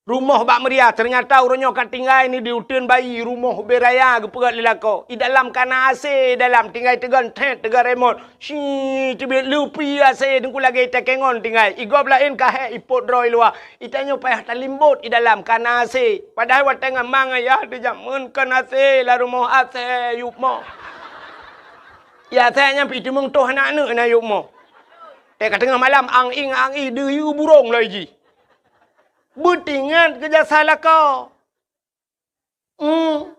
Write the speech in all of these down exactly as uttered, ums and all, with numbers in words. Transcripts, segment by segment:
Rumoh bak meuria, teunyata uroe nyoe ka tinggai ni di uteuen bayi, rumoh ubé raya geupeugét lé lakoe. I dalam ka na A C, dalam tinggai teugon thet, teugon remot. Shi, teubiet leupi A C, teungku lagée takengon tinggai. I gob laén ka hék ipot droe i luwa. I tanyoe payah talimbot i dalam ka na A C. Padahai watée ngon ma ngon yah teujameun kon A C, lam rumoh A C yup mo. Ya, A C nyan pih teumeung toh aneuk-aneuk na yup mo. Tée ka teungoh malam, ang-ing, ang-i, deuh yue burong loi jih. Beutingat keu jasa lakoe. Hmm.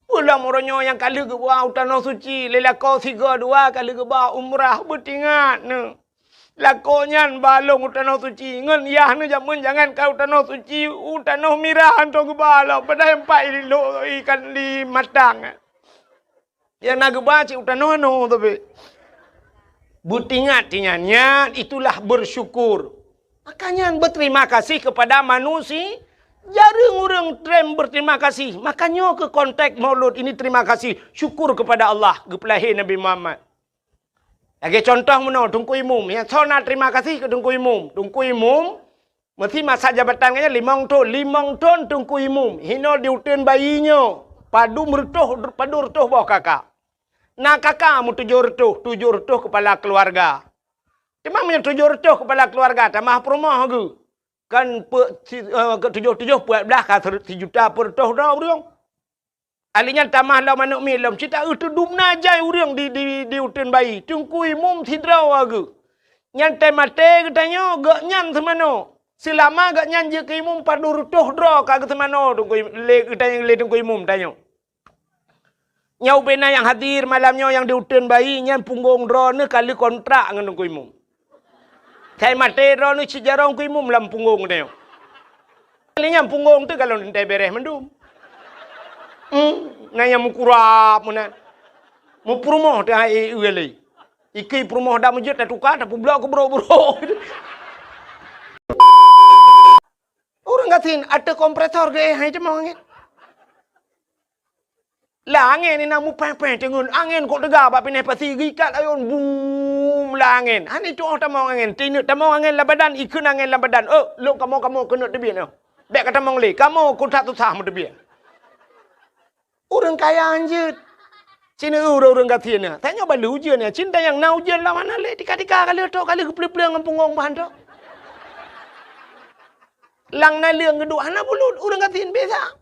Peue lom uroe nyoe nyang ka lheueh geuba u Tanoh Suci, lé lakoe sigoe dua ka lheueh geuba umrah, beutingat neuh. Lakoe nyan ba lôn u Tanoh Suci, ngon yah neuh jameun jangan ka u Tanoh Suci, u Tanoh Mirah hantom geuba lom, padahai empat i lo-, ikan di matang. Nyang na geuba cit u tanoh-anoh tapi. Beutingat nyan, nyan itulah bersyukur. Maka nyan berterima kasih kepada manusia. Jareueng ureuëng trem berterima kasih. Maka nyoe keu konteks Maulud ini terima kasih, syukur kepada Allah geupeulahé Nabi Muhammad. Lagée contoh meunoe, Teungku Imum. Nyang soe na terima kasih keu Teungku Imum. Teungku Imum Meusi masa jabatan geuh nyan limong thon, limong thon Teungku Imum, hinoe di uteuen bayi nyoe, padum reutôh, padum reutôh boh kaka. Na kaka meutujoh reutôh, tujoh reutôh keupala keuluwarga. Teuma meunyoe tujoh reutôh keupala keuluwarga, tamah peurumoh geuh, kan pe-, si-, eh, tujoh-tujoh peuet blaih ka sijuta peuet reutôh droe ureuëng. Ahli nyan tamah lom aneuk miet lom, cit taeu teudum na jai ureuëng di, di, di uteuen bayi. Teungku Imum sidroe geuh. Nyan teumaté geutanyoe, gobnyan seumanoe. Seulama gobnyan jeuet keu imum padum reutôh droe ka geuseumanoe Teungku Im-, lé geutanyoe, lé Teungku Imum tanyoe. Nyoe ubé na nyang hadir malam nyoe nyang di uteuen bayi, nyan punggong droeneuh ka lheueh kontrak ngon Teungku Imum. Sai maté droeneuh cit jaroe Teungku Imum lam punggong geutanyoe. Kali nyan punggong teuh galon teuntée bereh mandum. Hmm, na nyang meukurab meunan. Meupeurumoh teuh hai e lé. Ikei peurumoh dak meujeuet tatuka, tapeublok keu brok-brok. Ureuëng gasien ateueh kompresor geuéh hai teumong angén. Lah angén inan mupéh-péh teungeut, angén kok teuga bak binéh pasi geuikat ayôn, bum, lah angén. Hana tuoh tamong angén, tineuk tamong angén lam badan, ikheun angén lam badan. Oh, lôn kamoe-kamoe keuneuk teubiet nyoe. Bék ka tamong lé, kamoe kok that susah meuteubiet. Ureuëng kaya hanjeuet. Cina ureuëng-ureuëng gasien nyan. Tanyoe balu ujeuen nyan, cinta nyang na ujeuen lam hana lé, tika-tika ka lheueh tok, ka lheueh geupleueng-pleueng ngon punggong bahan tok. Lang naleueng geuduek hana bulut, ureuëng gasien biasa.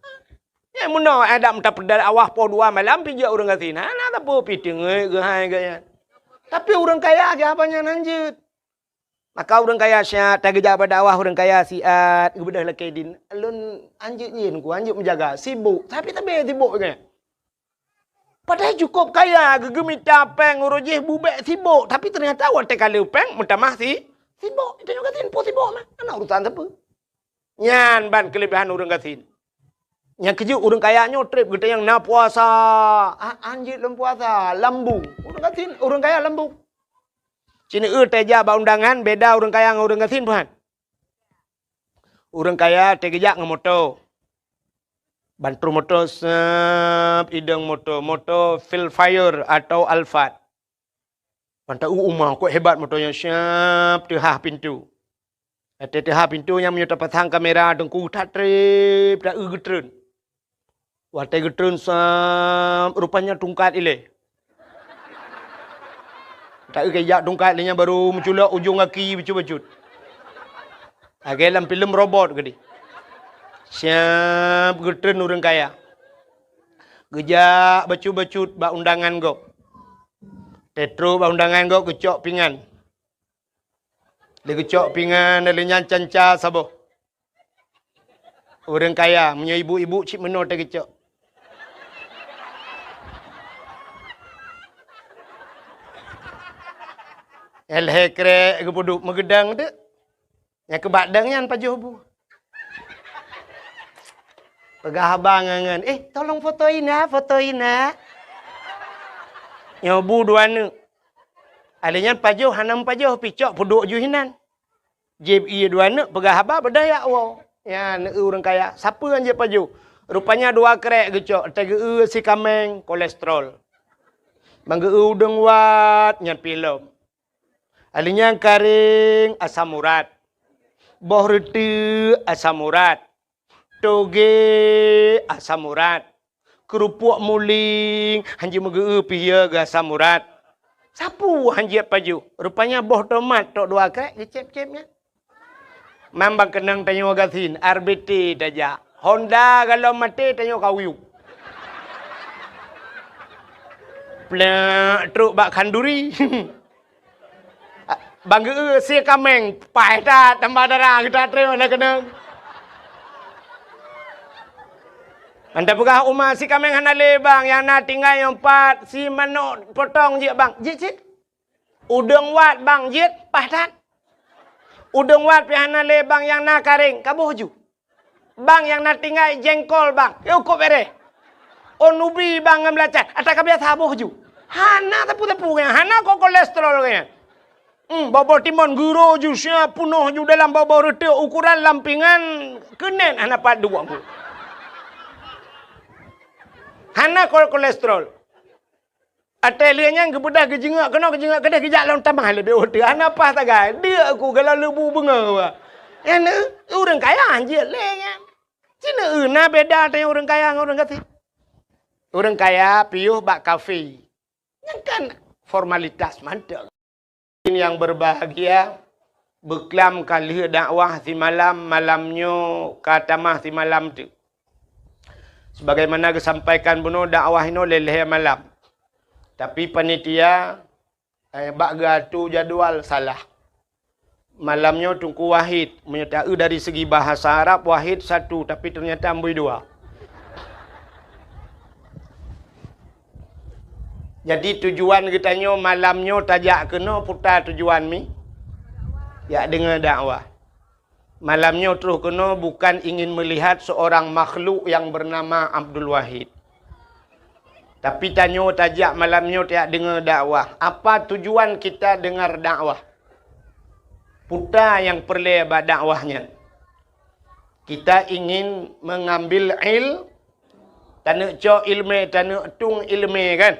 Nyang meunoe adak meuta peudeuh awah poh dua malam pih jeuet ureuëng gasien. Hana sapeue pih teungeut geuhai geuh nyan. Tapi ureuëng kaya geuh haba nyan hanjeuet. Maka ureuëng kaya siat tageujak bak dakwah ureuëng kaya siat geubeudôh lakée din. Lôn hanjeuet nyin ku hanjeuet meujaga, sibok. Tapi tabe sibok geuh nyan. Padahai cukôp kaya geuh geumita péng uroe jih bubek sibok. Tapi teunyata watée ka lheueh péng meutamah si, sibok. Tanyoe gasien po sibok mah. Hana urusan sapeue. Nyan ban keuleubehan ureuëng gasien. Nyang keujeuet ureuëng kaya nyoe treb geutanyoe na puasa. Ah, hanjeuet lom puasa, lambung. Ureuëng gasien, ureuëng kaya lambung. Cina eu teujak bak undangan beda ureuëng kaya ngon ureuëng gasien buhan. Ureuëng kaya teugeujak ngon moto. Ban troh moto sep idong moto, moto Vellfire atau Alphard. Ban ta-eu uma kok hebat moto nyan siap teuhah pintoe. Watée teuhah pintoe nyan meunyoe tapasang kamera teungku that treb ta-eu geutreun. Watée geutreun sep rupanya tungkat ilée. Ta-eu keu jak tungkat lé nyan baru meuculok ujong gaki bacut-bacut. Lagée lam filem robot geuh di. Siap geutreun ureuëng kaya. Geujak bacut-bacut bak undangan gob. Teutro bak undangan gob geucok pingan. Lé geucok pingan lé nyan canca saboh. Ureuëng kaya meunyoe ibu-ibu cit meunoe teugeucok. Lhée krek geupeuduek meugeudang teuk. Nyang keubak dang nyan pajoh bu. Peugah haba ngon, "Eh, tolong foto ina, foto ina." Nyoe bu dua neuk. Alé nyan pajoh hana meupajoh picok peuduek ju hinan. Jieb ié dua neuk peugah haba beudaya woe. Nyan ureuëng kaya, sapeue nyang jieb pajoh? Rupanya dua krek geucok, teugeue si kaméng kolesterol. Manggeue udeueng wat nyan pilom. Alé nyan karéng asam urat. Boh reuteuek asam urat. Toge asam urat. Keurupuk muling, hanjeuet meugeu-eu pih ya geu asam urat. Sapeue hanjeuet pajoh. Rupanya boh tomat tok dua krek geucép-cép nyan. Mambang keunong tanyoe gasien, R B T tajak. Honda galom maté tanyoe kawiu. Plek trok bak khanduri. Bang geu-eu sie kaméng, paih that tambah darah geutanyoe na keunong. Anda peugah uma sie kaméng hana lé bang, nyang na tinggai nyoe pat sie manok potong jeuet bang. Jeuet cit. Udeueng wat bang jeuet paih that. Udeueng wat pih hana lé bang nyang na karéng, kaboh ju. Bang nyang na tinggai jengkol bang, yôh kok bereh. Oh nubi bang ngon beulacan, ata ka biasa boh ju. Hana teupeu-teupeu nyan, hana ko kolesterol nyan. Hmm, bobo timon guro ju sia punoh ju dalam bobo reuteuk ukuran lampingan keunen hana pat duek. Hana ko kolesterol. Até lheueh nyan geubeudôh geujeungok keunoe geujeungok keudeh geujak lom tamah leubeh ueh teuh hana paih sagai. Deuk ku galak leubu beungoh wa. Nyan ureueng kaya hanjeuet lé nyan. Cina eu na beda teuh ureueng kaya ngon ureueng gasien. Ureueng kaya piôh bak kafe. Nyan kan formalitas mantong. Yang berbahagia, beuklam ka lheueh dakwah simalam, malam nyoe ka tamah simalam teuk. Sebagaimana geusampaikan bunoe dakwah inoe lhèe-lhèe malam. Tapi panitia, eh, bak geuatô jadwal salah. Malam nyoe Teungku Wahid, meunyoe taeu dari segi bahasa Arab Wahid satu, tapi ternyata amboi dua. Jadi tujuan geutanyoe malam nyoe tajak keunoe peue tujuan mi? Jak deungoe dakwah. Malam nyoe troh keunoe bukan ingin melihat seorang makhluk yang bernama Abdul Wahid. Tapi tanyoe tajak malam nyoe tajak deungoe dakwah. Apa tujuan kita dengar dakwah? Peue nyang peureulèe bak dakwah nyan? Kita ingin mengambil il-, taneuk cok ileumèe, taneuk tueng ileumèe kan?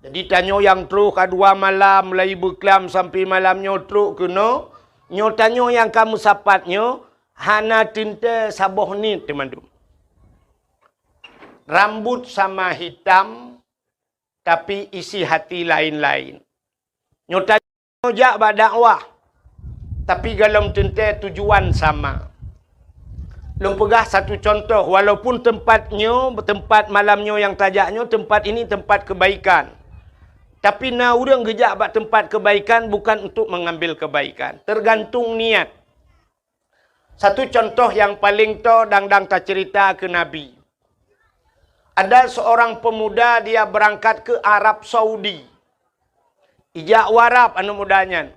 Jadi tanyoe nyang troh ka dua malam mulai beuklam sampai malam nyoe trok keunoe, nyoe tanyoe nyang ka meusapat nyoe hana teuntèe saboh niet teumandum. Rambut sama hitam, tapi isi hati lain-lain. Nyoe tanyoe jak bak dakwah, tapi galom teuntèe tujuan sama. Lôn peugah satu contoh, walaupun tempat nyoe, tempat malam nyoe nyang tajak nyoe, tempat ini tempat kebaikan. Tapi na ureueng geujak bak tempat kebaikan bukan untuk mengambil kebaikan. Tergantung niat. Satu contoh nyang paleng toe dang-dang taceurita keu Nabi. Ada seorang pemuda dia berangkat ke Arab Saudi. Ijak u Arab aneuk muda nyan.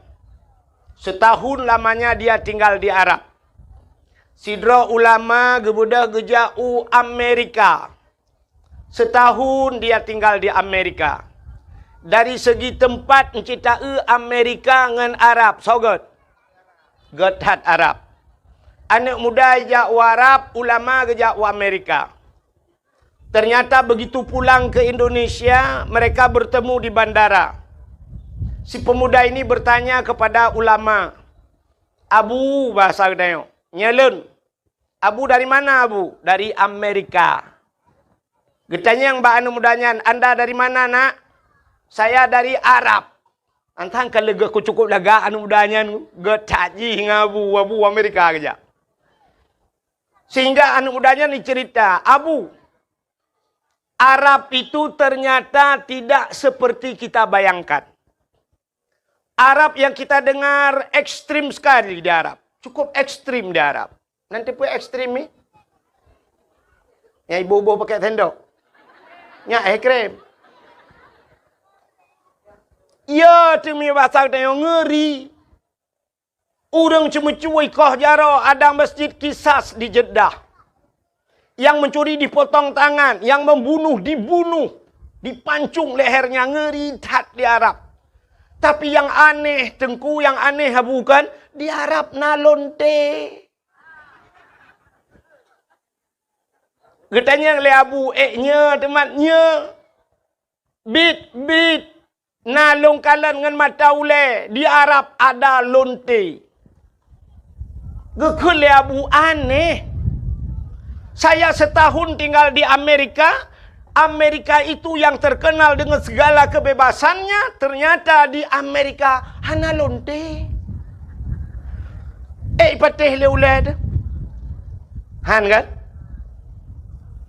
Setahun lamanya dia tinggal di Arab. Sidroe ulama geubeudôh geujak u Amerika. Setahun dia tinggal di Amerika. Dari segi tempat, euncit taeu Amerika ngon Arab, soe göt? Göt that Arab. Aneuk muda ijak u Arab, ulama geujak u Amerika. Ternyata begitu pulang ke Indonesia, mereka bertemu di bandara. Si pemuda ini bertanya kepada ulama, "Abu," bahasa geutanyoe, "Nyoe lôn." "Abu dari mana, Abu?" "Dari Amerika." Geutanyong bak aneuk muda nyan, "Anda dari mana, Nak?" "Saya dari Arab." Antang ka leuga ku cukup lagak aneuk muda nyan, geutat jih ngon Abu, Abu Amerika geujak. Sehingga aneuk muda nyan dicerita, "Abu, Arab itu ternyata tidak seperti kita bayangkan." Arab yang kita dengar ekstrim sekali di Arab. Cukup ekstrim di Arab. Nanti pun ekstrim ni. Yang ibu-ibu pakai sendok. Nyak ekstrim. Ya, teumi bahasa kita yang ngeri. Ureueng ceumeucue ikoh jaroe ada masjid Kisas di Jeddah. Yang mencuri dipotong tangan, yang membunuh dibunuh, dipancung lehernya, ngeri that di Arab. Tapi yang aneh, Teungku, yang aneh Abu kan, di Arab na lonte. Geutanyong lé Abu, "Eh, nyoe teumat nyoe?" "Bit, bit, na lôn kalon ngon mata ulée, di Arab ada lonte." Geukheun lé Abu, "Aneh. Saya setahun tinggal di Amerika. Amerika itu yang terkenal dengan segala kebebasannya, ternyata di Amerika hana lonte. Eh, ipatéh lé ulèe teuh. Han kan?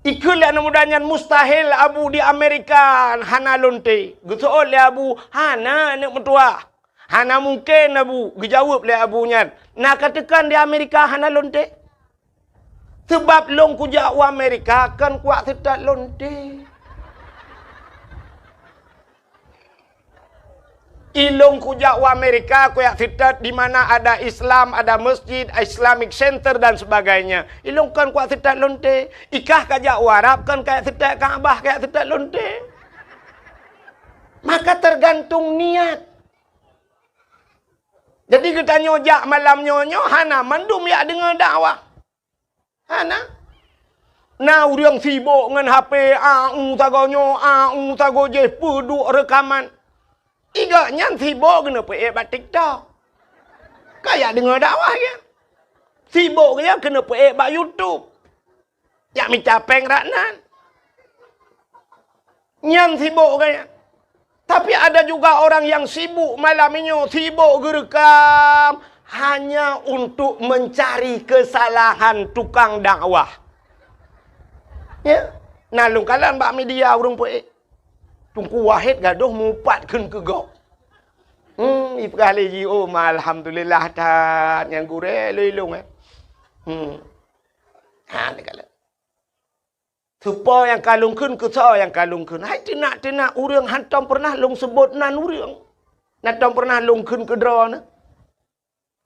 Ikheun lé aneuk muda nyan, mustahil Abu di Amerika hana lonte. Geuseuôt lé Abu, hana aneuk meutuwah. Hana mungken Abu, geujaweueb lé Abu nyan. Na ka teukan di Amerika hana lonte? Sebab lôn kujak u Amerika kon kuat seutôt lonte. Ilôn kujak u Amerika kuat seutôt di mana ada Islam, ada masjid, Islamic Center dan sebagainya. Ilôn kon kuat seutôt lonte. Ikah kajak u Arab kon kuat seutôt Ka'bah, kuat seutôt lonte. Maka tergantung niat. Jadi geutanyoe jak malam nyoe, nyoe hana mandum jak deungoe dakwah. Hana. Na ureuëng sibok ngon H P, a u sagoe nyoe, a u sagoe jih, peuduek reukaman. Igak nyan sibok keuneuk peuék bak TikTok. Kajak deungoe dakwah nyan. Sibok nyan keuneuk peuék bak YouTube. Jak mita péng rak nan. Nyan sibok gaya. Tapi ada juga orang yang sibuk malam nyoe, sibuk geureukam hanya untuk mencari kesalahan tukang dakwah. Ya, na lôn kalon bak media ureuëng peuék. Teungku Wahid gadoh mupat kheun keu gob. Hmm, ipeugah lé jiôh, alhamdulillah that nyang gurée lôn ilong, eh. Hmm. Ha, neukalon. Soe po nyang ka lôn kheun, keu soe nyang ka lôn kheun. Hai teunak-teunak ureuëng hántom peureunah lôn seubot nan ureuëng. Hántom peureunah lôn kheun keu droeneuh.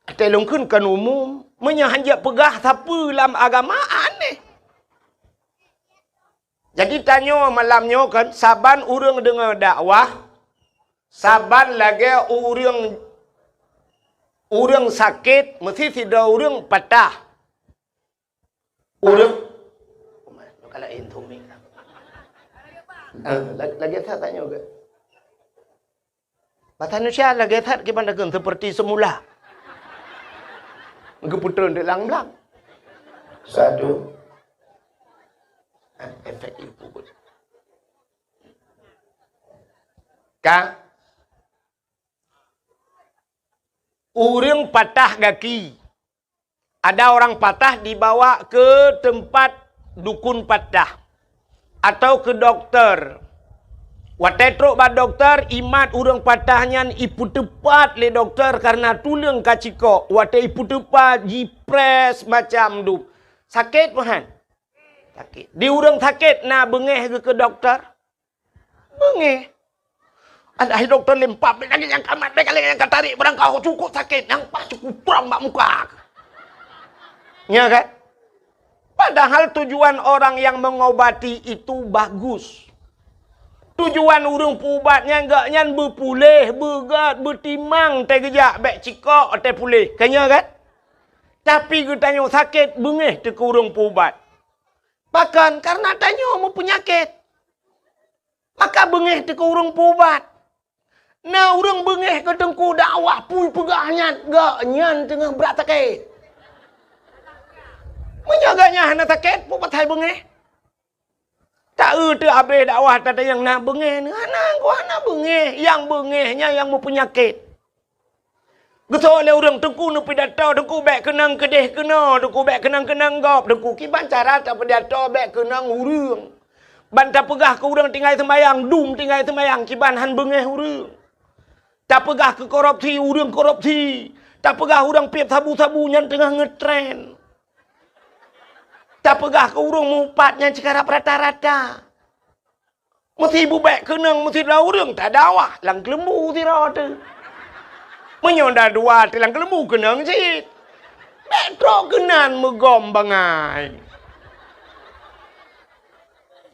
Watée lôn kheun kon umum. Meunyoe hán jak peugah sapeue lam agama, aneh. Jadi tanyoe malam nyoe kan, saban ureuëng deungoe dakwah, saban lagée ureuëng, ureuëng sakét, meusti sidroe ureuëng patah. Ureuëng, kalau intu mi. Ah, la-, lagée that tanyoe ke? Basa Indonesia lagée that kiban takheun seperti semula. Geupeutrön di lam-lam. Satu. Ah, efek ibu. Ka? Ureuëng patah gaki. Ada orang patah dibawa ke tempat dukun patah atau ke dokter. Watée trok bak dokter, imat ureuëng patah nyan ipeuteupat lé dokter karena tuleueng ka cikok. Watée ipeuteupat, jipress macam dup. Sakét, Tuhan? Sakét. Di ureuëng sakét na beungéh geuh keu dokter? Beungéh. Alah, hai dokto, lempam, bèk lagèe nyang ka mat, bèk lagèe nyang ka tarék, barangkaho cukôp sakét, nyang paih cukôp prang bak muka. Ya kan? Padahal tujuan orang yang mengobati itu bagus. Tujuan ureueng peuubat nyan, gobnyan beupuléh, beugöt, beutimang, teugeujak bèk cikok, teupuléh. Kan ya kan? Tapi geutanyoe sakét, beungéh teuh keu ureueng peuubat. Pakon? Karena tanyoe meupeunyakét. Maka beungéh teuh keu ureueng peuubat. Na ureueng beungéh keu teungku dakwah, peue peugah nyan, gobnyan teungoh brat sakét. Meunyoe gobnyan hana sakét, peue pasai beungéh? Ta-eu teuh abéh dakwah tatanyong na beungéh, hana, hana beungéh. Nyang beungéh nyan nyang meupeunyakét. Geusoe lé ureueng, "Teungku neupidato, Teungku bèk keunong keudeh keunoe, Teungku bèk keunong keunong gob, Teungku kiban cara tapidato bèk keunong ureueng. Ban tapeugah keu ureueng tinggai seumayang, dum tinggai seumayang, kiban han beungéh ureueng. Tapeugah keu korupsi, ureueng korupsi. Tapeugah ureueng piep sabu-sabu nyan teungoh ngeutren. Tapeugah keu ureueng meuupat nyan ceukarap rata-rata." Meusi bubèk keunong, meusi dua ureueng tadakwah lam keuleumbu sidroe teuh. Meunyoe na dua teuh lam keuleumbu keunong cit. Bèk trok keunan meugom bangai.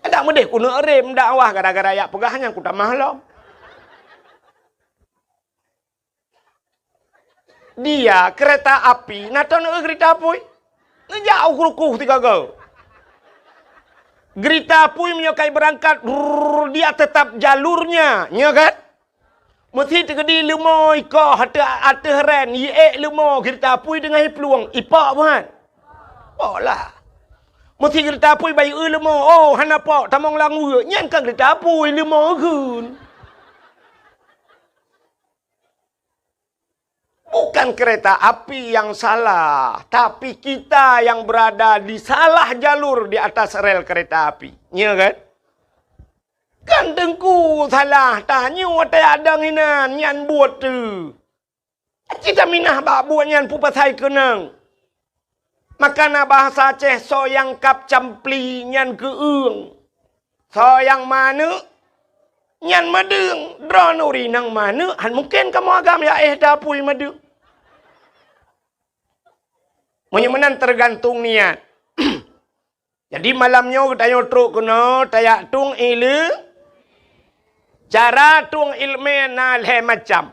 Adak meudeh keuneuk rem dakwah gara-gara jak peugah nyan kutamah lom. Dia kereta api, na teuh neu-eu geurita apui? Neujak u rukoh sigoe-goe. Geurita apui meunyoe ka ibeurangkat, rrrr, dia tetap jalurnya, nyo kan? Meusi teukeudi leumo ikoh ateueh, ateueh ren, iék leumo geurita apui teungoh iplueng, ipok buhan? Pok lah. Peusi geurita apui bayeue leumo, oh hana pok tamong lam weue, nyan ka geurita apui leumo kheun. Bukan kereta api yang salah, tapi kita yang berada di salah jalur di atas rel kereta api. Nya kan? Kan teungku salah, tanyoe watée adang inan nyan buet tu. Cita minah bak buet nyan peue pasai keunong. Maka na bahasa Aceh, soe nyang kab campli nyan keueung. Soe nyang maneuk nyan meudeueng. Droeneuh ureuëng nyang maneuk, han mungken kamoe agam ya éh tapui meudeueng. Meunyoe meunan teugantung niat. Jadi malam nyoe geutanyoe trok keunoe tajak tueng ileumèe. Cara tueng ileumèe na lhèe macam.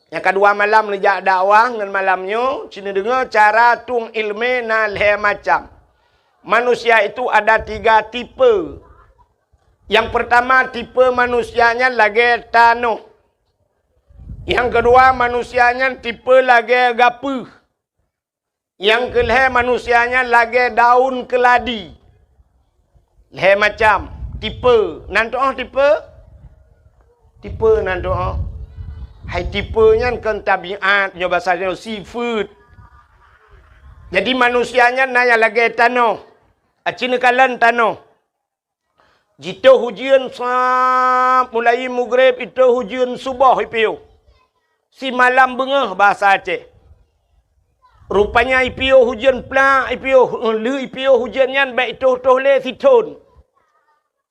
Nyang keudua malam neujak dakwah ngon malam nyoe, ci neudeungoe cara tueng ileumèe na lhèe macam. Manusia itu ada tiga tipe. Nyang peurtama tipe manusia nyan lagèe tanoh. Nyang keudua manusia nyan tipe lagèe gapeuh. Nyang keulhèe manusia nyan lagèe daun keuladi. Lhèe macam tipe. Nan tuoh tipe? Tipe nan tuoh. Hai tipe nyan kon tabiat, nyoe basa nyoe sifeuet. Jadi manusia nyan na nyang lagèe tanoh. Aci neukalon tanoh. Jitoh ujeuen sab mulai mugreb, itoh ujeuen suboh ipiôh. Simalam beungoh basa Aceh. Rupanya ipiôh ujeuen plak, ipiôh, lheueh ipiôh ujeuen nyan bèk itoh-toh lé sithon.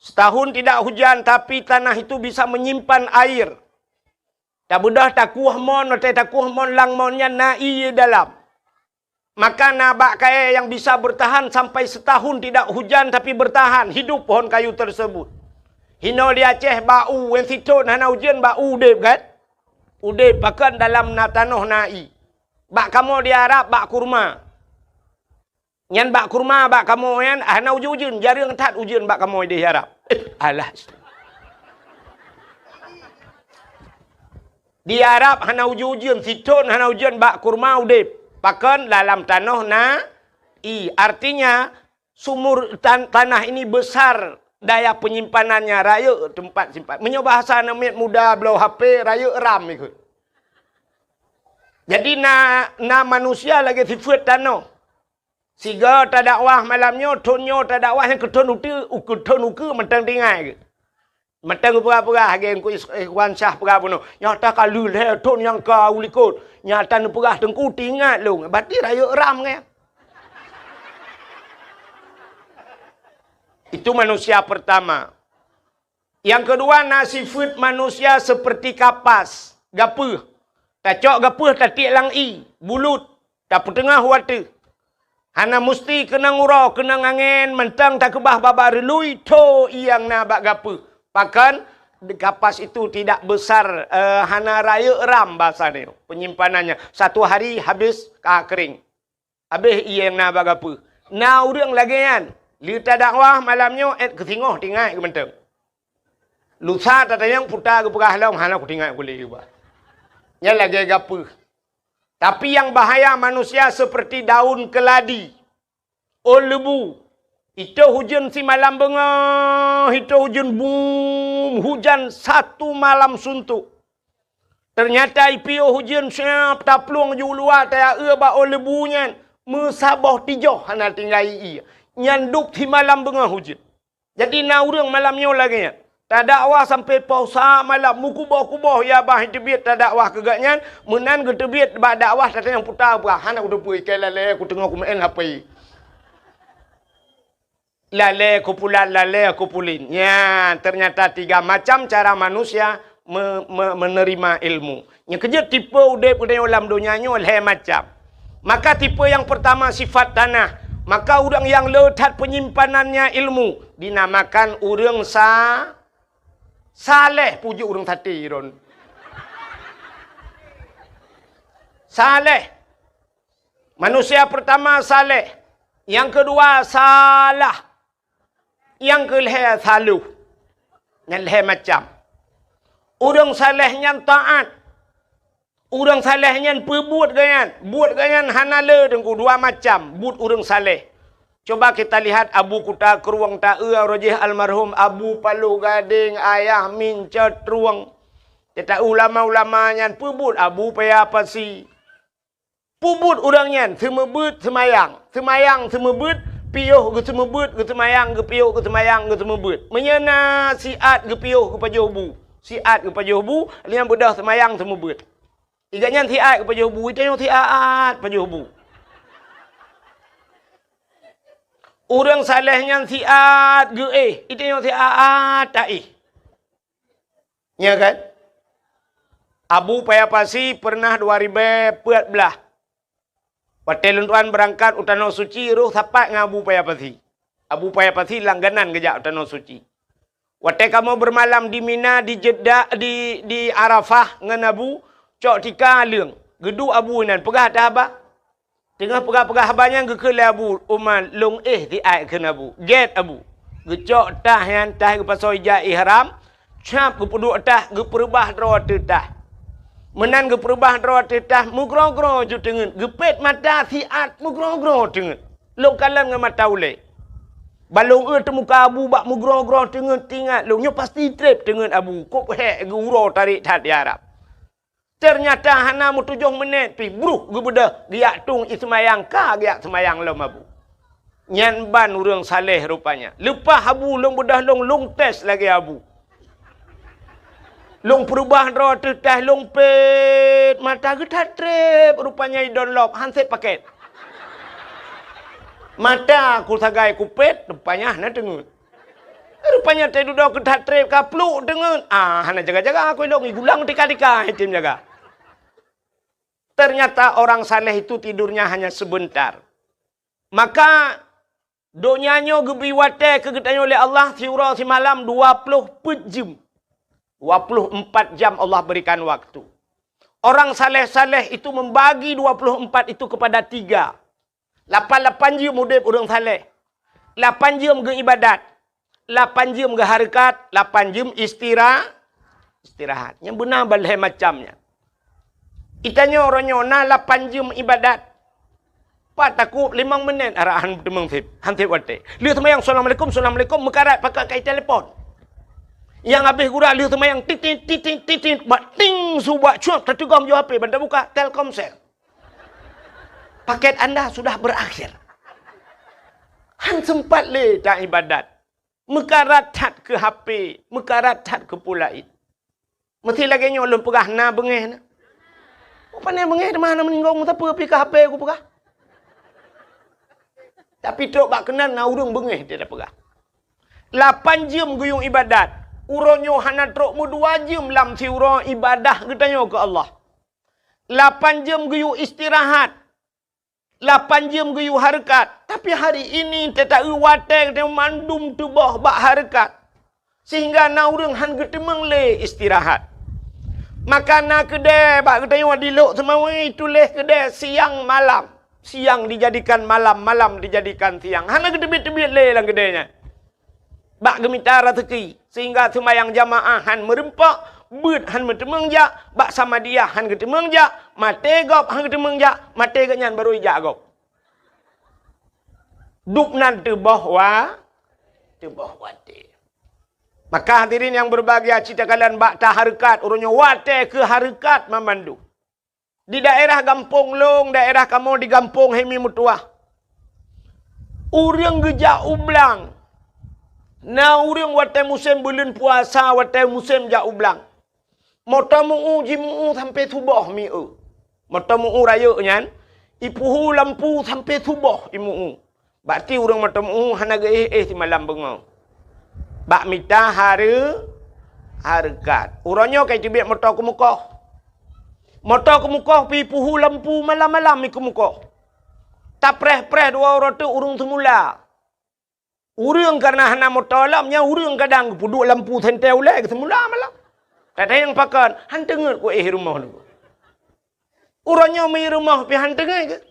Setahun tidak hujan, tapi tanah itu bisa menyimpan air. Tabeudôh takueh mon, watèe takueh mon lam mon nyan na ié dalam. Maka na bak kayèe nyang bisa bertahan sampai setahun tidak hujan tapi bertahan hidup pohon kayu tersebut. Hinoe di Aceh bak u, wen sithon hana ujeuen bak u udeb kan? Udeb pakon dalam na tanoh na ié. Bak kamoe di Arab bak kurma. Nyan bak kurma bak kamoe nyan hana ujeuen-ujeuen, jareueng that ujeuen bak kamoe di Arab. Eh, alah. Di Arab hana ujeuen-ujeuen, sithon hana ujeuen bak kurma udeb. Pakon dalam tanoh na ié. Artinya sumur tan-, tanah ini besar daya penyimpanannya, rayeuk tempat simpan. Meunyoe bahasa aneuk miet muda bloe H P, rayeuk RAM ikot. Jadi na, na manusia lagèe sifeuet tanoh. Sigoe tadakwah malam nyoe, thon nyoe tadakwah nyang keu thon uteue, u keu thon ukeue mantong tinggai keuh. Mantong geupeugah-peugah lagèe Teungku Is-, Ikhwan Syah peugah bunoe. Nyata ka lheueh lhèe thon nyang ka u likot. Nyata neupeugah Teungku teuingat lôn. Berarti rayeuk RAM nyan. Itu manusia pertama. Nyang keudua na sifeuet manusia seperti kapas, gapeuh. Tacok gapeuh tatiek lam ié, bulut, tapeuteungoh u ateueh. Hana musti keunong uroe, keunong angén, mantong takeubah babah reului, tho ié nyang na bak gapeuh. Pakon, kapas itu tidak besar, eh, hana rayeuk RAM basa nyoe, penyimpanannya. Satu hari habis ka kering. Habéh ié nyang na bak gapeuh. Na ureuëng lagèe nyan, lheueh tadakwah malam nyoe, 'et keu singoh teuingat keuh mantong. Lusa tatanyong peue ta geupeugah lom, hana kuteuingat keu lé bah. Nyan lagèe gapeuh. Tapi nyang bahaya manusia seperti daun keladi, ôn leubu. Itoh ujeuen simalam beungoh, itoh ujeuen bum, hujan satu malam suntuk. Teunyata ipiôh ujeuen siab taplueng ju luwa tayaue bak ôn leubu nyan, meusaboh tijoh hana tinggai ié. Nyan dub simalam beungoh ujeuen. Jadi na ureuëng malam nyoe lagèe nyan. Tadakwah sampai poh sa malam, meukuboh-kuboh ya bah teubiet tadakwah keu gobnyan, meunan geuteubiet bak dakwah tatanyong peue ta bah, hana kuteupeue, ikai lalée kuteungoh kumeu'en H P. Lalée kupulan, lalée kupulin. Nyan, ternyata tiga macam cara manusia me-, me-, menerima ilmu. Nyang keujeuet tipe udeb geutanyoe lam donya nyoe lhée macam. Maka tipe nyang peurtama sifat tanah. Maka ureuëng nyang le that penyimpanannya ilmu dinamakan ureuëng sa-, saleh, puji ureuëng sate ron. Saleh. Manusia peurtama saleh, nyang keudua salah, nyang keulhée saloh. Nyan lhée macam. Ureuëng saleh nyan taát. Ureuëng saleh nyan peubuet gobnyan, buet gobnyan hana le teungku dua macam buet ureuëng saleh. Coba kita lihat Abu Kuta Krueng, ta-eu uroe jih almarhum Abu Paloh Gadeng, Ayah Mincot Krueng. Teuta ulama-ulama nyan peubuet Abu Paya Pasi. Peubuet ureuëng nyan seumeubeuet seumayang, seumayang seumeubeuet, piôh geuseumeubeuet, geuseumayang, geupiôh geuseumayang, geuseumeubeuet. Meunyoe na siat geupiôh geupajoh bu, siat geupajoh bu, lheueh nyan beudôh seumayang seumeubeuet. Iga nyan siat geupajoh bu, itanyoe siat pajoh bu. Ureuëng saleh nyan siat geuéh, itanyoe siat taéh. Nya kan? Abu Paya Pasi pernah dua ribèe peuet blah. Watèe lôn tuan beurangkat u Tanoh Suci, roh sapat ngon Abu Paya Pasi. Abu Paya Pasi langganan geujak u Tanoh Suci. Watèe kamoe beureumalam di Mina, di Jeddah, di, di Arafah ngon Abu, cok tika leueng. Geuduek Abu inan, peugah that haba. Teungoh peugah-peugah haba nyan geukheun lé Abu Umar, lôn éh siat kheun Abu. Gét Abu. Geucok tah nyan, tah geupasoe ija ihram, cap geupeuduek tah, geupeureubah droe ateueh tah. Meunan geupeureubah droe ateueh tah, meugroe-groe ju teungeut. Geupét mata siat meugroe-groe teungeut. Lôn kalon ngon mata ulée. Ban lôn eu teumuka Abu bak meugroe-groe teungeut, teuingat lôn nyoe pasti treb teungeut Abu, kôp hék geu-uroe tarék that di Arab. Teunyata hana meutujoh meunét pih, bruh geubeudôh, geujak tueng ie seumayang, ka geujak seumayang lom Abu. Nyan ban ureuëng saleh rupanya. Leupah Abu lôn beudôh lôn, lôn tes lagée Abu. Lôn peureubah droe ateueh tah, lôn pét mata geuthat treb, rupanya idon lop, han sép pakét. Mata ku sagai kupét, rupanya hana teungeut. Rupanya teududoe keu that treb ka pluek teungeut. Ah, hana jaga-jaga aku ilong, igulang tika-tika item jaga. Ternyata orang saleh itu tidurnya hanya sebentar. Maka donya nyoe geubri watée keu geutanyoe lé Allah siuroe simalam dua ploh peuet jeuem. Dua ploh empat jam Allah berikan waktu. Orang saleh-saleh itu membagi dua ploh empat itu kepada tiga. Lapan-lapan jeuem udeb ureuëng saleh. Lapan jeuem geuibadat. Lapan jeuem geuhareukat. Lapan jeuem istira-, istirahat. Nyang beuna ban lhée macam nyan. Itanyoe uroe nyoe na lapan jeuem ibadat. Pat takub limong meunét arahan teumeung seb, han seb watée. Lheueh seumayang, "Assalamualaikum, assalamualaikum," meukarat pakat kai telepon. Nyang habéh gura lheueh seumayang, titit, titit, titit, bak ting su bak cuak, tateugom ju H P, ban tabuka, Telkomsel. Paket anda sudah berakhir. Han sempat lé ta ibadat. Meukarat that keu H P, meukarat that keu peue laén. Meusti lagée nyoe lôn peugah na beungéh na. Pane beungéh teuma hana meuninggai meusapeue pih keu H P kupeugah. Tapi trok bak keunan na ureuëng beungéh dia peugah. Lapan jeuem geuyue ibadat. Uroe nyoe hana trok meudua jeuem lam siuroe ibadah geutanyoe keu Allah. Lapan jeuem geuyue istirahat. Lapan jeuem geuyue hareukat. Tapi hari ini teuta-eu watée geutanyoe mandum teuboh bak hareukat. Sehingga na ureuëng han geuteumeung lé istirahat. Maka na keudée bak geutanyoe di Lhokseumawe tuléh keudée siang malam. Siang dijadikan malam, malam dijadikan siang. Hana geuteubiet-teubiet lé lam keudée nyan. Bak geumita raseuki, sehingga seumayang jamaah han meureumpok, beuet han meuteumeung jak, bak samadiyah han geuteumeung jak, maté gob han geuteumeung jak, maté geuhnyan barô ijak gob. Dub nan teuboh wa-, teuboh watée. Maka hadirin nyang berbahagia, cit takalon bak tahareukat, uroe nyoe watée keu hareukat mamandum. Di daerah gampông lôn, daerah kamoe di gampông Hemi Meutuah. Ureuëng geujak u blang. Na ureuëng watée musém buleuen puasa, watée musém jak u blang. Moto meu-u, jimu-u sampoe suboh mi-eu. Moto meu-u rayeuk nyan, ipuhu lampu sampoe suboh imu-u. Bak ti ureuëng moto meu-u hana geuéh-éh simalam beungoh. Bak mita hareu-, hareukat. Uroe nyoe ka iteubiet moto keumukoh. Moto keumukoh pih ipuhu lampu malam-malam mi keumukoh. Tapreh-preh dua uroe teuk ureuëng seumula. Ureuëng kareuna hana moto lom, nyan ureuëng kadang geupeuduek lampu sentée ulée geuseumula malam. Tatanyong pakon, han teungeut kuéh rumoh lom. Uroe nyoe mi rumoh pih han teungeut keu.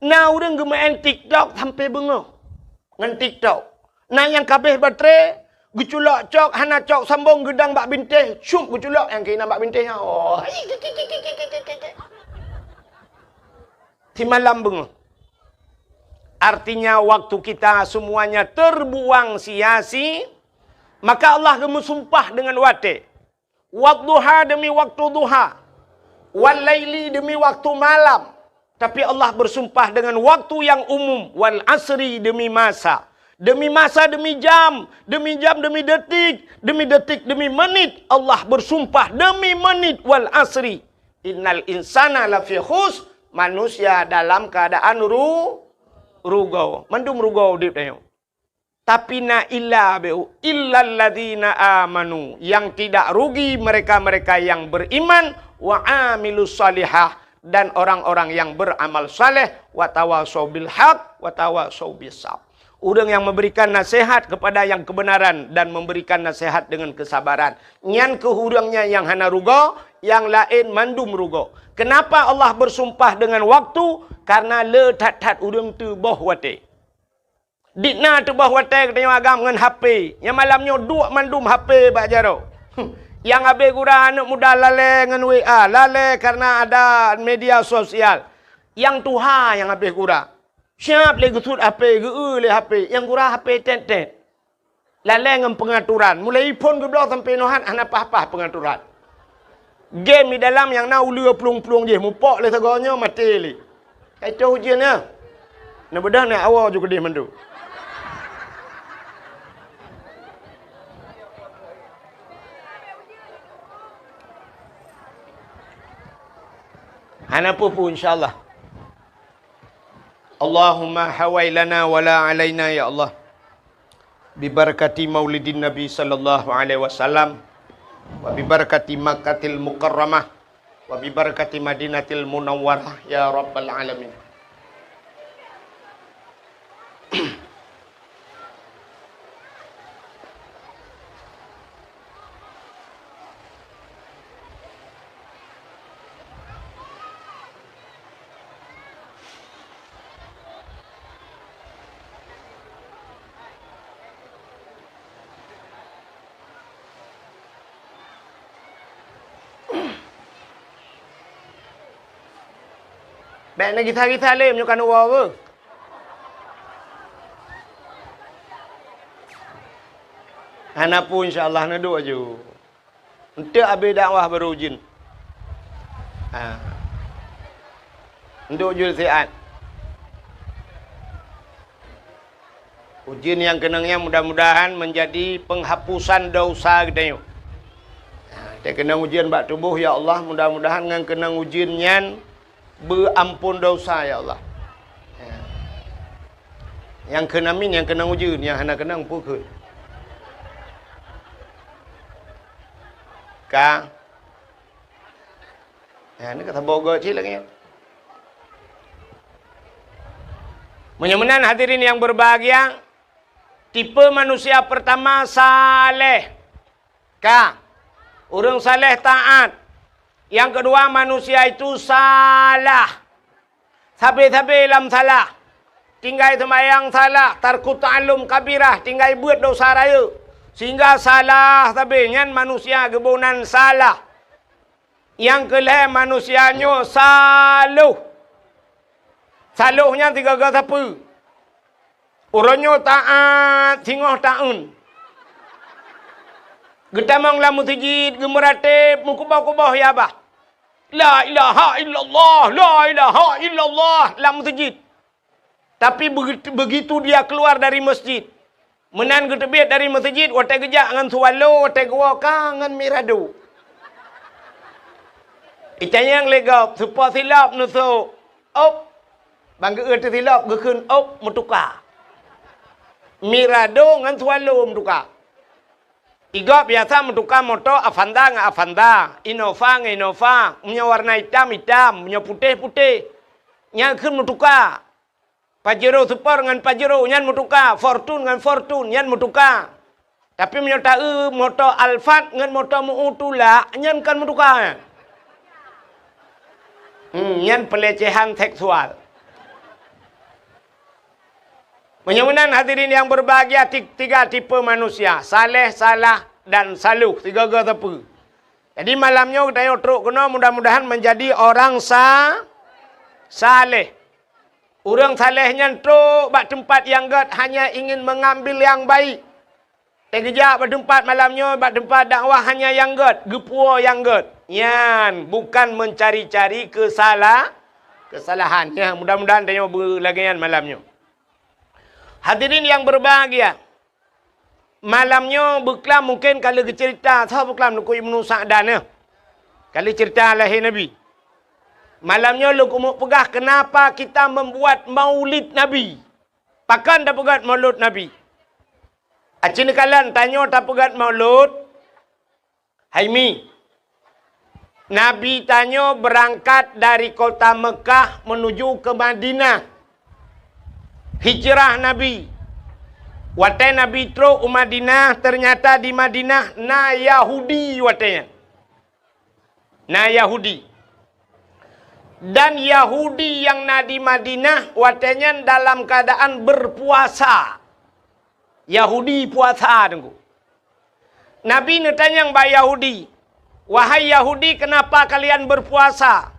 Na ureuëng geumeu'en TikTok sampoe beungoh ngon TikTok. Na nyang kabeh baterai, geuculok cok, hana cok sambong, geudong bak bintéh, cup geuculok nyang keunan bak bintéh nyan. Oh. Simalam beungoh. Artinya, waktu kita semuanya terbuang sia-si, maka Allah geumeusumpah dengan watée. Wadduha demi waktu duha, wal laili demi waktu malam. Tapi Allah bersumpah dengan waktu yang umum, wal asri demi masa. Demi masa, demi jam, demi jam, demi detik, demi detik, demi menit. Allah bersumpah demi menit, wal asri. Innal insana lafi khus, manusia dalam keadaan ru-, rugoe. Mandum rugoe udeb tanyoe. Tapi na illa beu, illalladzina amanu, yang tidak rugi mereka-mereka yang beriman, wa amilus salihah, dan orang-orang yang beramal saleh, wa tawasau bil haq, wa tawasau bis sabr. Ureuëng yang memberikan nasihat kepada yang kebenaran dan memberikan nasihat dengan kesabaran. Nyan keuh ureuëng nyan nyang hana rugoe, nyang laén mandum rugoe. Kenapa Allah bersumpah dengan waktu? Karena le that-that ureuëng teuh boh watée. Dikna teuh boh watée geutanyoe agam ngon H P. Nyang malam nyoe duek mandum H P bak jaroe. Nyang habéh gura aneuëk muda lalée ngon W A, lalée karena ada media sosial. Nyang tuha nyang habéh gura. Siab lé geusuet H P, geu-eu lé H P, nyang gura H P tét-tét. Lalée ngon peungaturan, mulai iphon geubloe sampoe nohat hana paih-paih peungaturan. Game di dalam nyang na uleue plueng-plueng jih, mupok lé sagoe nyoe maté lé. Ka itoh ujeuen nyan. Neubeudôh nyan awoe ju keudeh mandum. Hana peue-peue, insya Allah. Allahumma hawai lana wala alaina, ya Allah. Bibarakati maulidin Nabi sallallahu alaihi wasallam, wa bibarakati Makkatil Mukarramah, wa bibarakati Madinatil Munawwarah, ya Rabbal Alamin. Bék neugisa-gisa lé meunyoe ka neuwoe. Hana peue, insya Allah, neuduek aju. Eunteuk abéh dakwah baru ujeuen. Ha. Eunteuk ujeuen siat. Ujeuen nyang keunong nyan mudah-mudahan menjadi penghapusan dosa geutanyoe. Ha, teukeunong ujeuen bak tuboh, ya Allah, mudah-mudahan ngon keunong ujeuen nyan beuamphon dosa, ya Allah. Ya. Nyang kheun amin, nyang keunong ujeuen, nyang hana keunong peue kheun. Ka. Ya, ni kata bogoe cit lagée nyan. Meunyoe meunan hadirin yang berbahagia, tipe manusia pertama saleh. Ka. Ureuëng saleh taat. Yang kedua, manusia itu salah. Sabe-sabe lam salah. Tinggai seumayang salah, tarku ta'allum kabirah, tinggai beuet dosa rayeuk. Sehingga salah sabe nyan manusia geuboh nan salah. Nyang keu lhée manusia nyoe saloh. Saloh nyan sigoe-goe sapeue. Uroe nyoe taát singoh taun. Geutamong lam meuseujid, geumeuratéb, meukuboh-kuboh ya bah. La ilaha illallah, la ilaha illallah lam meuseujid. Tapi begitu, begitu dia keluar dari masjid, meunan geuteubiet dari meuseujid, watée geujak ngon swallow, watée geuwoe ka ngon mirado. Itanyong lé gob, seupôt silop neusok, op, ban geu-eu teusilop geukheun op meutuka. Mirado ngon swallow meutuka. Igob biasa meutuka moto Avanza ngon Avanza, Innova ngon Innova, meunyoe warna itam, itam, meunyoe putéh, putéh. Nyan kheun meutuka. Pajero Sport ngon Pajero nyan meutuka, Fortuner ngon Fortuner nyan meutuka. Tapi meunyoe ta-eu moto Alphard ngon moto meu tulak, nyan kon meutuka. Hmm, nyan pelecehan seksual. Meunyoe meunan hadirin yang berbahagia, ti-, tiga tipe manusia, saleh, salah, dan saluh, tiga-tiga teupeu. Jadi malam nyoe geutanyoe trok keunoe mudah-mudahan menjadi orang sa-, saleh. Ureuëng saleh nyan trok bak teumpat nyang gét hanya ingin mengambil yang baik. Teugeujak bak teumpat malam nyoe, bak teumpat dakwah hanya nyang gét, geupuwoe nyang gét. Nyan bukan mencari-cari kesala-, kesalahan. Ya, mudah-mudahan tanyoe beulagée nyan malam nyoe. Hadirin yang berbahagia, malam nyoe beuklam mungkin ka lheueh geuceurita, soe beuklam Teungku Ibnu Sa'dan nyoe. Ka lheueh ceurita lahé Nabi. Malam nyoe lôn keumeung peugah kenapa kita membuat maulid Nabi. Pakon tapeugét maulud Nabi? Aci neukalon tanyoe tapeugét maulud, hai mi, Nabi tanyoe beurangkat dari kota Meukah menuju ke Madinah. Hijrah Nabi. Watée Nabi trok u Madinah, ternyata di Madinah na Yahudi watée nyan. Na Yahudi. Dan Yahudi nyang na di Madinah watée nyan dalam keadaan berpuasa. Yahudi puasa, Teungku. Nabi neutanyong bak Yahudi, "Wahai Yahudi, kenapa kalian berpuasa?"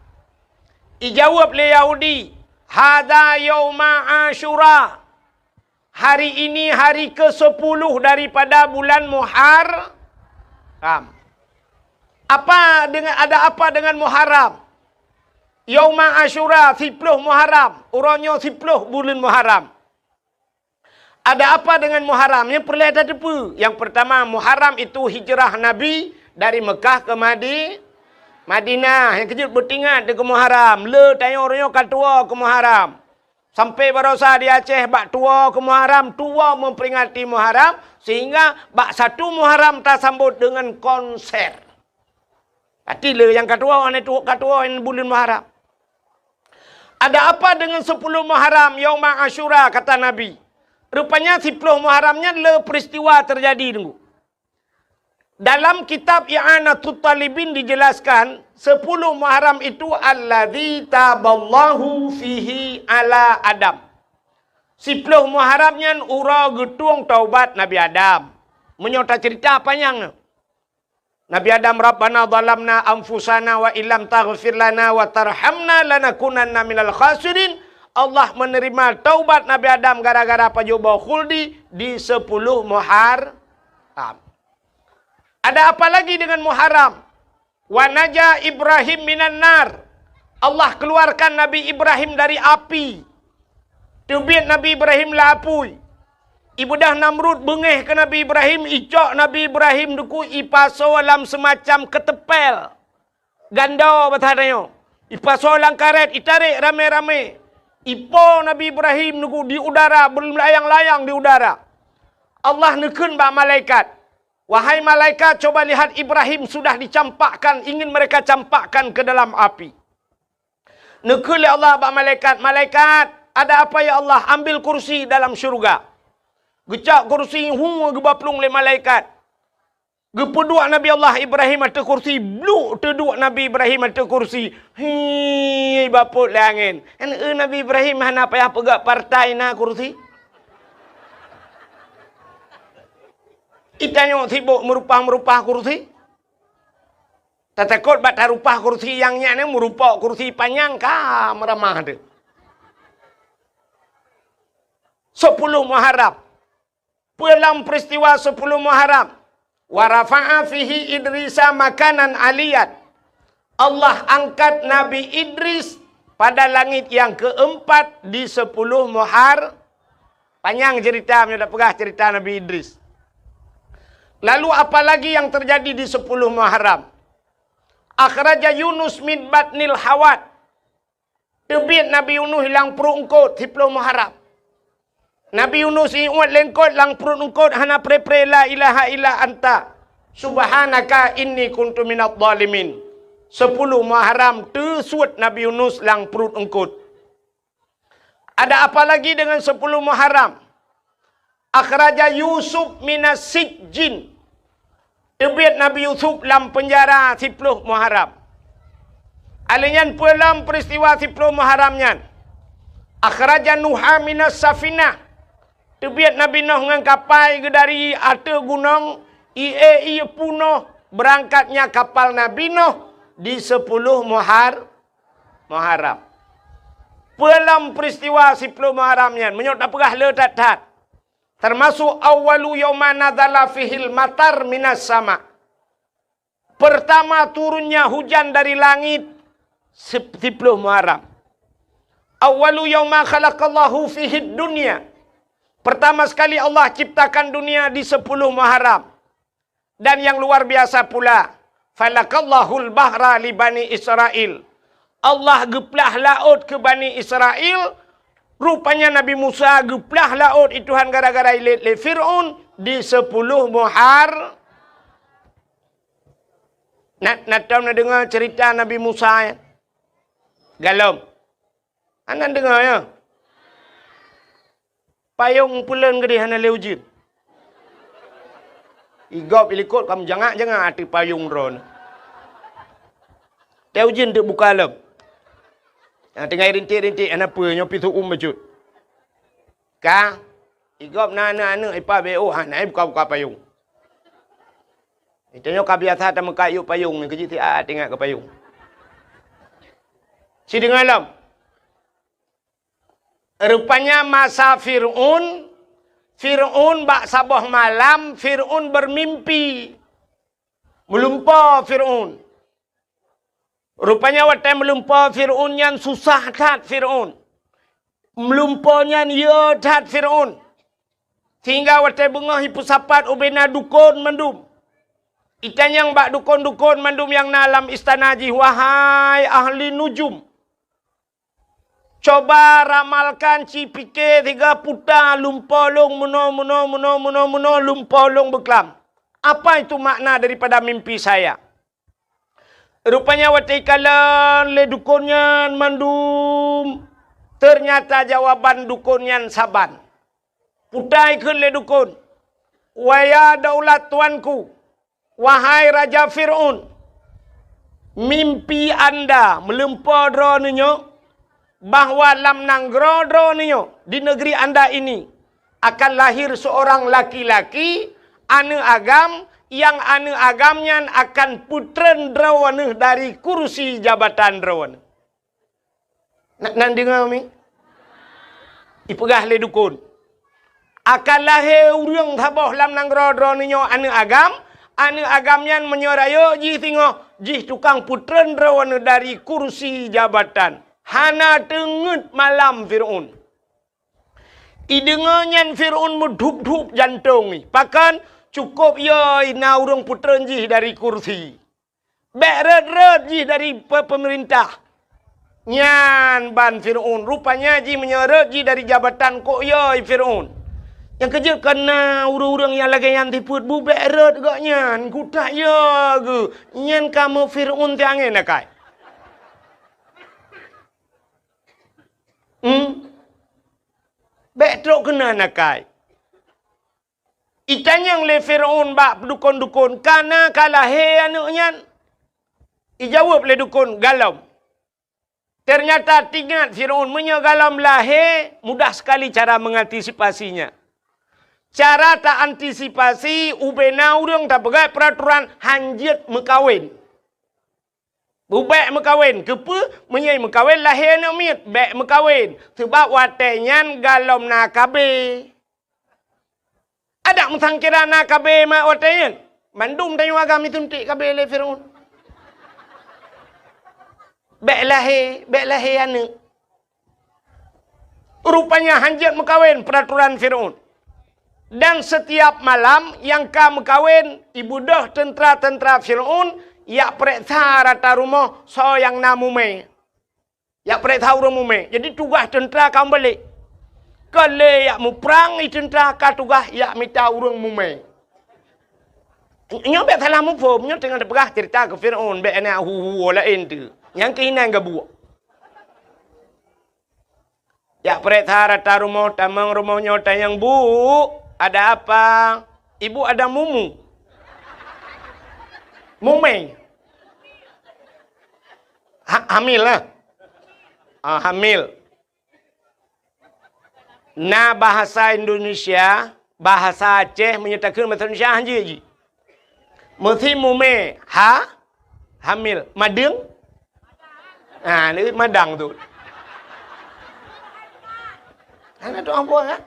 Ijaweueb lé Yahudi, "Hadza yauma Asyura." Hari ini hari kesepuluh daripada bulan Muharram. Apa dengan, ada apa dengan Muharram? Yauma Asyura, siploh Muharram. Uroe nyoe siploh buleuen Muharram. Ada apa dengan Muharram? Nyang peureulée tateupeue. Yang pertama, Muharram itu hijrah Nabi dari Mekah ke Madi-, Madinah. Nyang keujeuet beutingat di keu Muharram. Le tanyoe uroe nyoe ka tuwoe keu Muharram. Sampai barosa di Aceh bak tuwoe keu Muharram, tuwoe memperingati Muharram, sehingga bak satu Muharram tasambot dengan konser. Pati le nyang ka tuwoe, hana tuwoe, ka tuwoe buleuen Muharram. Ada apa dengan sepuluh Muharram, Yauma Asyura, kata Nabi? Rupanya siploh Muharram nyan le peristiwa terjadi, Teungku. Dalam kitab I'anatut Talibin dijelaskan, sepuluh Muharram itu alladzi taballahu fihi ala Adam. Siploh Muharram nyan uroe geutueng taubat Nabi Adam. Meunyoe taceurita panyang, Nabi Adam, "Rabbana zalamna anfusana wa illam taghfir lana wa tarhamna lanakunanna minal khasirin." Allah menerima taubat Nabi Adam gara-gara pajoh boh khuldi di sepuluh Muharram. Ada apa lagi dengan Muharram? "Wa naja Ibrahim minan nar." Allah keluarkan Nabi Ibrahim dari api. Teubiet Nabi Ibrahim lam apui. Ibeudôh Namrud beungéh keu Nabi Ibrahim, icok Nabi Ibrahim, Teungku, ipasoe lam seumacam keuteumpél. Gando basa tanyoe. Ipasoe lam karét, itarek ramé-ramé. Ipo Nabi Ibrahim, Teungku, di udara, beulayang-layang di udara. Allah neukheun bak malaikat, "Wahai malaikat, coba lihat, Ibrahim sudah dicampakkan, ingin mereka campakkan ke dalam api." Neukheun lé Allah bak malaikat, "Malaikat, ada apa ya Allah? Ambil kursi dalam syurga." Geucok kursi, hu, geuba plueng lé malaikat. Geupeuduek Nabi Allah Ibrahim ateueh kursi, bluk teuduek Nabi Ibrahim ateueh kursi. Hi, bapot lé angén. Kan, eh, Nabi Ibrahim hana payah peugah partai na kursi. Itanyoe sibok meurupah-meurupah kursi. Tatakot bak tarupah kursi nyang nyan, meurupok kursi panyang ka meuramah teuh. Sepuluh Muharram. Peue lam peristiwa sepuluh Muharram? "Wa rafa'a fihi Idrisa makanan aliyan." Allah angkat Nabi Idris pada langit yang keempat di sepuluh Muhar-, panyang cerita, meunyoe tapeugah cerita Nabi Idris. Lalu apa lagi yang terjadi di sepuluh Muharram? "Akhraja Yunus min batnil hawat." Teubiet Nabi Yunus lam pruet eungkot, siploh Muharram. Nabi Yunus iuet lé eungkot, lam pruet eungkot hana pre-pre la ilaha illa anta subhanaka inni kuntu minadh dhalimin. Sepuluh Muharram teusuet Nabi Yunus lam pruet eungkot. Ada apa lagi dengan sepuluh Muharram? "Akhraja Yusuf minas sijjin." Teubiet Nabi Yusuf lam penjara siploh Muharram. Alèh nyan peue lam peristiwa siploh Muharram nyan? "Akhraja Nuha minas safinah." Teubiet Nabi Nuh ngon kapai geudari ateueh gunong, ie-ie punoh beurangkatnya kapal Nabi Nuh di sepuluh Muhar-, Muharram. Peue lom peristiwa siploh Muharram nyan? Meunyoe tapeugah le that-that. Termasuk awwalu yauma nazala fihil matar minas sama. Pertama turunnya hujan dari langit sip-, siploh Muharram. Awwalu yauma khalaqallahu fihid dunya. Pertama sekali Allah ciptakan dunia di sepuluh Muharram. Dan yang luar biasa pula, falakallahul bahra li Bani Israel. Allah geuplah laôt keu Bani Israel. Rupanya Nabi Musa geuplah laôt i Tuhan gara-gara ilét lé Fir'aun di sepuluh Muhar-, na, na tom na deungoe cerita Nabi Musa, ya? Galom. Hana deungoe, ya? Payong peuleuen geudeh hana lé ujeuen. Igob ilikot ka meujangak-jangak ateueh payong droeneuh. Teu ujeuen teuk buka lom. Nyang tinggai rintik-rintik, hana peue, nyoe pih seu-uem bacut. Ka, igob na aneuk-aneuk ipa B O, hana buka-buka payong. Tanyoe ka biasa tameukat yub payong, nyoe keujeuet siat ingat keu payong. Sideungoe lom. Rupanya masa Fir'aun, Fir'aun bak saboh malam, Fir'aun bermimpi. Meulumpoe Fir'aun. Rupanya watée meulumpoe Fir'aun nyan susah that Fir'aun. Meulumpoe nyan yo that Fir'aun. Sehingga watée beungoh ipeusapat ubena dukon mandum. Itanyong bak dukon-dukon mandum nyang na lam istana jih, "Wahai ahli nujum, coba ramalkan, ci pike siga puta lumpoe lôn meunoe, meunoe, meunoe, meunoe, meunoe lumpoe lôn beuklam. Apa itu makna daripada mimpi saya?" Rupanya watée ikalon lé dukon nyan mandum, ternyata jawaban dukon nyan saban. Puta ikheun lé dukon, "Waya daulat tuanku, wahai Raja Fir'aun, mimpi anda meulumpoe droeneuh nyoe bahwa lam nanggroe droeneuh nyoe, di negeri anda ini, akan lahir seorang laki-laki, aneuk agam, nyang aneuk agam nyan akan peutreun droeneuh dari kursi jabatan droeneuh." Na, na deungoe mi? Ipeugah lé dukon, "Akan lahé ureuëng saboh lam nanggroe droeneuh nyoe aneuk agam, aneuk agam nyan meunyoe rayeuk jih singoh, jih tukang peutreun droeneuh dari kursi jabatan." Hana teungeut malam Fir'aun. Ideungoe nyan Fir'aun meudhup-dhup jantong jih. Pakon? Cukôp yo na ureuëng peutreun jih dari kursi. Bék rhot-rhot jih dari pe-, peumeurintah. Nyan ban Fir'aun. Rupanya jih meunyoe rhot jih dari jabatan kok yo Fir'aun. Nyang keujeuet kana ureuëng-ureuëng nyang lagée nyan sifeuet bu bék rhot gobnyan. Kutak yo geuh. Nyan kamoe Fir'aun tiangén akai. Hmm? Bék trok keunan akai. Itanyong lé Fir'aun bak dukon-dukon, "Kana ka lahé aneuk nyan?" Ijaweueb lé dukon, "Galom." Ternyata teuingat Fir'aun, meunyoe galom lahé, mudah sekali cara mengantisipasinya. Cara ta antisipasi, ubena ureuëng tapeugah peraturan hanjeuet meukawen. Bék meukawen, keupeue? Meunyoe meukawen lahé aneuk miet, bék meukawen. Seubab watée nyan galom na K B. Adak meusangkira na K B mak watée nyan. Mandum tanyoe agam ituntik K B lé Fir'aun. Bék lahé, bék lahé aneuk. Rupanya hanjeuet meukawen peraturan Fir'aun. Dan setiap malam nyang ka meukawen, ibeudôh teuntra-teuntra Fir'aun jak peureksa rata rumoh soe nyang na mumé. Jak peureksa ureuëng mumé. Jadi tugaih teuntra ka meubalek. Ka lé jak muprang i teuntra, ka tugaih jak mita ureuëng mumé. Nyoe bék salah muphom, nyoe teungoh teupeugah cerita keu Fir'aun, bék na hu-hu laén tu. Nyang keuinan gabuek. Jak peureksa rata rumoh, tamong rumoh nyoe tanyong, "Bu, ada apa?" "Ibu ada mumu." Mumé. Ha, hamil lah. Ah, hamil. Na bahasa Indonesia, bahasa Aceh meunyoe takheun bahasa Indonesia hanjeuet jih. Meusi mumé, ha? Hamil. Madeueng? Ha, ni madang tu. Hana tu'oh amphon, kan?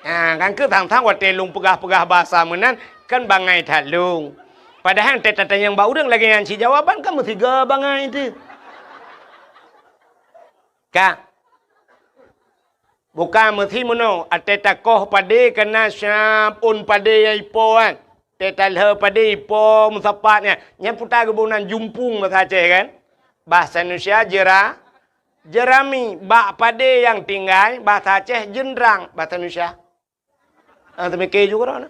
Ha, kan keuh thang-thang watèe lôn peugah-peugah bahasa meunan, kan bangai that lôn. Padahai watèe tatanyong bak ureueng lagèe nyan cit jawaban kan meusigoe bangai teuh. Ka. Bukan meusi meunoe, watèe takoh padé kana siab ôn padé nyang ipo kan. Watèe talheueh padé ipo meusapat nyan. Nyan peue ta geuboh nan jumpung bahasa Aceh kan? Bahasa Indonesia jera-, jerami. Bak padé nyang tinggai, bahasa Aceh jeundrang, bahasa Indonesia. Ah, teumike ju keudroe na.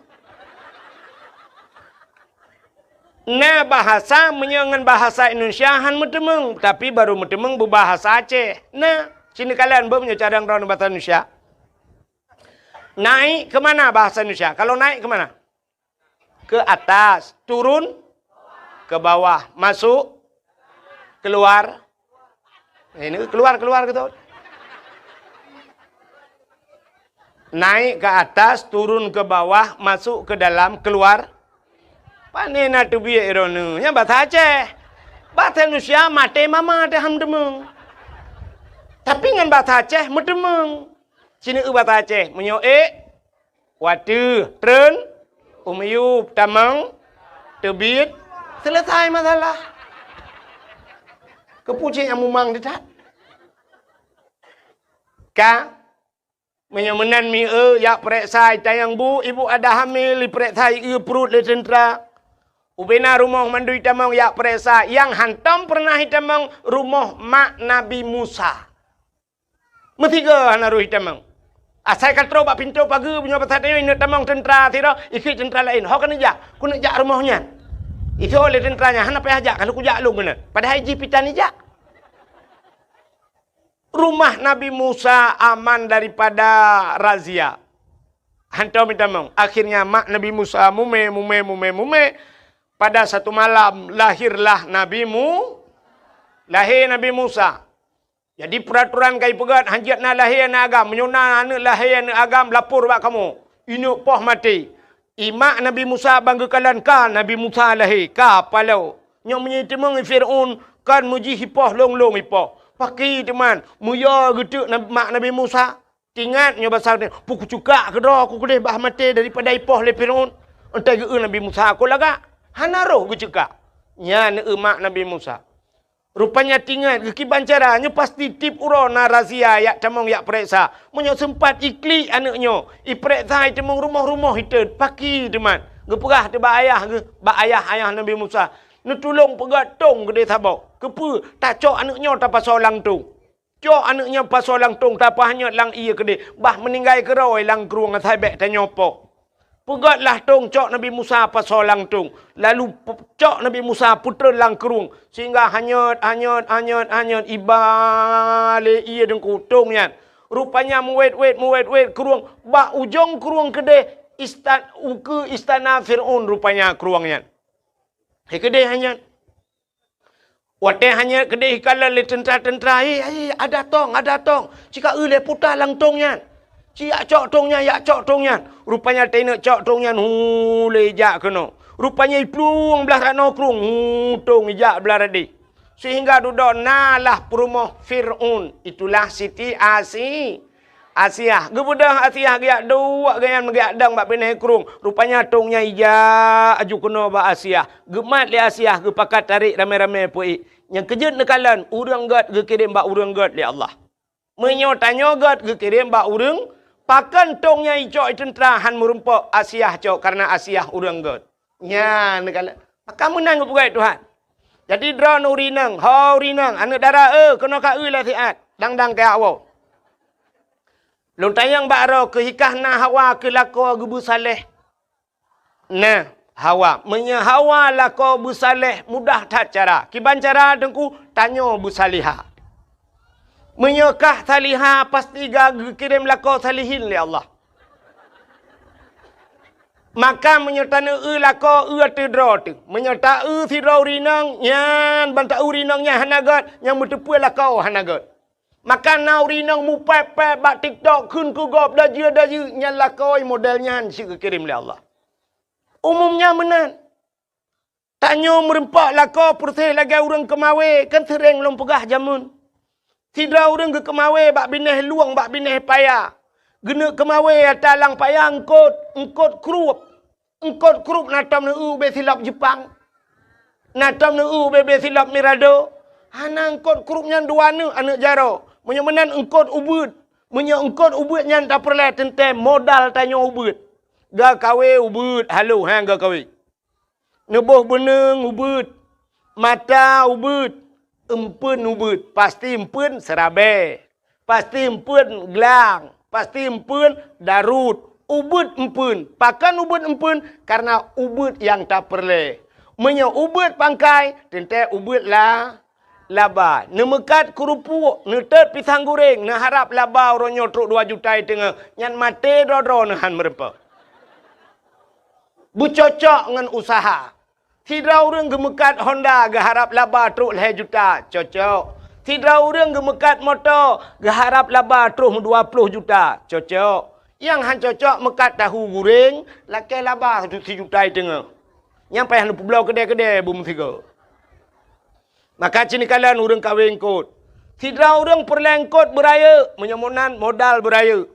Na bahasa meunyoe ngon bahasa Indonesia han meuteumeung, tapi barô meuteumeung beubahasa Aceh. Na, sini kalian beu meunyoe cadang droeneuh bahasa Indonesia. Naik ke mana bahasa Indonesia? Kalau naik ke mana? Ke atas, turun ke bawah, masuk, keluar. Eh, ini keluar, keluar gitu. Naik ke atas, turun ke bawah, masuk ke dalam, keluar. Pane na teubiet droeneuh? Nyan bahasa Aceh. Bahasa Indonesia maté mama teuh han meuteumeung. Tapi ngon bahasa Aceh meuteumeung. Sini eu bahasa Aceh, meunyoe ék, watèe, treun, u miyueb, tamong, teubiet, selesai masalah. Keupeue cit nyang mumang teuh that? Ka, meunyoe meunan mi eu, jak peuriksa i tanyong bu, ibu ada hamil, ipeuriksa i eu pruet lé teuntra. Ubena rumoh mandum itamong jak peuriksa, nyang hantom peureunah itamong rumoh mak Nabi Musa. Meusigoe hana roh itamong. Asai ka troh bak pintoe pageue, meunyoe basa tanyoe ineuk tamong teuntra sidroe, ikheun teuntra laén. Ho keuneuk jak, keuneuk jak rumoh nyan. Isoe lé teuntra nyan, hana payah jak, ka lheueh kujak lôn keunoe. Padahai jih pih tan ijak. Rumah Nabi Musa aman daripada razia. Hantom itamong. Akhirnya mak Nabi Musa mumè, mumè, mumè, mumè. Pada satu malam lahirlah Nabi Mu-, lahé Nabi Musa. Jadi, peuratoran ka ipeugöt, hanjeuet na lahé aneuk agam. Meunyoe na aneuk lahé aneuk agam, lapor bak kamoe. Ineuk poh maté. I mak Nabi Musa ban geukalon ka Nabi Musa lahé, ka paloe. Nyoe meunyoe iteumeung Fir'aun, kon meujih ipoh lôn-lôn ipoh. Pakri teuma, meuyöe geuteuk nab-, mak Nabi Musa. Tingat nyoe basa, "Peu kuceukak keudroe ku keudeh bah maté daripada ipoh lé Fir'aun." Enteuk geu-eu Nabi Musa, "Kon lagak." Hana roh geuceukak. Nyan eu mak Nabi Musa. Rupanya tingat geukiban cara, nyoe pasti tiep uroe na razia jak tamong jak peuriksa. Meunyoe seumpat iklik aneuk nyoe, ipeuriksa iteumeung rumoh-rumoh itot, pakri teuma. Geupeugah teuma bak ayah geuh, bak ayah, ayah Nabi Musa, "Neutulông peugöt tông keudeh saboh. Keupeue? Tacok aneuk nyoe tapasoe lam tông." Cok aneuk nyan pasoe lam tông, tapeuhanyöt lam ié keudeh, bah meuninggai keudroe lam krueng asai bèk tanyoe poh. Peugötlah tông, cok Nabi Musa pasoe lam tông, lalu pe-, cok Nabi Musa peutreun lam krueng, sehingga hanyöt, hanyöt, hanyöt, hanyöt, iba lé ié deungku tông nyan. Rupanya meuwét-wét, meuwét-wét krueng, bak ujong krueng keudeh istan-, ukeue istana Fir'aun rupanya krueng nyan. Hai keudeh hanyöt. Watèe hanyöt keudeh ikalon lé teuntra-teuntra, "Hei, hei, ada tông, ada tông! Cika eu lé puta lam tông nyan! Ci jak cok tông nyan, jak cok tông nyan!" Rupanya teuneuk cok tông nyan, hu, lé ijak keunoe. Rupanya iplueng blah ranoe krueng, hu, tông ijak blah radeh. Sehingga dudoe na lah peurumoh Fir'aun, itulah Siti Asi-, Asiah. Geubeudôh Asiah geujak duek gobnyan meugeuyak dong bak binéh krueng. Rupanya tông nyan ijak aju keunoe bak Asiah. Geumat lé Asiah, geupakat tarek ramé-ramé peuék. Nyang keujeuet neukalon, ureueng gét geukirém bak ureueng gét lé Allah. Meunyoe tanyoe gét geukirém bak ureueng, pakon tông nyan icok i teuntra han meurumpok, Asiah cok, kareuna Asiah ureueng gét. Nyan neukalon. Maka meunan geupeugah Tuhan. Jadi droeneuh ureueng inong, ho ureueng inong, aneuk dara, eh, keunoe ka eu lé siat, dang-dang keu awak. Lôn tanyong bak droe keuh, hikah na Hawa keu lakoe geubeusaléh? Na, Hawa. Meunyoe Hawa lakoe beusaléh, mudah that cara. Kiban cara teungku, tanyoe beusalihah. Meunyoe kah salihah, pasti ka geukirém lakoe salihin lé Allah. Maka meunyoe taneueu lakoe, eu ateueh droe teuh. Meunyoe taeu sidroe ureueng inong, nyan ban taeu ureueng inong nyan hana gét, nyang meuteupeue lakoe hana gét. Maka na ureueng inong mupéb-péb bak TikTok kheun keu gob dajeu-dajeu, nyan lakoe model nyan cit geukirém lé Allah. Umum nyan meunan. Tanyoe meurumpok lakoe peureuseh lagée ureuëng keumawé, kan seuréng lôn peugah jameun. Sidroe ureuëng geukeumawé bak binéh lueng, bak binéh paya. Geuneuk keumawé ata lam paya eungkot, eungkot krup. Eungkot krup na tom neueu ubé silop Jepang. Na tom neueu ubé-bé silop Mirado. Hana eungkot krup nyan dua neuk aneuk jaroe. Meunyoe meunan eungkot ubeuet. Meunyoe eungkot ubeuet nyan tapeureulée teuntée modal tanyoe ubeuet. Geukawé ubeuet halo, ha, geukawé. Neuboh beuneueng ubeuet, mata ubeuet, eumpeuen ubeuet, pasti eumpeuen seurabée, pasti eumpeuen glang, pasti eumpeuen daruet, ubeuet eumpeuen. Pakon ubeuet eumpeuen? Kareuna ubeuet nyang tapeureulée. Meunyoe ubeuet pangkai, teuntée ubeuet la, laba. Neumeukat keurupuek, neutot pisang goreng, neuharab laba uroe nyoe trok dua juta i teungoh, nyan maté droe-droe neuhan meurumpok. Beucocok ngon useuha. Sidroe ureuëng geumeukat Honda geuharab laba trok lhée juta, cocok. Sidroe ureuëng geumeukat moto geuharab laba troh dua ploh juta, cocok. Nyang han cocok meukat tahu goreng, lakée laba sijuta i teungoh. Nyang payah neupeubloe keudée-keudée beumeusigoe. Maka ceunikala ureuëng kawé eungkot. Sidroe ureuëng peureulée eungkot beurayeuk, meunyoe meunan modal beurayeuk.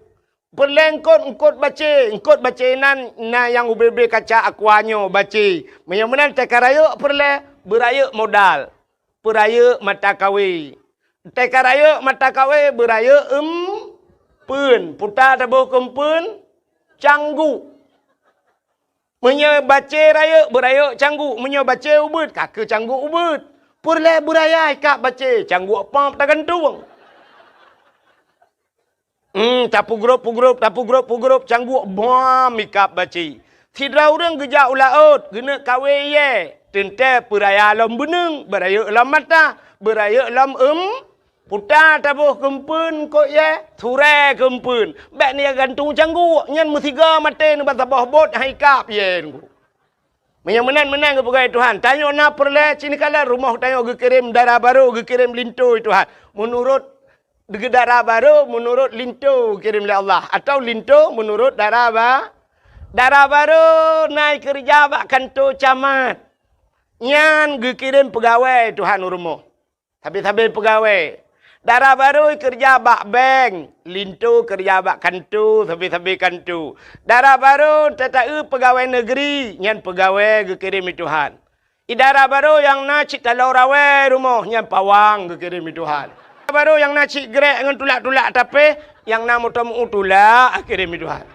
Peureulée eungkot, eungkot bacée, eungkot bacée nan na nyang ubé-bé kaca aqua nyoe bacée. Meunyoe meunan teuka rayeuk peureulée, beurayeuk modal. Peurayeuk mata kawé. Teuka rayeuk mata kawé, beurayeuk eumpeuen. Puta taboh keu eumpeuen, cangguek. Meunyoe bacée rayeuk, beurayeuk cangguek. Meunyoe bacée ubeuet, ka keu cangguek ubeuet. Peureulée beuraya ikab bacée, cangguek pop tagantung. Hmm, tapeugrop-peugrop, tapeugrop-peugrop, cangguek bom ikab bacée. Sidroe ureuëng geujak u laôt, geuneuk kawé ié. Teuntée peuraya lom beuneueng, beurayeuk lom mata, beurayeuk lom eum, puta taboh keu eumpeuen eungkot ié, surée keu eumpeuen. Bék neugantung cangguek, nyan meusigoe maté neuba saboh bot han ikab ié nunggu. Meunyoe meunan-meunan geupeugah Tuhan, tanyoe na peureulée ceunikala rumoh tanyoe geukirém dara barô, geukirém linto Tuhan. Meunurot dara barô, meunurot linto geukirém lé Allah, atawa linto meunurot dara ba-, dara barô na keureuja bak kanto camat. Nyan geukirém peugawée Tuhan u rumoh. Sabe-sabe peugawée. Dara barô keureuja bak bank, linto keureuja bak kanto, sabe-sabe kanto. Dara barô tata-eu peugawée negeri, nyan peugawée geukirém lé Tuhan. I dara barô nyang na cit taloe rawée rumoh, nyan pawang geukirém lé Tuhan. Dara barô nyang na cit grek ngon tulak-tulak tapéh, nyang na moto meu tulak geukirém lé Tuhan.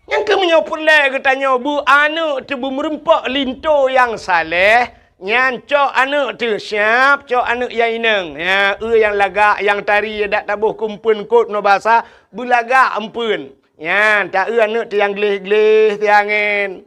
Nyang keuh meunyoe peureulée geutanyoe beu aneuëk teuh beumeureumpok linto nyang saléh, nyan cok aneuëk teuh siab, cok aneuëk nyang inong. Ya, eu nyang lagak, nyang tari, dak taboh keu eumpeuen eungkot ngon basa, beulagak eumpeuen. Nyan, ta eu aneuëk teuh nyang gleh-gleh siangén.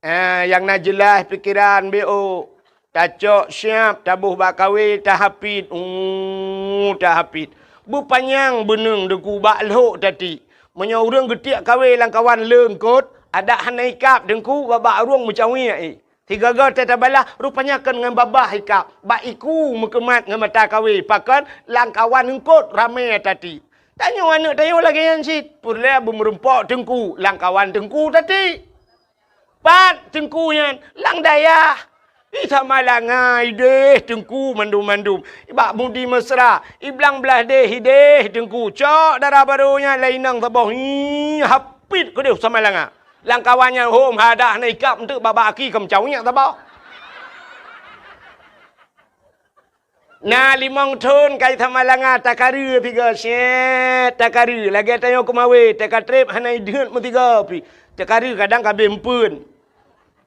Ah, nyang na jeulaih pikeran B O. Tacok siab, taboh bak kawé, tahapit. Uh, tahapit. Beupanyang beuneueng deungon bak lhok tati. Meunyoe ureuëng geutiek kawé lam kawan leungkot, adak hana ikab teungku, babah ureuëng meucawiek i. Sigoe-goe teuh tabalah, rupanya kon ngon babah ikab, bak iku meukeumat ngon mata kawé, pakon lam kawan eungkot ramé tati. Tanyoe aneuëk tanyoe lagée nyan cit, peureulée beumeureumpok teungku, lam kawan teungku tati. Pat teungku nyan, lam dayah. Di Samalanga ideh teungku mandum-mandum. Bak Mudi Mesra, i blang blaih deh ideh teungku. Cok dara barô nyan lé inong saboh. Hi, hapit keudeh Samalanga. Lam kawan nyan hom hadah na ikab eunteuk babah aki keu meucawiek saboh. Na limong thon kai Samalanga takareue sigoe, syet takareue, lagée tanyoe keumawé, teuka treb hana ideuet meusigoe pih. Takareue kadang ka abéh eumpeuen.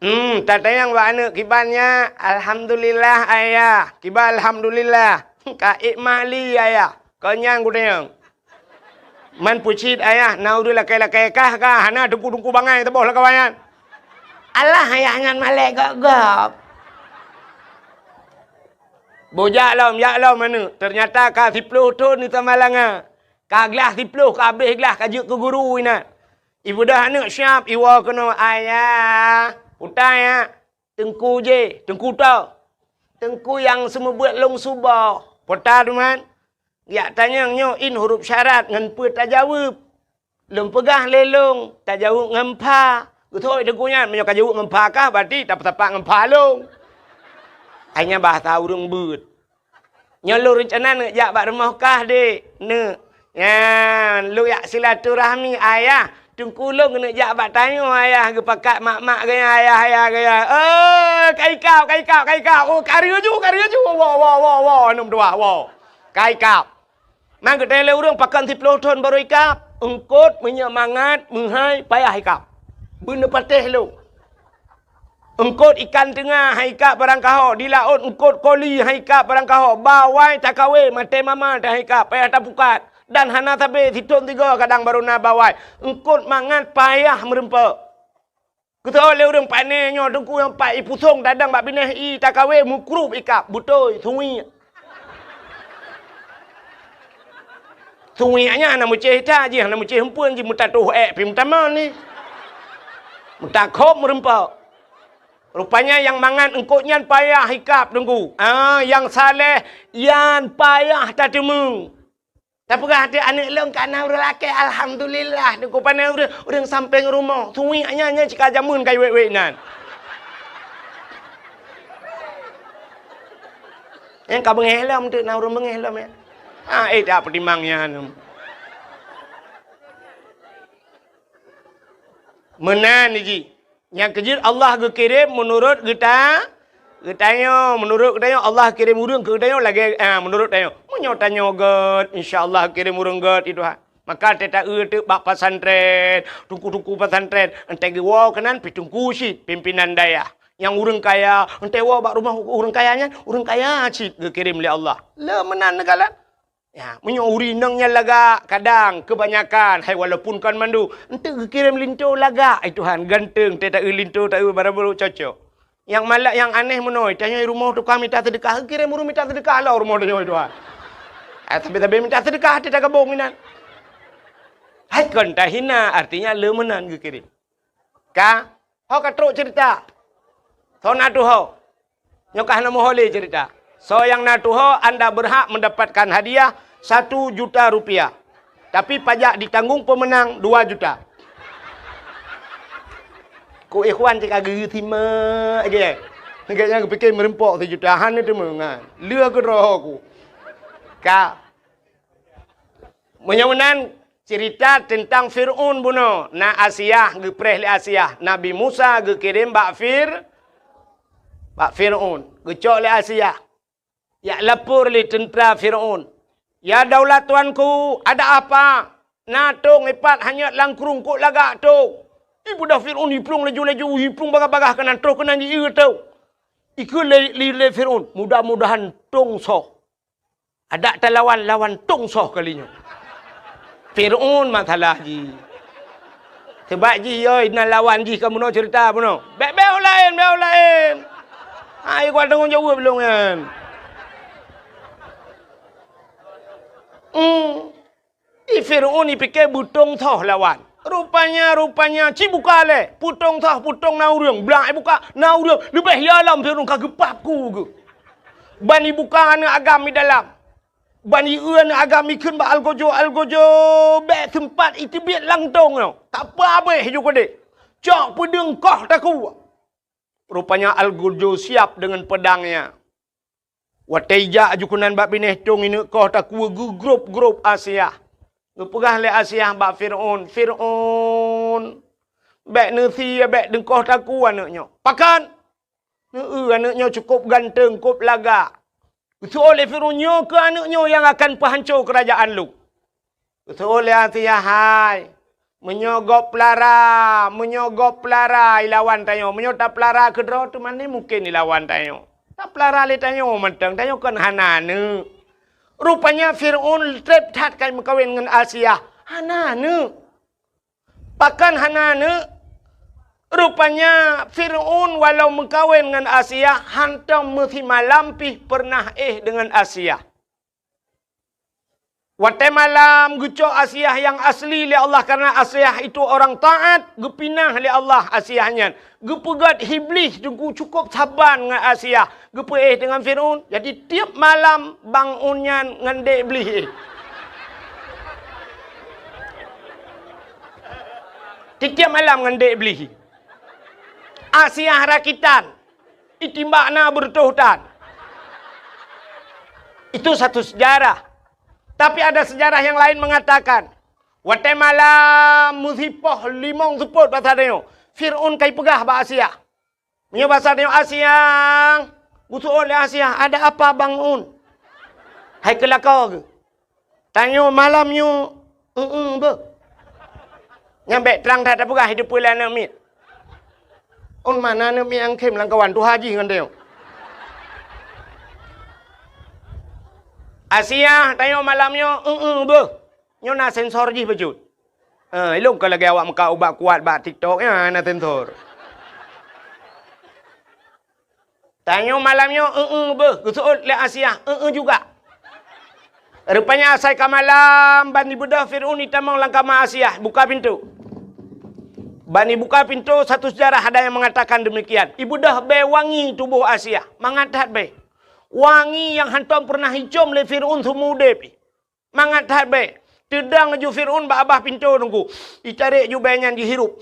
Hmm, tatanyong bak aneuëk kiban nyan, "Alhamdulillah, Ayah." Kiban alhamdulillah. "Ka ék mak li, Ayah?" Kon nyan kutanyong. Man peucit ayah, na ureuëng lakée-lakée kah ka, hana teungku-teungku bangai teuboh lam kawan nyan. Alah ayah nyan malée gob-gob. Boh jak lom, jak lom aneuëk. Teunyata ka siploh thon di Samalanga. Ka glah siploh, ka abéh glah, ka jeuet keu guru inan. Ibeudôh aneuëk siab, iwoe keunoe, "Ayah, utai ya, teungku jih, teungku toh. Teungku nyang seumeubeuet lôn suboh." Peue ta teuma? Jak tanyong nyoe in huruf syarat ngon peue tajaweueb. Lôn peugah lé lôn, tajaweueb ngon pha. Geuthôi teungku nyan, meunyoe ka jaweueb ngon pha kah, berarti tapeutapak ngon pha lôn. Hai nyan bahasa ureuëng beuet. Nyoe lôn reuncana neuk jak bak rumoh kah, Dek. Neuk. Nyan, lôn jak silaturahmi, Ayah. Teungku lôn keuneuk jak bak tanyoe, Ayah. Geupakat mak-mak geuh nyan, Ayah, Ayah geuh nyan. Eh, ka ikab, ka ikab, ka ikab. Oh, ka reuju, ka reuju. Woe, woe, woe, woe. Aneuk meutuah, woe. Ka ikab. Man geutanyong lé ureuëng, pakon siplôh thon barô ikab? Eungkôt meunyoe mangat, meuhai, payah ikab. Beuneupatéh lôn. Eungkôt ikan teunga han ikab barangkaho, di laôt eungkôt koli han ikab barangkaho, bawai takawé maté mama teuh han ikab, payah tapukat, dan hana sabé sithon sigoe kadang barô na bawai. Eungkôt mangat payah meurumpok. Keutoe lé ureuëng pané nyoe teungku nyang pat ipusong tadong bak binéh i takawé meukrub ikab, beutôi, suwiek. Suwiek nyan hana meucéh that jih, hana meucéh eumpeuen jih, meutatoh ék pi meutamong ni. Meutakhob meurumpok. Rupanya nyang mangat eungkôt nyan payah ikab teungku. Ah, nyang saleh nyan payah tateumeung. Tapeugah até aneuk lôn ka na ureuëng lakée, alhamdulillah. Teungku pané ureuëng, ureuëng sampéng rumoh. Suwiek nyan, nyan cit ka jameun ka wék-wék nyan. Nyang ka beungéh lom tu, na ureuëng beungéh lom ya. Ah, eh, tak peutimang nyan. Meunan jih. Nyang keujeuet Allah geukirém meunurot geuta-, geutanyoe. Meunurot geutanyoe Allah kirém ureuëng keu geutanyoe lagée, ah, meunurot tanyoe. Meunyoe tanyoe gét, insya Allah kirém ureuëng gét, ya Tuhan. Maka teuta-eu teuk bak pesantren, teungku-teungku pesantren, entée geuwoe keunan pi teungku cit, pimpinan dayah. Nyang ureuëng kaya, entée woe bak rumoh ureuëng kaya nyan, ureuëng kaya cit geukirém lé Allah. Le meunan neukalon. Ya, meunyoe ureuëng inong nyan lagak, kadang kebanyakan, hai walaupun kon mandum, enteuk geukirém linto lagak, ai Tuhan, ganteng, teuta-eu linto, ta-eu barabara cocok. Nyang malak, nyang aneh meunoe, tanyoe rumoh tukang mita seudeukah, geukirém ureuëng mita seudeukah lom rumoh tanyoe, ai Tuhan. Ah, sabe-sabe mita seudeukah, teuta gabong inan. Hai kon tahina, artinya le meunan geukirém. Ka, ho ka trok cerita. Soe na tuho? Nyoe ka hana meuho lé cerita. Soe nyang na tuho, anda berhak mendapatkan hadiah satu juta rupiah. Tapi pajak ditanggung pemenang dua juta. Ku ikhwan cit ka geu simak lagée. Lagée nyang geupike meureumpok sijuta, hana teuma ngan. Lé keudroe ho ku. Ka. Meunyoe meunan, cerita teuntang Fir'aun bunoe, na Asiah, geupreh lé Asiah. Nabi Musa geukirém bak Fir-, bak Fir'aun. Geucok lé Asiah. Jak lapor lé teuntra Fir'aun. "Ya daulat tuanku, ada apa? Na tong ipat hanyot lam krueng, kok lagak tong?" Ibeudôh Fir'aun, iplueng laju-laju, iplueng bagah-bagah keunan, troh keunan jieu tong. Ikheun lé, lé, lé Fir'aun, "Mudah-mudahan tong soh." Adak talawan, lawan tong soh kali nyoe. Fir'aun masalah jih. Sebab jih, yoi, na lawan jih ka bunoe cerita bunoe. Bék, bék ho laén, bék ho laén. Hai, kuat tanggong jaweueb lôn nyan. Hmm. Di Fir'aun ipike beutong soh lawan. Rupanya, rupanya, ci buka lé. Peutong soh, peutong na ureuëng. Blak ibuka, na ureuëng. Leubeh ya lom Fir'aun ka geupap ku geuh. Ban ibuka aneuk agam di dalam. Ban ieu aneuk agam ikheun bak algojo, algojo, bék seumpat iteubiet lam tong nyoe. Tak apa habéh ju keudeh. Cok peudeueng koh takue. Rupanya algojo siap deungon peudangnya. Watée ijak aju keunan bak binéh tong ineuk koh takue geugrôp-grôp Asiah. Geupeugah lé Asiah bak Fir'aun, "Fir'aun, bék neusie, bék neukoh takue aneuk nyoe." "Pakon?" "Neu-eu aneuk nyoe cukôp ganteng, kôp lagak." Geuseuôt lé Fir'aun, "Nyoe keuh aneuk nyoe nyang akan peuhanco keurajaan lôn." Geuseuôt lé Asiah, "Hai, meunyoe gob peulara, meunyoe gob peulara ilawan tanyoe, meunyoe tapeulara keudroe teuma ni mungken ilawan tanyoe. Tapeulara lé tanyoe mantong, tanyoe kon hana aneuk." Rupanya Fir'aun treb that ka meukawen ngon Asiah, hana aneuk. Pakon hana aneuk? Rupanya Fir'aun walau meukawen ngon Asiah, hantom meusimalam pih peureunah éh deungon Asiah. Watée malam geucok Asiah nyang asli lé Allah, karena Asiah itu orang taat, geupinah lé Allah Asiah nyan. Geupeugét Iblih teungku cukôp saban ngon Asiah, geupeuéh deungon Fir'aun. Jadi tieb malam bangun nyan ngon dek Iblih éh. Tieb-tieb malam ngon dek Iblih. Asiah rakitan. Itimbak na beureutoh tan. Itu satu sejarah. Tapi ada sejarah yang lain mengatakan, watée malam meusipoh limong seupôt basa tanyoe, Fir'aun ka ipeugah bak Asiah. Meunyoe basa tanyoe Asiah, geuseuôt lé Asiah, "Ada apa, Bang Un?" Hai keu lakoe geuh. Tanyoe malam nyoe, eu-eu beuh. Nyan bék trang that tapeugah di depan aneuk miet. Un mana aneuk miet nyang khém lam kawan tuha jih ngon tanyoe. Asiah, tanyoe malam nyoe, eu-eu beuh. Nyoe na sensor jih bacut. Eh, ilong ka lagée awak meukat ubat kuat bak TikTok, nyan na sensor. Tanyoe malam nyoe, eu-eu beuh, geuseuôt lé Asiah, eu-eu juga. Rupanya asai ka malam, ban ibeudôh Fir'aun itamong lam kama Asiah, buka pintoe. Ban ibuka pintoe, satu sejarah ada yang mengatakan demikian. Ibeudôh bée wangi tuboh Asiah, mangat that bée. Wangi nyang hántom peureunah icôm lé Fir'aun seumeu udeb. Mangat that bée. Teudong ju Fir'aun bak babah pintoe teungku. Itarek ju bée nyan jihirup.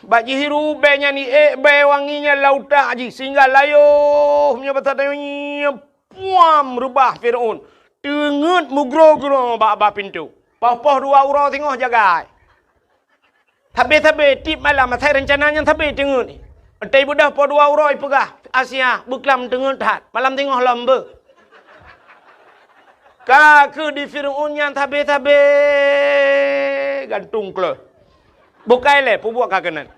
Bak jihirup bée nyan iék bée wangi nyan lam utak jih sehingga layoh meunyoe basa tanyoe nyan puam reubah Fir'aun. Teungeut meugroe-groe bak babah pintoe. Poh-poh dua uroe singoh jagai. Sabe-sabe tiep malam asai reuncana nyan sabe teungeut. Watée ibeudôh poh dua uroe ipeugah, "Asiah, beuklam teungeut that, malam singoh lom beuh." Ka kheueh di Fir'aun nyan sabe-sabe gantung kleuh. Bukai lé peubuet ka keunan.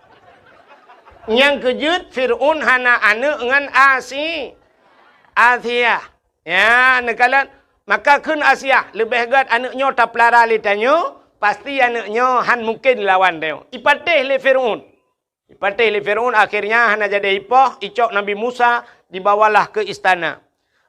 Nyang keujeuet Fir'aun hana aneuk ngon Asi-, Asiah. Ya, neukalon. Maka kheun Asiah, leubeh gét aneuk nyoe tapeulara lé tanyoe, pasti aneuk nyoe han mungken lawan tanyoe. Ipatéh lé Fir'aun. Ipatéh lé Fir'aun, akhirnya hana jadi ipoh, icok Nabi Musa, dibawalah ke istana.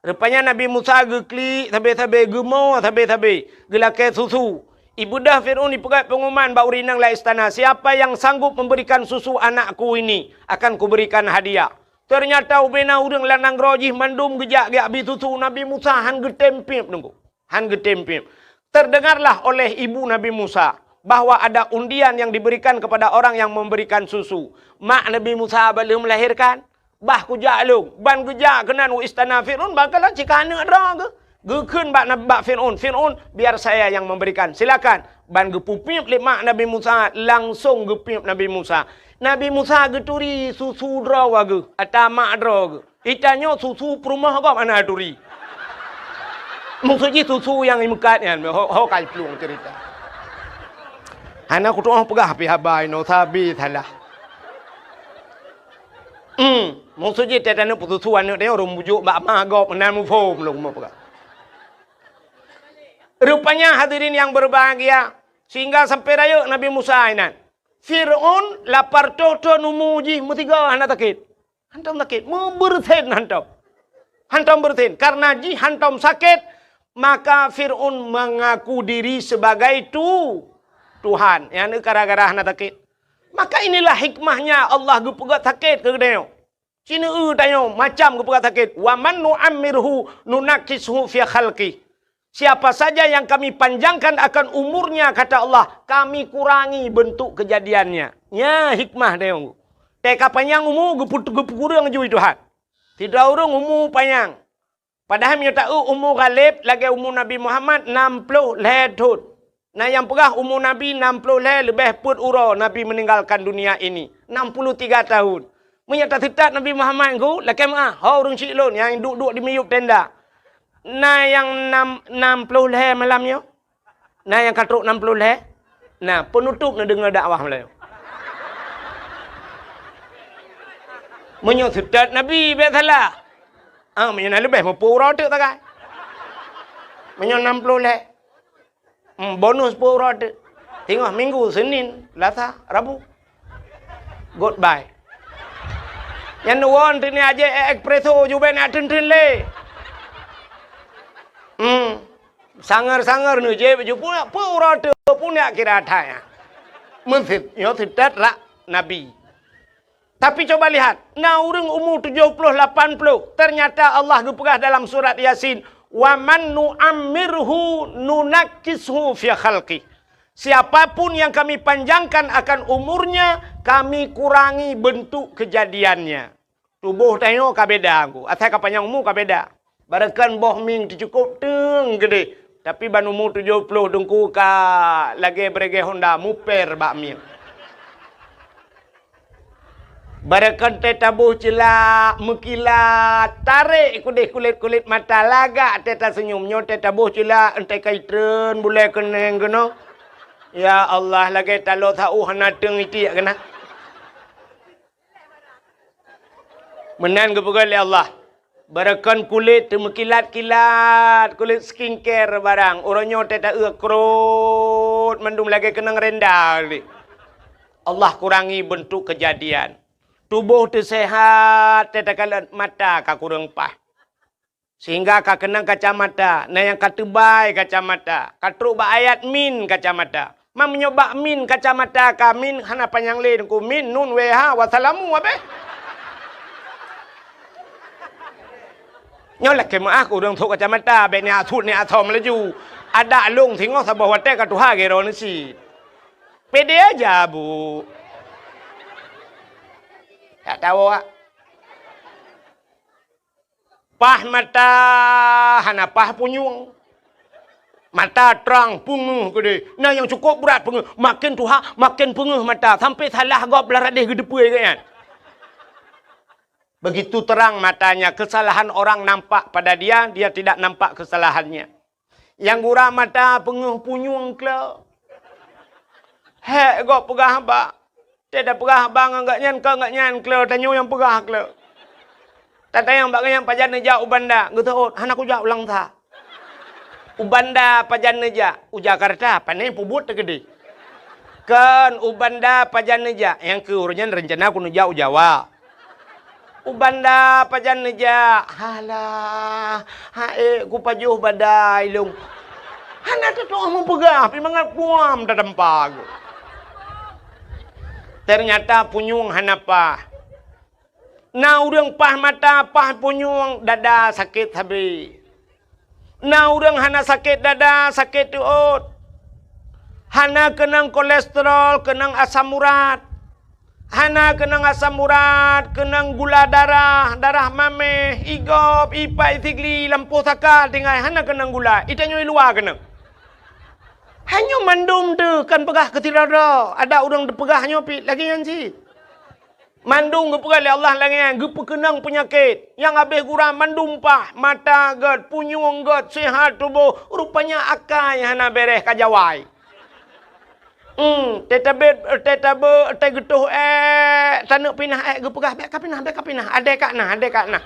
Rupanya Nabi Musa geuklik sabe-sabe, geumo sabe-sabe, geulakée susu. Ibeudôh Fir'aun ipeugét pengumuman bak ureueng inong lam istana, "Siapa yang sanggup memberikan susu anakku ini, akan kuberikan hadiah." Ternyata ubena ureueng lam nanggroe jih mandum geujak geubri susu, Nabi Musa han geutem piep teungku. Han geutem piep. Terdengarlah oleh ibu Nabi Musa bahwa ada undian yang diberikan kepada orang yang memberikan susu. Mak Nabi Musa bak lheueh melahirkan, bah kujak lôn, ban geujak keunan u istana Fir'aun, ban kalon cit ka aneuk droe geuh. Geukheun bak Nab-, bak Fir'aun, "Fir'aun, biar saya yang memberikan. Silakan." Ban geupeupiep lé mak Nabi Musa, langsong geupiep Nabi Musa. Nabi Musa geuturi susu droe geuh, ata mak droe geuh. Itanyoe susu peurumoh gob hana turi. Maksud jih susu nyang imeukat nyan, ho, ho ka iplueng cerita. Hana kutu'oh peugah pih haba inoe sabe salah. Hmm, maksud jih teutanyoe peususu aneuk tanyoe ureueng bujok bak ma gob meunan muphom lôn peugah. Rupanya hadirin yang berbahagia, sehingga sampai rayeuk Nabi Musa inan. Fir'aun lapar toh-toh umu jih meusigoe hana sakét. Hantom sakét, meubeureusen hantom. Hantom beureusen. Karena jih hantom sakét, maka Fir'aun mengaku diri sebagai tu-, Tuhan. Nyang gara-gara hana sakét. Maka inilah hikmahnya Allah geupeugét sakét keu geutanyoe. Sineue tanyoe macam geupeugét sakét. "Wa man nu'ammirhu nunakkishu fi khalqih." Siapa saja yang Kami panjangkan akan umurnya, kata Allah, Kami kurangi bentuk kejadiannya. Nya hikmah tanyoe. Teuka panyang umu geupeu-, geupeukureueng ju Tuhan. Sidroe ureueng umu panyang. Padahai meunyoe taeu umu ghaleb lagée umu Nabi Muhammad nam ploh lhée thon. Na nyang peugah umu Nabi nam ploh lhée leubeh peuet uroe Nabi meninggalkan dunia ini, enam puluh tiga tahun. Meunyoe taseutôt Nabi Muhammad ngon lakée meu'ah, ho ureueng syiek lôn nyang duek-duek di miyueb tenda. Na nyang nam, nam ploh lhée malam nyoe? Na nyang ka trok nam ploh lhée? Na, peunutôb neudeungoe dakwah malam nyoe. Meunyoe seutôt Nabi, bék salah. Ah, meunyoe na leubeh meupeu uroe teuk tagai. Meunyoe nam ploh lhée. Hmm, bonus peuet uroe teuk. Singoh Minggu, Senin, Selasa, Rabu. Goodbye. Nyan neuwon teuk ni aje espresso ju bék na teun-teun lé. Hmm. Sangar-sangar neujép ju peuet uroe teuk pun yak kira that nyan. Meuseuôt, nyoe seutôt rak Nabi. Tapi coba lihat, na ureuëng umu tujoh ploh lapan ploh, ternyata Allah geupeugah dalam surat Yasin, "Wa man nu'ammirhu nunakkishu fi khalqih." Siapa pun yang Kami panjangkan akan umurnya, Kami kurangi bentuk kejadiannya. Tuboh tanyoe ka beda, asai ka panyang umu ka beda. Barokon boh mieng teucukôp teung keudeh, tapi ban umu tujoh ploh teungku ka lagée bregeh honda muper bak mieng. Barokon teuh taboh ceulak meukilat, tarek keudeh kulét-kulét mata, lagak teuh taseunyum. Nyoe teuh taboh ceulak, enteuk ka itreun bulée keuneng keunoe. Ya Allah, lagée taloe sa-ueh hana teung itiek keunan. Meunan geupeugah lé Allah, barokon kulét teumeukilat-kilat, kulét skincare barang. Uroe nyoe teuh taeu krot mandum lagée keunong renda lé. Allah kurangi beuntuk keujadian. Tuboh teuh seuhat, teuh takalon mata ka kureueng paih. Sehingga ka keunong kacamata, na nyang ka teubai kacamata, ka trok bak ayat min kacamata. Ma meunyoe bak min kacamata ka min hana panyang lé teungku, min, nun, weh, ha, wassalamu, abéh. Nyoe lakée meuáh keu ureuëng sôk kacamata, bék niat sut niat asom laju. Adak lông singoh saboh watée ka tuha geuroe neusi. Pede aja, Bu. Tak tahu, Wak. Paih mata hana paih punyueng. Mata trang peungeuh keudeh. Na nyang cukôp brat peungeuh. Maken tuha, maken peungeuh mata. Sampai salah gob lam radeh geuteupeue geuh nyan. Begitu terang matanya, kesalahan orang nampak pada dia, dia tidak nampak kesalahannya. Nyang gura mata peungeuh punyueng kle. Hék gob peugah haba. Teuh tapeugah haba ngon gobnyan, kon gobnyan kle, tanyoe nyang peugah kle. Tatanyong bak gobnyan, "Pajan neujak u Banda?" Geuseuôt, "Hana kujak u Langsa." "U Banda pajan neujak?" "U Jakarta, pane peubuet teukeudeh." "Kon, u Banda pajan neujak?" "Nyang keu uroe nyan reuncana kuneuk jak u Jawa." "U Banda pajan neujak?" "Halah, ha'ék kupajoh badai lôn." Hana teutuoh meupeugah, pih mangat puam tatampa geuh. Ternyata punyueng hana paih. Na ureuëng paih mata, paih punyueng, dada sakét sabe. Na ureuëng hana sakét dada, sakét teuôt. Hana keunong kolesterol, keunong asam urat. Hana keunong asam urat, keunong gula darah, darah maméh, igob, ipat, isigli, lampôh saka, tinggai hana keunong gula. Itanyoe i luwa keunong. Hanyoe mandum teuh kan peugah keu sidroe-droe. Ada ureuëng teupeugah nyoe pih lagée nyan cit. Mandum geupeugah lé Allah lagée nyan, geupeukeunong peunyakét. Nyang habéh gura mandum paih, mata gét, punyueng gét, seuhat tuboh, rupanya akai hana béréh ka jawai. Hmm, teuh tabét, teuh tabé, teuh geutoh ék, taneuk pinah ék geupeugah, "Bék kapinah, bék kapinah, adée ka na, adée ka na."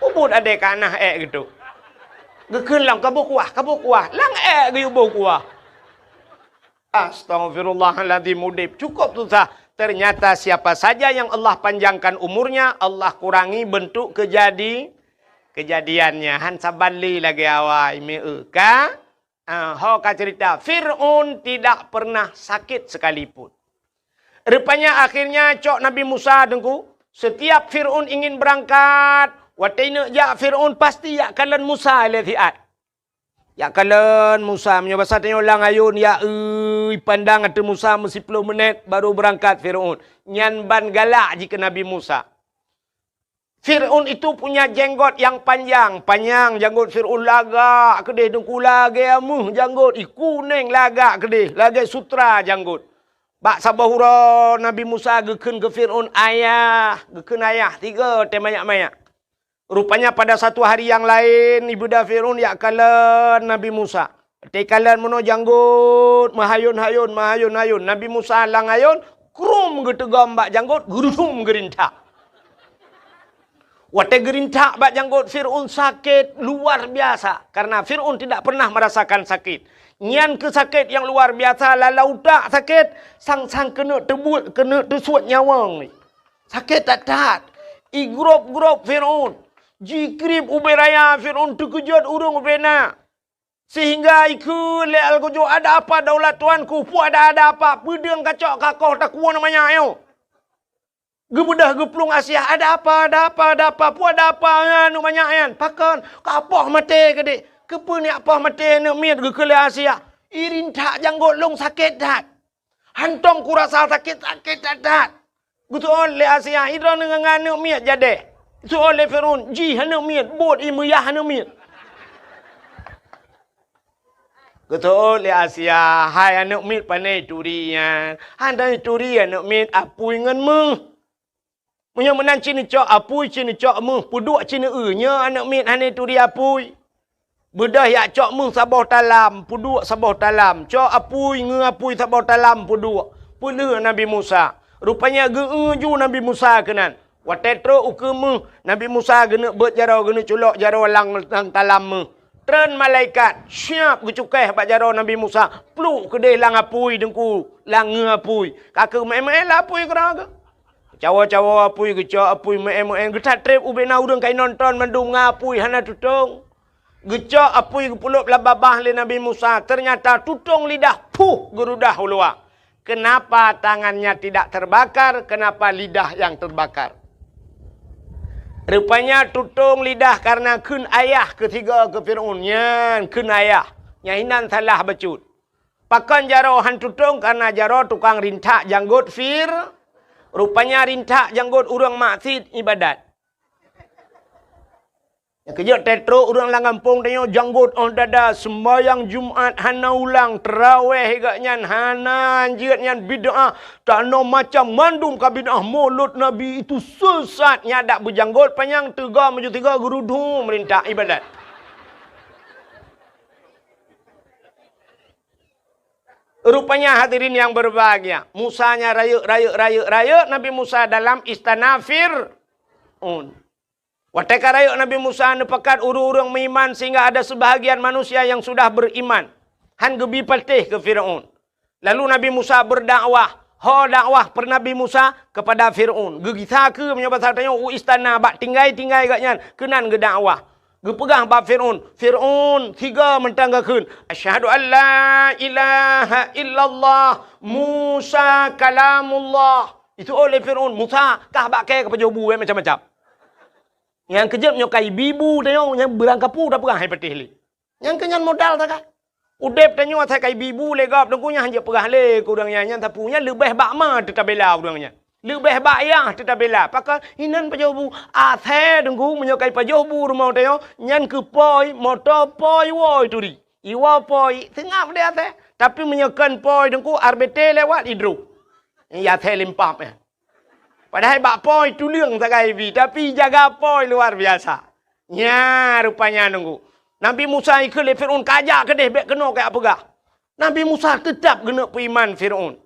Ubit adée ka na ék geutoh. Geukheun lom, "Kaboh kuah, kaboh kuah." Lam ék geuyue boh kuah. Astaghfirullahaladzim, udeb cukup susah. Ternyata siapa saja yang Allah panjangkan umurnya, Allah kurangi bentuk kejadi-, kejadiannya. Han saban lé lagée awai meu ka. Ah, ho ka cerita, Fir'aun tidak pernah sakit sekalipun. Rupanya akhirnya cok Nabi Musa teungku, setiap Fir'aun ingin berangkat, watée neuk jak Fir'aun pasti jak kalon Musa lé siat. Jak kalon Musa, meunyoe basa tanyoe lam ayôn, ya, eu, ipandang ateueh Musa meusiploh meunét baru beurangkat Fir'aun. Nyan ban galak jih keu Nabi Musa. Fir'aun itu punya jenggot yang panjang, panyang janggot Fir'aun, lagak keudeh, deungku lagée ameuh janggot, i kuneng lagak keudeh, lagée sutra janggot. Bak saboh uroe Nabi Musa geukheun keu Fir'aun, "Ayah," geukheun ayah, tiga teuh manyak-manyak. Rupanya pada satu hari yang lain, ibeuda Fir'aun jak kalon Nabi Musa. Teukalon meunoe janggot, meuhayôn-hayôn, meuhayôn-hayôn. Nabi Musa lam ayôn, krum geuteugom bak janggot, geurudum geurintak. Watée geurintak bak janggot Fir'aun sakét luar biasa, karena Fir'aun tidak pernah merasakan sakit. Nyan keuh sakét nyang luar biasa, lam utak sakét, sang-sang keuneuk teubuet, keuneuk teusuet nyawöng. Sakét that-that. Igrôb-grôb Fir'aun. Jikrieb ubé raya Fir'aun, teukeujot ureuëng ubé na. Sehingga ikheun lé algojo, "Ada apa daulat tuanku? Peue ada, ada apa? Peudeueng kacok kakoh takue aneuk manyak nyoe?" Geubeudoh geuplueng Asiah, "Ada apa, ada apa, ada apa? Peue ada apa nyan aneuk manyak nyan? Pakon? Ka poh maté keudeh." "Keupeue neujak poh maté aneuk miet?" geukheun lé Asiah. "Irintak janggot lôn sakét that. Hantom kurasa sakét, sakét that-that." Geuseuôt lé Asiah, "Idroe ngon aneuk miet jadeh?" Seuôt lé Firaun, "Jih aneuk miet, buet ie meuyah aneuk miet." Geuseuôt lé Asia, "Hai aneuk miet, pane turi nyan?" "Hana turi aneuk miet, apui ngon méuh." "Meunyoe meunan cit neucok apui, cit neucok méuh, peuduek cit neueu, nyoe aneuk miet hana turi apui." Beudôh jak cok méuh saboh talam, peuduek saboh talam, cok apui, ngeu apui saboh talam, peuduek, peulheueh Nabi Musa. Rupanya geu-eu ju Nabi Musa keunan. Watée trok ukeue méuh, Nabi Musa geuneuk beuet jaroe, geuneuk culok jaroe lam, lam talam méuh. Treun malaikat, siab geucukéh bak jaroe Nabi Musa, pluek keudeh lam apui teungku, lam ngeu apui. Ka keuh meu'én-meu'én lam apui keudroe geuh. Cawoe-cawoe apui, geucok apui, meu'én-meu'én, geuthat treb ubena ureuëng ka inonton mandum ngon apui hana tutong. Geucok apui geupulop lam babah lé Nabi Musa, ternyata tutong lidah, puh, geurudah u luwa. Kenapa tangannya tidak terbakar? Kenapa lidah yang terbakar? Rupanya tutong lidah karena kheun ayah keu sigoe keu Firaun nyan, kheun ayah. Nyan inan salah bacut. Pakon jaroe han tutong? Karena jaroe tukang rintak janggot Fir. Rupanya rintak janggot ureuëng maksiet ibadat. Nyang keujeuet teutrok ureuëng lam gampông tanyoe janggot óh dada, seumbahyang Jumat hana ulang, teurawéh gak nyan hana, jeuet nyan bid'ah, tanoh macam mandum ka bid'ah, mulod Nabi itu sesat, nyan dak beujanggot panyang teuga meujeuet tiga geurudhu meurintak ibadat. Rupanya hadirin yang berbahagia, Musa nya rayeuk, rayeuk, rayeuk, rayeuk Nabi Musa dalam istana Fir'aun. Watée ka rayeuk Nabi Musa neupakat ureuëng-ureuëng meuiman sehingga ada sebahagian manusia yang sudah beriman. Han geubi patéh keu Fir'aun. Lalu Nabi Musa berdakwah. Ho dakwah per Nabi Musa kepada Fir'aun. Geugisa keu meunyoe basa tanyoe u istana bak tinggai-tinggai gak nyan keunan geudakwah. Geupeugah bak Fir'aun, "Fir'aun, tiga mantong geukheun, 'Asyhadu an la ilaha illallah, Musa kalamullah.'" Itu oleh Fir'aun, "Musa, kah bak kée ka pajoh bu, eh, macam-macam." Nyang keujeuet nyoe kai bibu tanyoe nyang beurangkapu tapeugah hai patéh lé. Nyang keu nyan modal sagai. Udeb tanyoe asai kai bibu lé gob teungku nyan hanjeuet peugah lé keu ureuëng nyan, nyan sapeue nyan leubeh bak ma teutabela ureuëng nyan. Leubeh bak yah teutabela. Pakon inan pajoh bu asai teungku meunyoe kai pajoh bu rumoh tanyoe nyan keu poi, moto poi woi turi. Iwoe poi seungab deh asai. Tapi meunyoe kon poi teungku R B T lewat idrob. Ya asai limpap ya. Padahai bak poi tuleueng sagai bi, tapi jaga poi luar biasa. Nya rupanya nunggu. Nabi Musa ikheun lé Fir'aun, "Kajak keudeh bék keunoe kajak peugah." Nabi Musa teutab geuneuk peuiman Fir'aun.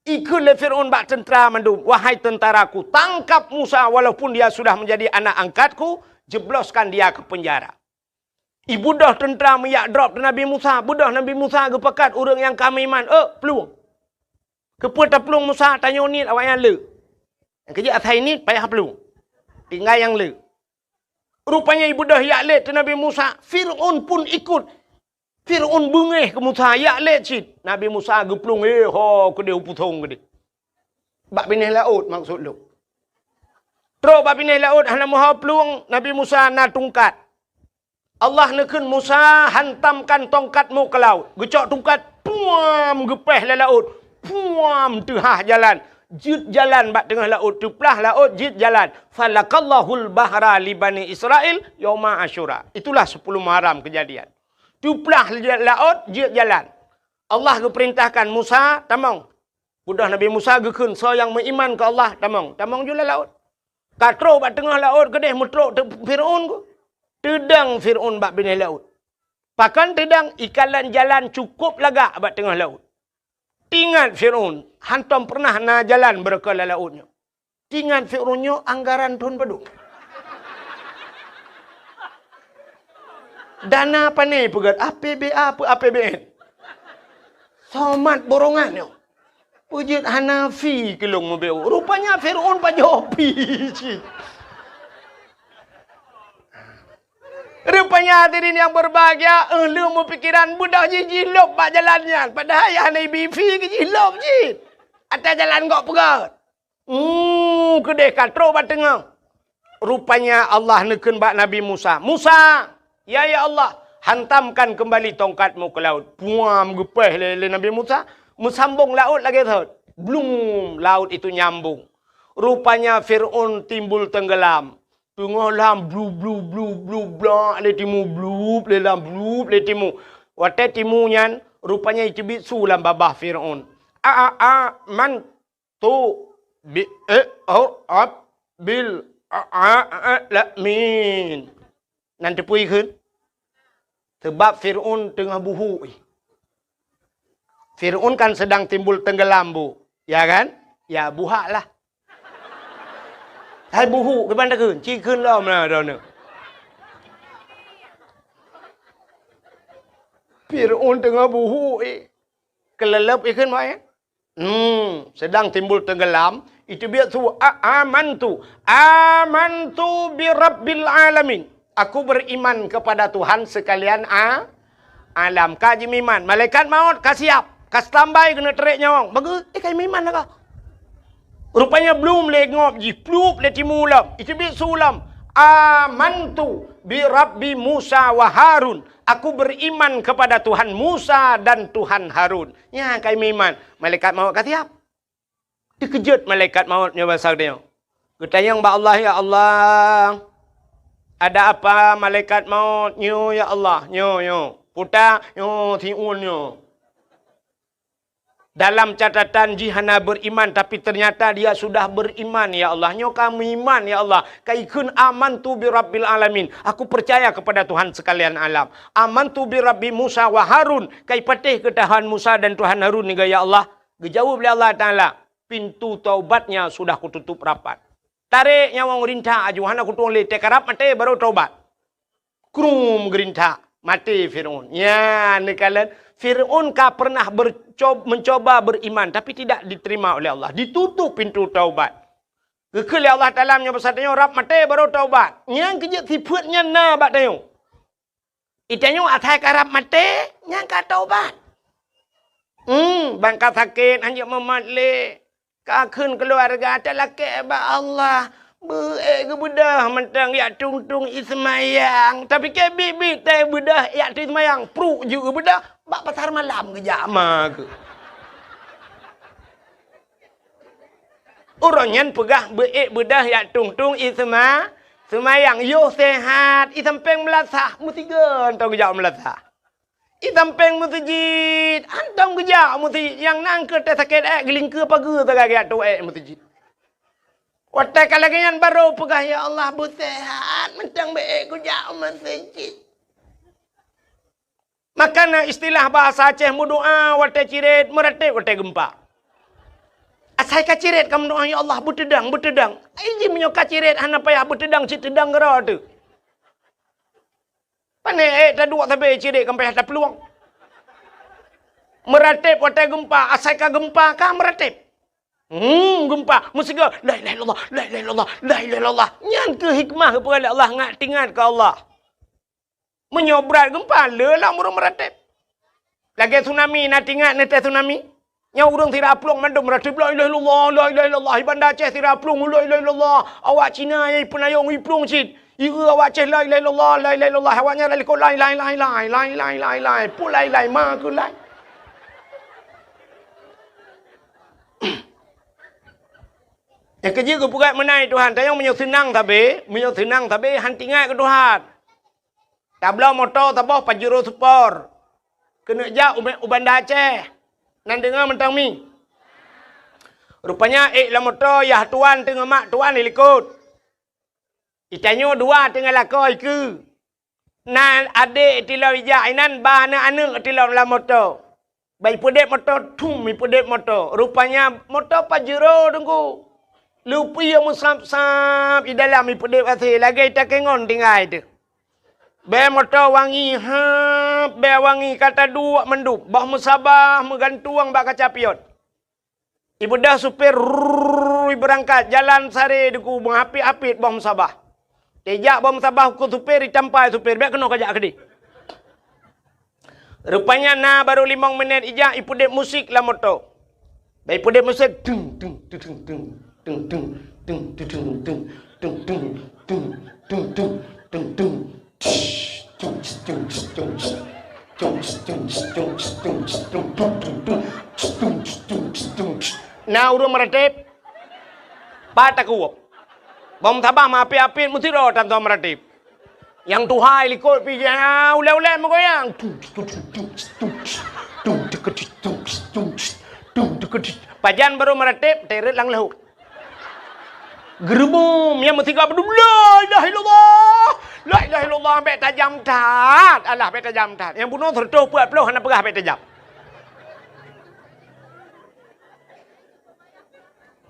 Ikheun lé Fir'aun bak teuntara mandum, "Wahai tentaraku, tangkap Musa walaupun dia sudah menjadi anak angkatku, jebloskan dia ke penjara." Ibeudôh teuntara meuyak drob teuh Nabi Musa, beudôh Nabi Musa geupakat ureuëng nyang ka meuiman, "Eh, plueng." Keupeue taplueng Musa? Tanyoe niet awaknyan le. Nyang keujeuet asai niet payah plueng. Tinggai nyang le. Rupanya ibeudôh yak lét teuh Nabi Musa, Fir'aun pun ikut. Fir'aun beungéh keu Musa, yak lét cit. Nabi Musa geuplueng, "Eh, ho keudeh u pusong keudeh." Bak binéh laôt maksud lôn. Trok bak binéh laôt hana meuho plueng, Nabi Musa na tungkat. Allah neukheun Musa, "Hantamkan tongkatmu ke laut." Geucok tungkat, puam, geupéh lé laôt. Puam, teuhah jalan. Jeuet jalan bak teungoh laôt, teuplah laôt, jeuet jalan. "Falakallahul bahra li Bani Israil yauma Asyura." Itulah sepuluh Muharram kejadian. Teuplah laôt, jeuet jalan. Allah geupeurintahkan Musa, "Tamong." Beudôh Nabi Musa geukheun, "Soe nyang meuiman keu Allah, tamong." Tamong ju lam laôt. Ka trok bak teungoh laôt keudeh meutrok teu-, Fir'aun ku. Teudong Fir'aun bak binéh laôt. Pakon teudong? Ikalon jalan cukôp lagak bak teungoh laôt. Teuingat Fir'aun, hántom peureunah na jalan beureuka lam laôt nyoe. Teuingat Fir'aun nyoe anggaran thon padum. Dana pane peugét, A P B A peu A P B N. Somat borongan nyoe. Peujeuet hana fi keu lôn meubeuet. Rupanya Fir'aun pajoh fi cit. Rupanya hadirin yang berbahagia, eh, lôn meupikiran beudôh jih jilôb bak jalan nyan. Padahai hana ibi fi keu jilôb cit. Ata jalan gok peugét. Hmm, keudeh ka trok bak teungoh. Rupanya Allah neukheun bak Nabi Musa, "Musa, ya, ya Allah, hantamkan kembali tongkatmu ke laut." Puam, geupéh lé, lé Nabi Musa, meusambong laôt lagée thot. Blum, laut itu nyambung. Rupanya Fir'aun timbul tenggelam. Teungoh lam blu, blu, blu, blu, blak lé timu, blup lé lam, blup lé timu. Watée timu nyan, rupanya iteubiet su lam babah Fir'aun. A, a, a, man tu bi, e, o, ab, bil, a, a, a, la, min. Nan teupeu ikheun? Sabab Fir'aun teungoh buhuk. Fir'aun kan sedang timbul tenggelam, Bu. Ya kan? Ya, buhak lah. Hai buhuk, kiban takheun, ci kheun lom na droeneuh. Fir'aun teungoh buhuk, eh. Keuleuleub ikheun, Mak, ya? Hmm, sedang timbul tenggelam, iteubiet su, a, amantu. Amantu bi rabbil alamin. Aku beriman kepada Tuhan sekalian a, alam. Ka jimeuiman. Malaikat maut ka siap. Ka standby keuneuk trek nyawöng. Bagus, eh, ka jimeuiman lah ka. Rupanya blum lé ngop jih, plup lé timu lom. Iteubiet su lom. Amantu bi rabbi Musa wa Harun. Aku beriman kepada Tuhan Musa dan Tuhan Harun. Nyan ka jimeuiman. Malaikat maut ka siap. Teukeujot malaikat maut nyoe basa geutanyoe. Geutanyong bak Allah, "Ya Allah, ada apa malaikat maut nyoe, ya Allah?" Nyoe, nyoe. Puta, nyoe, siun nyoe. Dalam catatan jih hana beriman, tapi ternyata dia sudah beriman, ya Allah. Nyoe ka meuiman, ya Allah. Ka ikheun, "Amantu bi rabbil alamin." Aku percaya kepada Tuhan sekalian alam. "Amantu bi rabbi Musa wa Harun." Ka ipatéh keu Tuhan Musa dan Tuhan Harun niga, ya Allah. Geujaweueb lé Allah Taala, "Pintu taubatnya sudah kututup rapat." Tarek nyawöng rintak aju, hana kutueng lé, teukarab maté baru taubat. Krum geurintak, maté Fir'aun. Nyan neukalon, Fir'aun ka pernah berco-, mencoba beriman, tapi tidak diterima oleh Allah. Ditutup pintu taubat. Geukheun lé Allah Taala meunyoe basa tanyoe rab maté baru taubat. Nyan keujeuet sifeuet nyan na bak tanyoe. Itanyoe asai karab maté, nyan ka taubat. Hmm, ban ka sakét, hanjeuet mumat lé. Ka kheun keuluwarga talakée bak Allah. Beu-ék geubeudôh mantong jak tueng-tueng ie seumayang. Tapike biet-biet teuh beudôh jak tueng seumayang. Pruek jeuet geubeudôh, bak pasar malam geujak ma keuh. Uroe nyan peugah beu-ék beudôh jak tueng-tueng ie seuma-, seumayang. Yoh sehat, ie sampéng meulasah, meusigoe mantong geujak meulasah. Ie sampéng meuseujid, mantong geujak meuseujid. Nyang na keuh teuh sakét ék geulingkeue pageue sagai geujak tueng ék meuseujid. Watée ka lagée nyan barô peugah, "Ya Allah, beu sehat, mantong beu-ék kujak meuseujid." Maka na istilah bahasa Aceh meudoá watée cirét, meuratéb watée geumpa. Asai ka cirét ka meudoá, "Ya Allah, beuteudang, beuteudang." Ai jih meunyoe ka cirét hana payah beuteudang, cit teudang keudroe teuh. Pané ék taduek sabe cirét ka payah taplueng. Meuratéb watée geumpa, asai ka geumpa ka meuratéb. Hmm, geumpa, meusigoe, "La ilaha illallah, la ilaha illallah, la ilaha illallah." Nyan keuh hikmah geupeugah lé Allah, ngat teuingat keu Allah. Meunyoe brat geumpa, le lam ureuëng meuratéb. Lagée tsunami, na teuingat neuteuh tsunami? Nyoe ureuëng sira plueng mandum meuratéb, "La ilaha illallah, la ilaha illallah." Di Banda Aceh sira plueng, "La ilaha illallah." Awak Cina nyang peunayong iplueng cit. Ieu awak Aceh, "La ilaha illallah, la ilaha illallah." Awaknyan lalikot, "Lai, lai, lai, lai, lai, lai, lai, lai." Pulai, lai, ma keuh lai. Nyang keujeuet geupeugah meunan Tuhan, tanyoe meunyoe seunang sabe, meunyoe seunang sabe, han teuingat keu Tuhan. Tabloe moto saboh Pajero Sport. Keuneuk jak u, u Banda Aceh. Nan deungoe mantong mi. Rupanya ék lam moto yah tuan teungoh mak tuan di likot. Itanyoe dua teungoh lakoe ikeue. Na adék tilom ijak inan ba aneuëk-aneuëk tilom lam moto. Ba ipeudeb moto, thum ipeudeb moto. Rupanya moto Pajero teungku. Lupie meusab-sab i dalam ipeudeb asée lagée takengon tinggai teuh. Bée moto wangi hab, bée wangi ka taduek mandum, boh meusabah meugantueng bak kaca pion. Ibeudôh supir, rrrr, ibeurangkat, jalan sare deungoe meuhapit-hapit boh meusabah. Tijak boh meusabah keu supir, itampai supir, bék keunoe kajak keudeh. Rupanya na barô limong minét ijak ipeudeb musik lam moto. Bék ipeudeb musik, tung, tung, tung, tung, tung. Na ureuëng meuratéb, pat takuwöb. Bom sabah meuapit-apit meusidroe tan soe meuratéb. Nyang tuha i likot pih, ah, ulèe-ulèe meugoyang. Tung, tung, tung, tung, tung, tung, tung, tung, tung, tung, tung, tung. Pajan barô meuratéb, teuret lam laôt. Geureumeum, nyang meusigoe beudôh, "La ilaha illallah! La ilaha illallah!" Bèk tajam that. Alah, bèk tajam that. Nyang bunoe sireutôh peuet ploh hana peugah bèk tajam.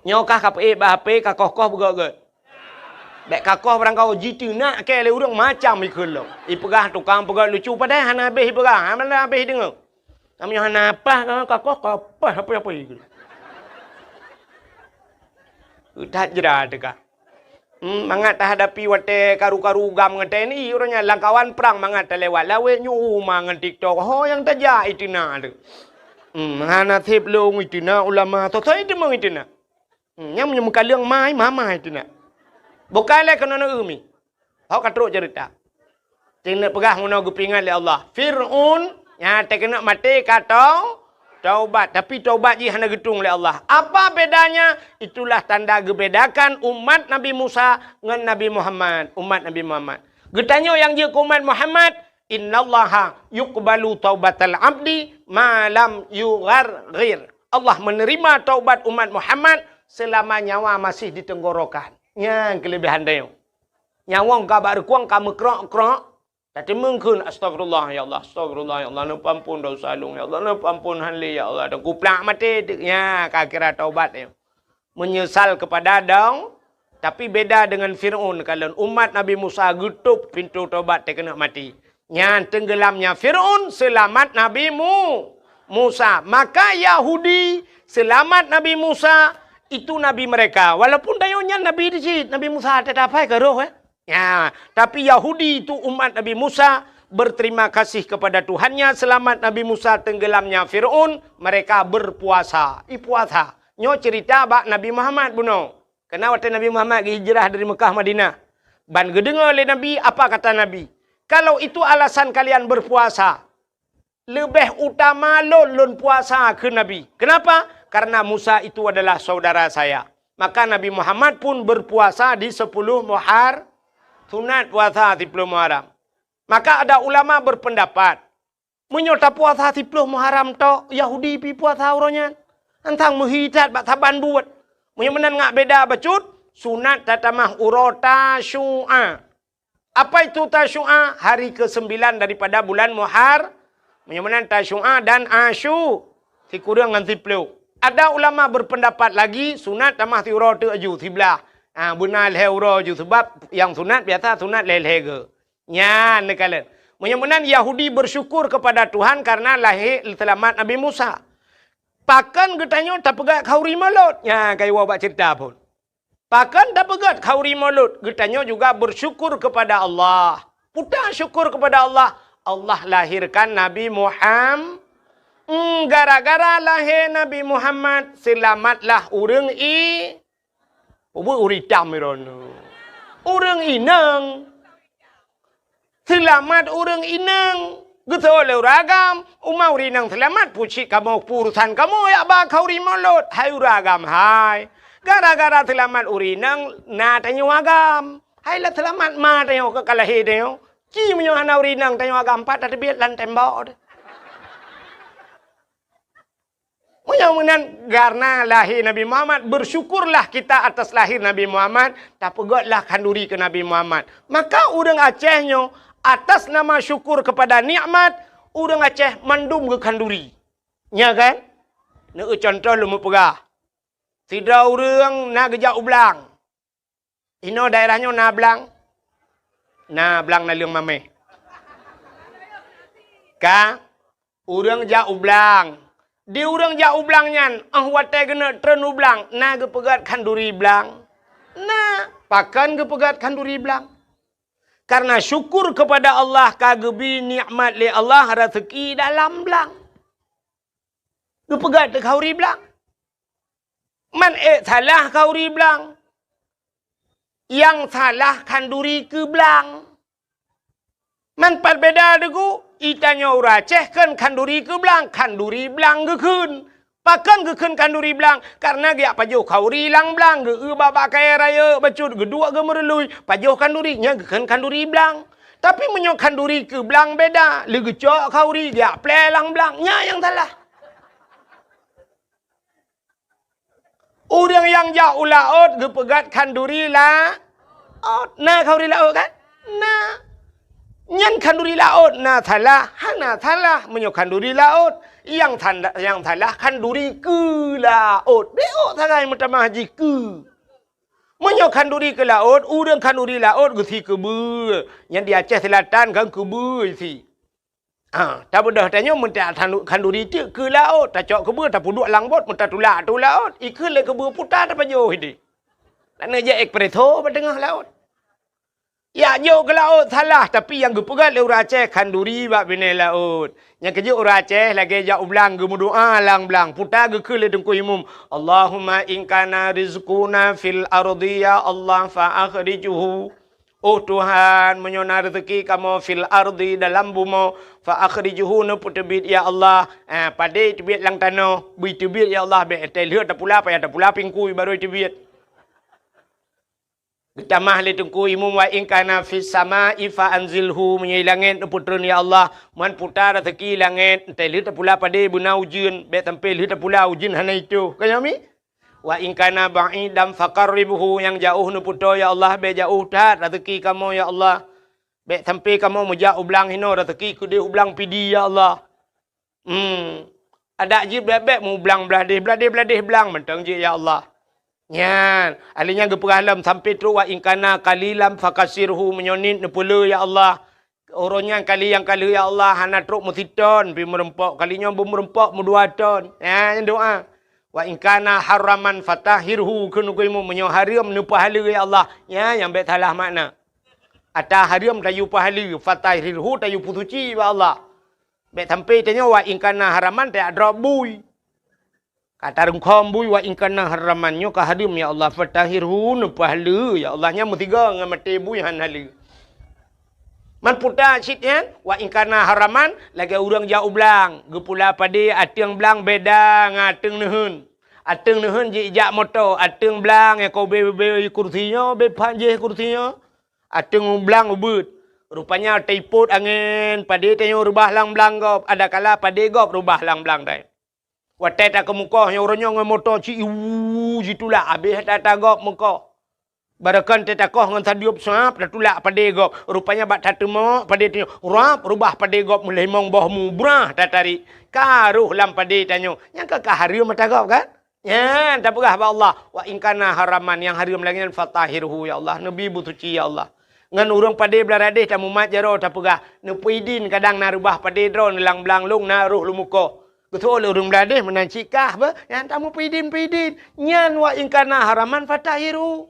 Nyoe kah ka peuék bak H P, ka koh-koh beugöt-göt. Bèk ka koh barangkaho jiteunak kèe lé ureueng macam ikheun lom. Ipeugah tukang peugöt lucu padahai hana habéh ipeugah, hana habéh ideungö. Meunyoe hana paih ka koh, ka paih apa-apa ikheun. That jra teuka. Hmm, mangat tahadapi watèe karu-karu GAM ngon T N I, uroe nyan lamkawan prang mangat talewat lawét nyoe uma ngon TikTok. Ho nyang tajak iteunak teuh. Hmm, hana sép lôn iteunak ulama, soe-soe iteumeung iteunak. Hmm, nyan meunyoe meukaleueng mai, mama iteunak. Bukai lé keunoe neueu mi. Ho ka trok ceurita. Teuneuk peugah meunoe geupeuingat lé Allah. Fir'aun nyang teukeunok maté ka tau-, taubat, tapi taubat jih hana geutueng lé Allah. Apa bedanya? Itulah tanda geubedakan umat Nabi Musa ngon Nabi Muhammad, umat Nabi Muhammad. Geutanyoe nyang jeuet keu umat Muhammad, "Innallaha yuqbalu taubatal abdi ma lam yugharghir." Allah menerima taubat umat Muhammad selama nyawa masih di tenggorokan. Nyan keuleubèhan tanyoe. Nyawöng ka bak reukueng ka meukrok-krok, tateumeung kheun, "Astagfirullah, ya Allah, astagfirullah, ya Allah, neupeuampon desya lôn, ya Allah, neupeuampon han lé, ya Allah." Dan kuplak maté, nya ka kira taubat nyoe. Menyesal kepada dong, tapi beda dengan Fir'aun, kalon umat Nabi Musa geutôp pintoe taubat teukeunok maté. Nyan teunggelamnya Fir'aun, seulamat Nabi Mu-, Musa. Maka Yahudi seulamat Nabi Musa, itu nabi mereka. Walaupun tanyoe nyan nabi cit, Nabi Musa teutab hai ka roh, eh. Ya, tapi Yahudi itu umat Nabi Musa berterima kasih kepada Tuhannya, selamat Nabi Musa tenggelamnya Firaun, mereka berpuasa. Ipuasa. Nyoe cerita bak Nabi Muhammad bunoe. Karena watèe Nabi Muhammad geuhijrah dari Mekah Madinah. Ban geudeungoe lé Nabi, apa kata Nabi? "Kalau itu alasan kalian berpuasa, leubeh utama lôn, lôn puasa," kheun Nabi. Kenapa? Karena Musa itu adalah saudara saya. Maka Nabi Muhammad pun berpuasa di sepuluh Muhar-, sunat puasa siploh Muharram. Maka ada ulama berpendapat, meunyoe tapuasa siploh Muharram tok, Yahudi pi puasa uroe nyan. Antang meuhi that bak saban buet. Meunyoe meunan ngat beda bacut, sunat tatamah uroe Tasyu'a. Apa itu Tasyu'a? Hari kesembilan daripada bulan Muhar-, meunyoe meunan Tasyu'a dan Asyu-, sikureueng ngon siploh. Ada ulama berpendapat lagi, sunat tamah siuroe teuk aju, siblah. Ha, beuna lhèe uroe aju, sebab nyang sunat biasa sunat lhèe-lhèe geu. Nyan neukalon. Meunyoe meunan Yahudi bersyukur kepada Tuhan karena lahé seulamat Nabi Musa. Pakon geutanyoe tapeugöt khanduri Molot? Nyan ka iwoe bak cerita phon. Pakon tapeugöt khanduri Molot? Geutanyoe juga bersyukur kepada Allah. Peue syukur kepada Allah? Allah lahirkan Nabi Muham-, Hmm, gara-gara lahé Nabi Muhammad, seulamatlah ureueng i-, Ubé ureueng itam droeneuh. Ureueng inong. Seulamat ureueng inong. Geusoe lé ureueng agam, uma ureueng inong seulamat, peue cit kamoe, peue urusan kamoe jak ba khanduri Molot, hai ureueng agam hai. Gara-gara seulamat ureueng inong na tanyoe agam. Hai lah seulamat ma tanyoe ka lahé tanyoe. Ci meunyoe hana ureueng inong tanyoe agam, pat tateubiet lam tembok. Meunyoe meunan, karena lahé Nabi Muhammad, bersyukurlah kita atas lahir Nabi Muhammad, tapeugötlah khanduri keu Nabi Muhammad. Maka ureueng Aceh nyoe, atas nama syukur kepada nikmat, ureueng Aceh mandum geukhanduri. Nya kan? Neueu contoh lôn meupeugah. Sidroe ureueng na geujak u blang. Inoe daerah nyoe na blang? Na blang naleueng mamèh. Ka, ureueng jak u blang. Di ureueng jak u blang nyan, 'oh watèe geuneuk treun u blang, na geupeugöt khanduri blang? Na, pakon geupeugöt khanduri blang? Karena syukur kepada Allah ka geubri nikmat lé Allah raseuki dalam blang. Geupeugöt khanduri blang. Man ék salah khanduri blang. Nyang salah khanduri keu blang. Man pat beda deungon, i tanyoe ureueng Aceh kheun khanduri keu blang, khanduri blang geukheun. Pakon geukheun khanduri blang? Kareuna geujak pajoh khanduri lam blang, geu-eu bak-bak kayèe rayeuk bacut, geuduek geumeurului, pajoh khanduri, nyan geukheun khanduri blang. Tapi meunyoe khanduri keu blang beda, lé geucok khanduri geujak plè lam blang, nyan nyang salah. Ureueng nyang jak u laôt geupeugöt khanduri laôt. Na khanduri laôt kan? Na. Nyan khanduri laôt na salah? Hana salah meunyoe khanduri laôt. Nyang sanda-, nyang salah khanduri keu laôt. Beuôt sagai meutamah jih keu. Meunyoe khanduri keu laôt, ureueng khanduri laôt geusie keubeue. Nyan di Aceh Selatan kan keubeue isi. Ah, tabeudôh tanyoe meuntak khanduri teuk keu laôt, tacok keubeue tapeuduek lam bot, meutatulak ateueh laôt, ikheun lé keubeue puta tapajoh idéh. Laneuk jak espresso bak teungoh laôt. Jak jok keu laôt salah, tapi nyang geupeugöt lé ureueng Aceh khanduri bak binéh laôt. Nyang keujeuet ureueng Aceh lagèe jak u blang geumeudoa lam blang, puta geukheun lé Teungku Imum, "Allahumma in kana rizquna fil ardi ya Allah fa akhrijhu." Oh Tuhan, meunyoe na reuzeuki kamoe fil ardi, dalam bumoe, fa akhrijhu, neupeuteubiet ya Allah. Ah, padé teubiet lam tanoh, bri teubiet ya Allah, bèk teuh lheueh tapula, payah tapula pingkui barô teubiet. Geutamah lé Teungku Imum, wa in kana fis sama'i fa anzilhu, meunyoe i langèt neupeutreun ya Allah, man puta reuzeuki langèt, teuh lheueh tapula padé beuna ujeuen, bèk sampé lheueh tapula ujeuen hana itôh. Ka nyoe mi? Wa in kana ba'idan faqarribhu, nyang jaoh neupeutoe ya Allah, bèk jaoh that reuzeuki kamoe ya Allah. Bèk sampé kamoe meujak u blang hinoe, reuzeuki keudéh u blang Pidie ya Allah. Hmm. Adak jih bèk-bèk mu blang blah déh, blah déh, blah déh blang mantong jih ya Allah. Nyan, alèh nyan geupeugah lom sampé trok wa in kana qalilan fakatsirhu, meunyoe niet neupeulé ya Allah. Uroe nyan kali nyang ka lheueh ya Allah hana trok meusiton pih meureumpok, kali nyoe beumeureumpok meudua ton. Nyan doa. Wa in kana haraman fatahhirhu, kheun Teungku Imum, meunyoe hareuem neupeuhaleue ya Allah. Nyan nyang bèk salah makna. Ata hareuem tayue peuhaleue, fatahhirhu tayue peusuci bak Allah. Bèk sampé tanyoe wa in kana haraman tajak drob bui. Ka tarungkhom bui wa in kana haraman, nyoe ka hareuem ya Allah, fatahhirhu, neupeuhaleue ya Allah, nyan meusigoe ngon maté bui han haleue. Man puta cit nyan, wa in kana haraman, lagèe ureueng jak u blang, geupula padé ateueng blang beda ngon ateueng neuheun. Ateueng neuheun jijak moto, ateueng blang nyang ka ubé-ubé kursi nyoe, ubé phan jéh kursi nyoe. Ateueng blang ubeuet. Rupanya teupot angén, padé tanyoe reubah lam blang gob, adakala padé gob reubah lam blang tanyoe. Watèe takeumeukoh nyoe uroe nyoe ngon moto ci iwu jitulak, abéh ata-ata gob meukoh. Baroekon teuh takoh ngon sadeueb sab tatulak padé gob. Rupanya bak tateumok padé tanyoe, rab reubah padé gob meulimong boh mu brah tatarék. Ka roh lam padé tanyoe. Nyang ka, ka hareuem ata gob kan? Nyan tapeugah bak Allah, "Wa in kana haraman," nyang hareuem lagèe nyan, "fatahhirhu, ya Allah, neubi beusuci, ya Allah." Ngon ureueng padé Blaradéh tamumat jaroe tapeugah, "Neupeuidin kadang na reubah padé droeneuh lam blang lôn na roh lôn meukoh." Geuseuôt lé ureueng Blaradéh meunan cit kah beuh, nyan tameupeudin-peudin. Nyan wa in kana haraman fatahhiru.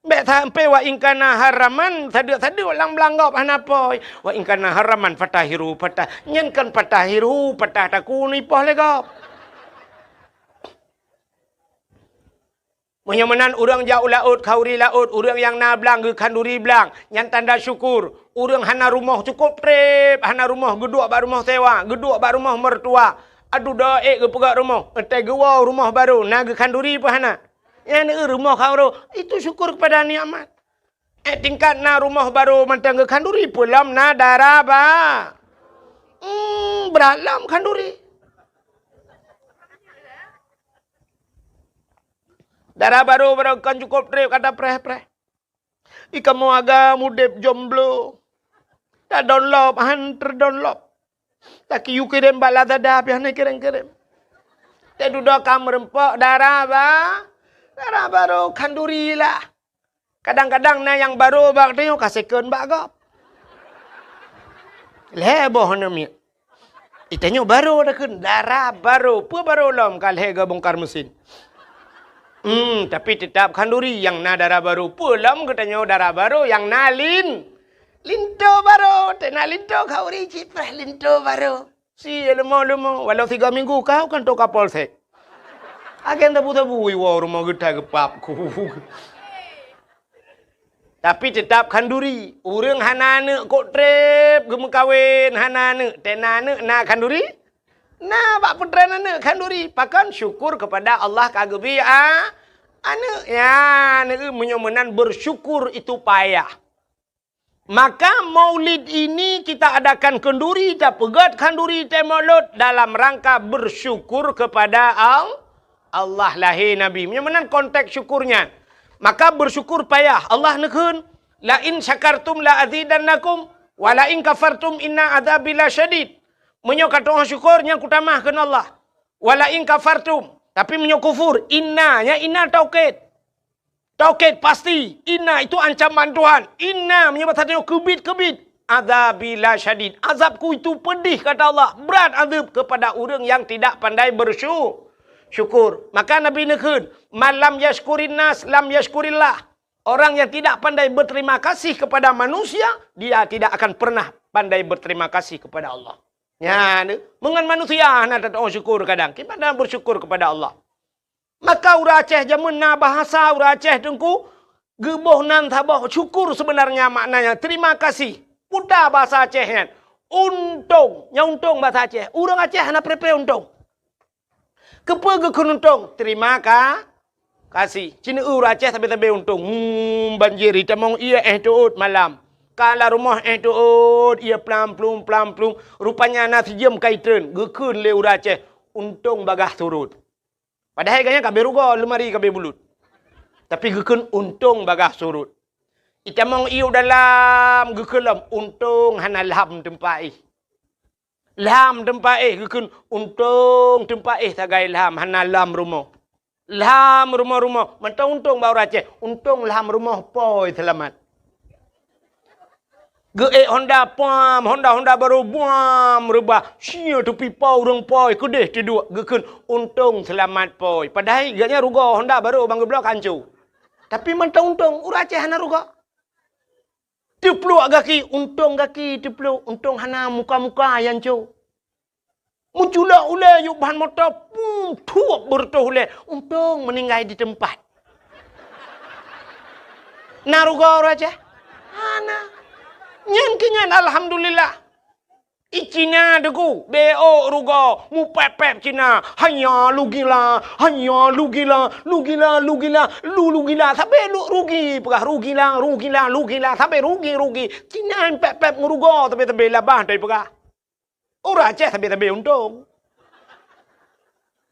Bèk sampoe wa in kana haraman sadeuk-sadeuk lam blang gob hana pôi. Wa in kana haraman fatahhiru, patah. Nyan kan fatahhiru, patah takue neuipoh lé gob. Meunyoe meunan ureueng jak u laôt, khanduri laôt, ureueng nyang na blang geukhanduri blang, nyan tanda syukur. Ureueng hana rumoh cukôp trép, hana rumoh geuduek bak rumoh sewa, geuduek bak rumoh mertua. Aduh doa ék geupeugöt rumoh, 'oh watèe geuwoe rumoh barô na geukhanduri peue hana? Nyan rumoh khanduri, itu syukur kepada nikmat. Eh, tingkat na rumoh barô mantong geukhanduri, peue lom na dara ba-, hmm, brat lom khanduri. Dara barô, barô kon cukôp trép ka tapreh-preh. Di kamoe agam udép jomblo. Tadonlop han teudonlop. Takiyue kirém bak Lazada pih hana kirém-kirém. Teududoe ka meureumpok dara ba-, dara barô khanduri lah. Kadang-kadang na nyang barô bak tanyoe ka second bak gob. Lhèe boh aneuk miet. Di tanyoe barô takheun, dara barô. Peue barô lom ka lhèe geubongkar mesin. Hmm, tapi teutap khanduri nyang na dara barô. Peue lom geutanyoe dara barô nyang na lin-, linto barô. Teuh na linto khanduri cit preh linto barô. Si leumo-leumo, walau tiga minggu kau kan toh kapolsek. Agen tabu-tabu iwoe rumoh geuta geupap ku. Tapi teutap khanduri. Ureueng hana aneuk kok trép geumeukawen, hana aneuk, teuh na aneuk na khanduri. Na bak peutrén aneuk khanduri, pakon syukur keupada Allah ka geubri a-, aneuk. Nyan, meunyoe meunan bersyukur itu payah. Maka maulid ini kita adakan khanduri, tapeugét khanduri teuh maulud dalam rangka bersyukur kepada Al-, Allah lahé Nabi. Meunyoe meunan konteks syukur nyan, maka bersyukur payah. Allah neukheun, "La in syakartum la azidannakum, wa la in kafartum inna adzabi lasyadid." Meunyoe ka tu'oh syukur, nyan kutamah kheun Allah. "Wa la in kafartum." Tapi meunyoe kufur, inna, nyan inna taukid. Taukid pasti, inna itu ancaman Tuhan. Inna meunyoe basa tanyoe keubiet-keubiet. "Adzabi lasyadid." Azabku itu pedih, kata Allah. Berat azab kepada ureuëng yang tidak pandai bersyu-, syukur. Maka Nabi neukheun, "Man lam yashkurin nas, lam yashkurillah." Orang yang tidak pandai berterima kasih kepada manusia, dia tidak akan pernah pandai berterima kasih kepada Allah. Nyan, meungon manusia hana tatu'oh syukur kadang. Kiban bersyukur kepada Allah. Maka ureuëng Aceh jameun na bahasa ureuëng Aceh teungku, geuboh nan saboh syukur sebenarnya maknanya terima kasih. Puta bahasa Aceh nyan. Untông, nyan untông bahasa Aceh. Ureuëng Aceh hana pre-pre untông. Keupeue geukheun untông? Terima ka-, kasih. Cina ureuëng Aceh sabe-sabe untông. Hmm, banjir itamong ié éh teuôt malam. Ka lam rumoh éh teuôt ié plam plum plam plum. Rupanya na sijeuem kai treun. Geukheun lé ureuëng Aceh, untông bagaih surut. Padahai gobnyan ka abéh rugoe, leumari ka abéh bulut. Tapi geukheun untông bagaih surut. Itamong ié u dalam geukheun lom, untông hana lham teumpat éh. Lham teumpat éh geukheun untông teumpat éh sagai lham hana lam rumoh. Lham rumoh-rumoh, mantong untông bak ureuëng Aceh, untông lham rumoh pôi seulamat. Geuék honda pam, honda-honda barô buam reubah. Sia tupi po ureuëng pôi keudeh tiduek geukheun untông seulamat pôi. Padahai gobnyan rugoe honda barô ban geubloe ka hanco. Tapi mantong untông ureuëng Aceh hana rugoe. Teupluek gaki, untông gaki teupluek, untông hana muka-muka nyang co. Meuculok ulée yub ban moto, pum, thuep beureutoh ulée, untông meuninggai di teumpat. Na rugoe ureuëng Aceh? Hana. Nyan keuh nyan alhamdulillah. I Cina teungku, beu rugoe, mupép-pép Cina, hanya lugila, hanya lugila, lugila, lugila, lu lugila, sabe lu rugi, peugah rugila, rugila, lugila, sabe rugi, rugi. Cina pép-pép ngon rugoe, sabe-sabe labah tai peugah. Ureuëng Aceh sabe-sabe untông.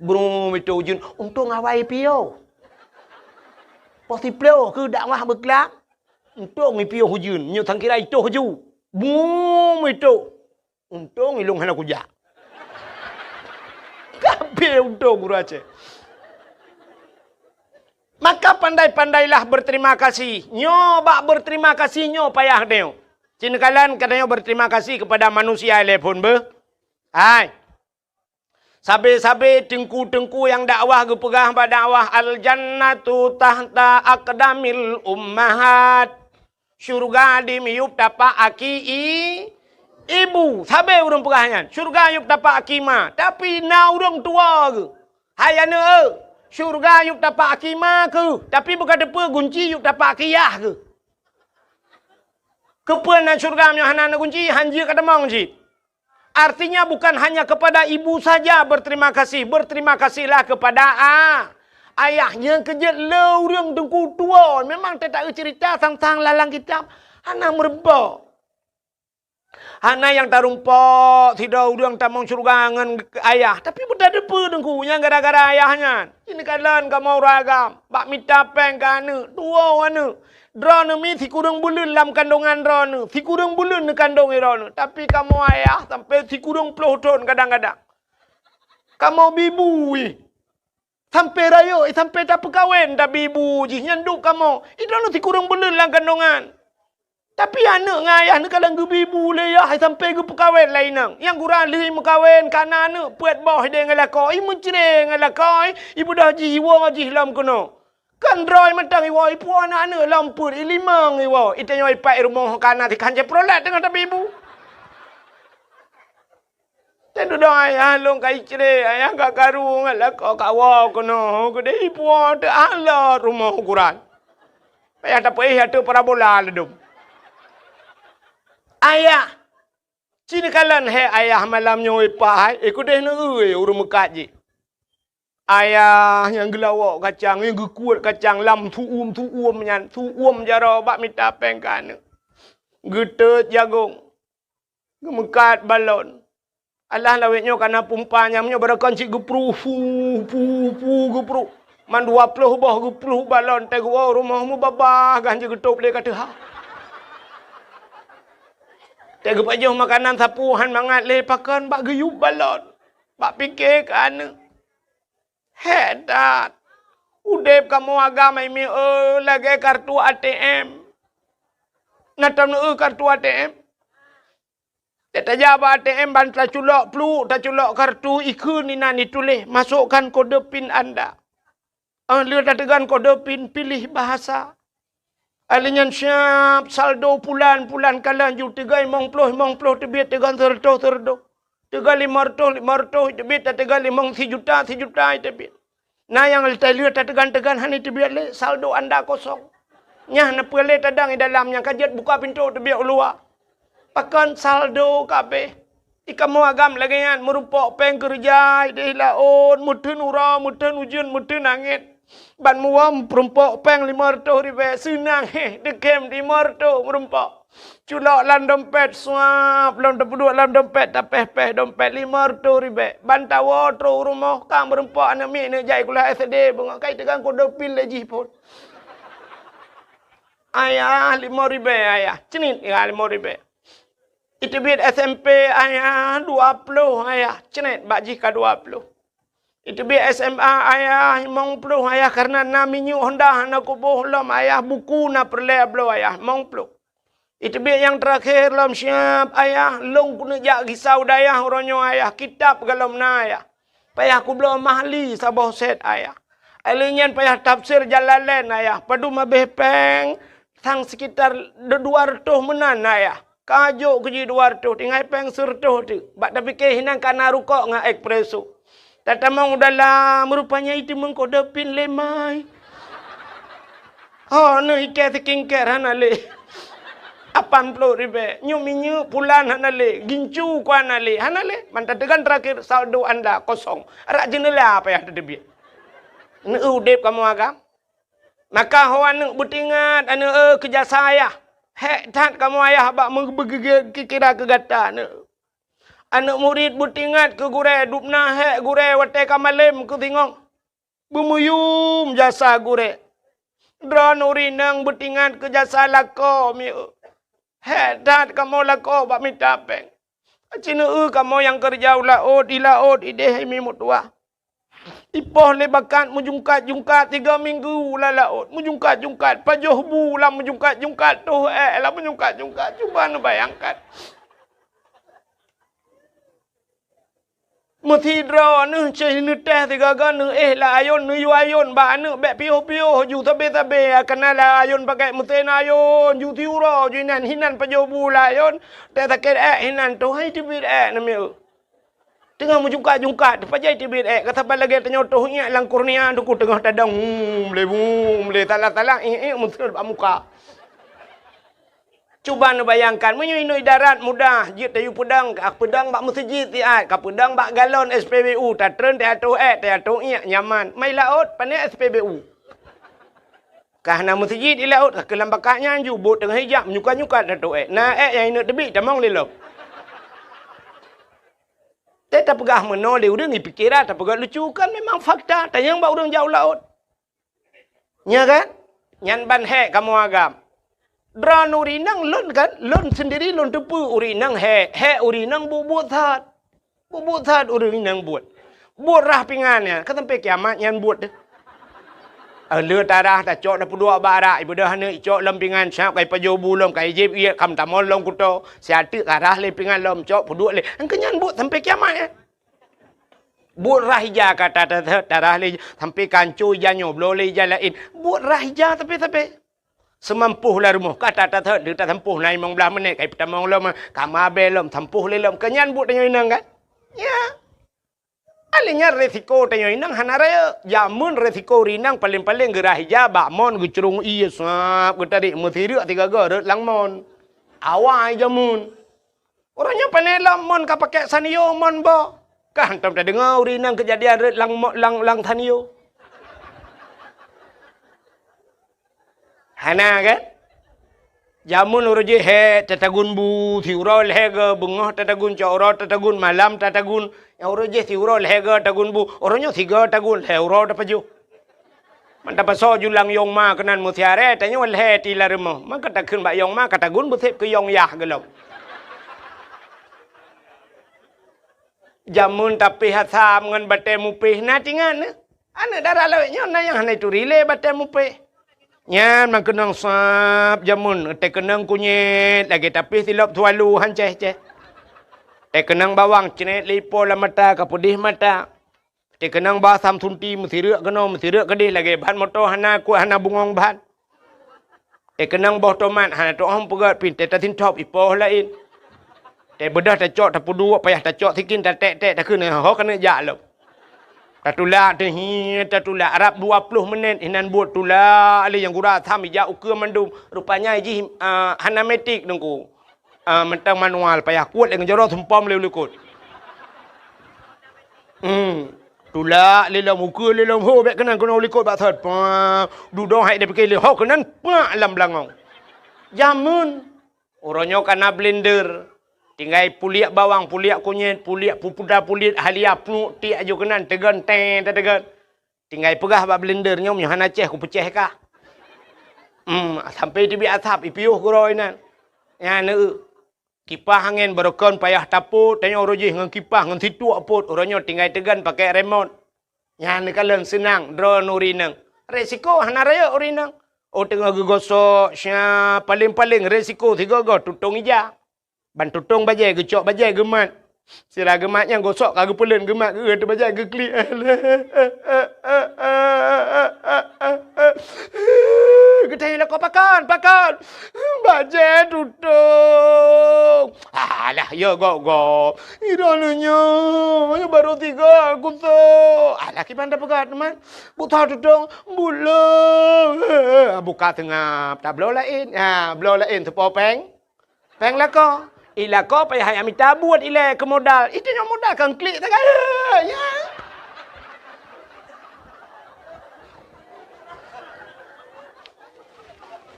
Brum itu ujeuen, untông awai piôh. Poh siplôh keuh dakwah beuklam, untông ipiôh ujeuen, nyoe sangkira itoh ju. Brum itu. Untông ilông hana kujak. Kabeh untông ureuëng Aceh. Maka pandai-pandailah berterima kasih. Nyoe bak berterima kasih nyoe payah tanyoe. Cina kalon ka tanyoe berterima kasih kepada manusia ilée phon beuh. Hai. Sabe-sabe teungku-teungku nyang dakwah geupeugah bak dakwah, "Al-jannatu tahta aqdamil ummahat." Syurga di miyueb tapak aki i-, ibu. Sabe ureuëng peugah nyan, syurga yueb tapak aki ma. Tapi na ureuëng tuwoe geuh, "Hai aneuëk eu, syurga yueb tapak aki ma keuh, tapi beuka teupeue gunci yueb tapak aki yah keuh." Keupeue na syurga meunyoe hana na gunci, hanjeuet ka tamong cit. Artinya bukan hanya kepada ibu saja berterima kasih, berterima kasihlah kepada a-, ayah. Nyang keujeuet le ureuëng teungku tuwoe, memang teutak cerita sang-sang lalang kitab hana meurumpok. Hana nyang tarumpok sidroe ureuëng tamong syeuruga ngon ayah, tapi beutateupeue teungku nyang gara-gara ayah nyan. Ini kalon kamoe ureuëng agam bak mita péng keu aneuëk, tuwoe aneuëk. Droeneuh mi sikureueng buleuen lam kandongan droeneuh, sikureueng buleuen neukandong droeneuh, tapi kamoe ayah sampoe sikureueng ploh thon kadang-kadang. Kamoe bi bu ih, sampoe rayeuk ih, sampoe tapeukawen tabi bu jih nyan duek kamoe. Ih, droeneuh sikureueng buleuen lam kandongan. Tapi aneuëk ngon ayah neukalon geubi bu lé yah ih sampoe geupeukawen lé inong. Nyang gura lheueh meukawen ka na aneuëk peuet boh ideh ngon lakoe, ih meucre ngon lakoe, ih beudôh jih iwoe jih lom keunoe. Kan droe mantong iwoe, ipuwoe aneuëk-aneuëk lom peuet, ilimong iwoe, itanyoe ipat i rumoh ka na sikhan Chevrolet teungoh tabi bu. Teududoe ayah lôn ka icre, ayah ka karu ngon lakoe ka woe keunoe, keudeh ipuwoe teuh alot rumoh ukuran. Payah tapeuéh ateueh parabola ladôm. Ayah, Ci neukalon hék ayah malam nyoe, "Wé Pak hai, eh, keudeh neueu ureuëng meukat jih." Ayah nyang geulawok kacang, nyang geukuet kacang lam su'uem-su'uem nyan, su'uem jaroe bak mita péng keu aneuëk. Geutot jagong, geumeukat balon. Alah lawét nyoe ka na pumpa nyang nyoe barokon cit geupruh, fu, fu, fu, geupruh. Man dua ploh boh geupruh balon, teuh geuwoe rumoh mubabah gan jeuet geutôb lé ka teuha. Teuh geupajoh makanan sapeue han mangat lé pakon bak geuyub balon. Bak pike keu aneuëk. Hék that! Udeb kamoe agam hai mieu lagée kartu A T M. Na tom neueu kartu A T M? Tajak bak A T M ban taculok pluek, taculok kartu, ikheun inan ituléh, "Masukkan kode pin Anda." Ah, lheueh tateugon kode pin, piléh bahasa. Alheuh nyan siab saldo pulan-pulan kalon ju teuga limong ploh, limong ploh teubiet teugon seureutôh, seureutôh. Teuga limong reutôh, limong reutôh teubiet, tateuga limong sijuta, sijuta teubiet. Na nyang lheueh tateugon-teugon hana teubiet lé, saldo Anda kosong. Nyan na peue lé tadong di dalam nyang ka jeuet buka pintoe teubiet u luwa. Pakon saldo ka abéh. Di kamoe agam lagée nyan, meurumpok péng keureuja ideh laôt, meuteun uroe, meuteun ujeuen, meuteun angén. Ban muwöm peurumpok péng limong reutôh ribée, seunang héh, teukem limong reutôh meurumpok. Culok lam dompet, suap, lom tapeuduek lam dompet, tapéh-péh dompet limong reutôh ribée. Ban tawoe trok u rumoh, ka meurumpok aneuëk miet neuk jak sikula S D, beungoh ka iteugang kode pin lé jih phon. "Ayah, limong ribée, Ayah." Cnit, "Ya, limong ribée." Iteubiet S M P, "Ayah, dua ploh, Ayah." Cnit, bak jih ka dua ploh. Iteubiet S M A, "Ayah, limong ploh, Ayah, kareuna na minyeuk Honda hana kuboh lom, Ayah, buku na peureulée bloe, Ayah, limong ploh." Iteubiet nyang teurakhé lom siab, "Ayah, lôn keuneuk jak gisa u dayah uroe nyoe, Ayah, kitab golom na, Ayah. Payah kubloe Mahli saboh set, Ayah. Alheuh nyan payah tafsir Jalalain, Ayah. Padum abéh péng, sang sekitar dua reutôh meunan, Ayah. Ka jok keu jih dua reutôh, tinggai péng seureutôh teuk. Bak tapike hinan ka na rukok ngon espresso." Tatamong u dalam, rupanya iteumeung kode pin lé mai. Ho, neuh ikée skincare hana lé. Lapan ploh ribée. Nyoe minyeuk pulan hana lé. Gincu ku hana lé. Hana lé. Man tateugon teurakhir, saldo Anda kosong. Rot jeuneula payah tateubiet. Neueu udeb kamoe agam. Maka ho aneuëk beutingat, aneuëk, eh, keu jasa ayah. Hék that kamoe ayah bak meubeugeugie kira keu gata, aneuëk. Aneuëk murit beutingat keu gurée, dubna hék gurée watée ka malém keu singoh. Beumuyum jasa gurée. Droeneuh ureuëng inong beutingat keu jasa lakoe mieu. Hék that kamoe lakoe bak mita péng. Aci neueu kamoe nyang keureuja u laôt, di laôt ideh hai mi meutuwah. Ipoh lé bakat meujungkat-jungkat tiga minggu lam laôt, meujungkat-jungkat, pajoh bu lam meujungkat-jungkat, toh ék lam meujungkat-jungkat. Cuba neubayangkan. Meusidroe neuh cit neutéh sigaga neuéh lam ayôn, neuyue ayôn bak aneuëk bék piôh-piôh ju sabe-sabe, kana lam ayôn pakai meusén ayôn, ju siuroe ju inan, hinan pajoh bu lam ayôn, teuh sakét ék hinan, toh hai teubiet ék namiet. Teungoh meujungkat-jungkat, teupajoh teubiet ék, ka saban lagée tanyoe toh iék lam kurnia, teungku teungoh tadong, hmm, lé, hmm, lé, salah-salah, iék, iék, meuseuet bak muka. Cuba neubayangkan, meunyoe inoe idarat mudah, jeuet tayue peudong, ka peudong bak meuseujid siat, ka peudong bak galon S P B U, tatreun teuh atoh ék, teuh atoh iék, nyaman. Mai laôt, pané S P B U. Ka hana meuseujid di laôt, ka keu lam bakat nyan ju, bot teungoh ijak, menyukat-nyukat atoh ék. Na ék nyang ineuk teubiet, tamong lé lom. Teuh tapeugah meunoe lé ureuëng, ipike that tapeugah lucu, kan memang fakta, tanyong bak ureuëng jak u laôt. Nya kan? Nyan ban hék kamoe agam. Droeneuh ureuëng inong lôn kan, lôn sendiri lôn teupeue ureuëng inong hék, hék ureuëng inong buet-buet that. Buet-buet that ureuëng inong buet. Buet rhah pingan nyan, ka sampai kiamat nyan buet deh. Eh, lheueh tarhah tacok tapeuduek bak arak, ibeudôh aneuëk icok lom pingan, siab ka ipajoh bu lom, ka ijieb iék, ka meutamong lom kuto, siat teuk tarhah lé pingan lom, cok peuduek lé. Engkeu nyan buet sampai kiamat nyan. Buet rhah ija ka ta-, ta-, ta-, tarhah lé, sampai ka ancô ija nyoe, bloe lé ija laén. Buet rhah ija tapi-tapi. Seumampôh lam rumoh, ka ta-, ta-, ta-, tasampôh na limong blaih menit, ka ipeutamong lom, ka mabée lom, sampôh lé lom. Keu nyan buet tanyoe inong kan? Ya. Alheuh nyan resiko tanyoe inong hana rayeuk. Jameun resiko ureuëng inong paleng-paleng geurhah ija bak mon geucrông ié sab geutarék meusireuk sigaga rot lam mon. Awai jameun. Uroe nyoe pane lom mon ka pakai sanio mon bo. Ka hantom tadeungoe ureueng inong keujadian rhot lam mo-, lam, lam sanio. Hana kan? Jameun uroe jih hé tatagun bu, siuroe lhèe goe, beungoh tatagun, cot uroe tatagun, malam tatagun. Nyang uroe jih siuroe lhèe goe tagun bu, uroe nyoe sigoe tagun, lhèe uroe tapajoh. Man tapasoe julang yong ma keunan meusiaré, tanyoe lhèe ti lam rumoh. Man ka takheun bak yong ma, ka tagun beusép keu yong yah gohlom. Jameun tapéh asam ngon batée mupéh na tingat nyoe. Aneuk dara lawét nyoe na nyang hana ituri lé batée mupéh. Nyan man keunong sab jameun, teukeunong kunyét lagée tapéh silop sualu han céh-céh. Teukeunong bawang cret lé ipo lam mata ka peudeh mata. Teukeunong ba asam sunti meusireuk keunoe meusireuk keudeh lagée ban moto hana kuat hana bungong ban. Teukeunong boh tomat hana teuoh peugét pih teuta sintop ipoh laén. Teubeudôh tacok tapeuduek payah tacok sikin taték-ték takheun ho keuneuk jak lom. Tatulak teuh hi tatulak rab dua ploh menit inan buet tulak lé nyang gura asam ijak ukeue mandum. Rupanya jih, ah, hana metik teungku. Ah, mantong manual payah kuet lé ngon jaroe sumpom lé u likot. Hmm. Tulak lé lom ukeue lé lom ho bék keunan keunoe u likot bak thot. Pah, dudoe hai dipike lé ho keunan pak lam beulangong. Jameun. Uroe nyoe ka na blender. Tinggai puliek bawang, puliek kunyét, puliek pupuda, puliek halia, pluek tiek aju keunan teugon tée tateugon. Tinggai peugah bak blender nyoe meunyoe hana céh kupeucéh kah. Hmm, sampai teubiet asap ipiôh keudroe inan. Nyan neueu. Kipah angén barokon payah tapot, tanyoe uroe jih ngon kipah ngon situek pot, uroe nyoe tinggai teugon pakai remot. Nyan neukalon seunang droe ureueng inong. Resiko hana rayeuk ureueng inong. Oh teungoh geugosok, sya, paléng-paléng resiko sigoe-goe tutong ija. Ban tutong bajée geucok bajée geumat. Sira geumat nyang gosok ka geupeuleuen geumat geueu teuh bajée geuklik. Geutanyong lakoe pakon, pakon. Bajée tutong. Alah, ya gop-gop. Droeneuh nyoe, nyoe barô tiga gusok. Alah, kiban tapeugah teuma. Bukon tutong, bulong. Buka seungab, tabloe laén. Ha, bloe laén teupo péng. Péng lakoe. I lakoe payah hai mita buet ilée keu modal. Itu nyang modal kan klik sagai. Ya.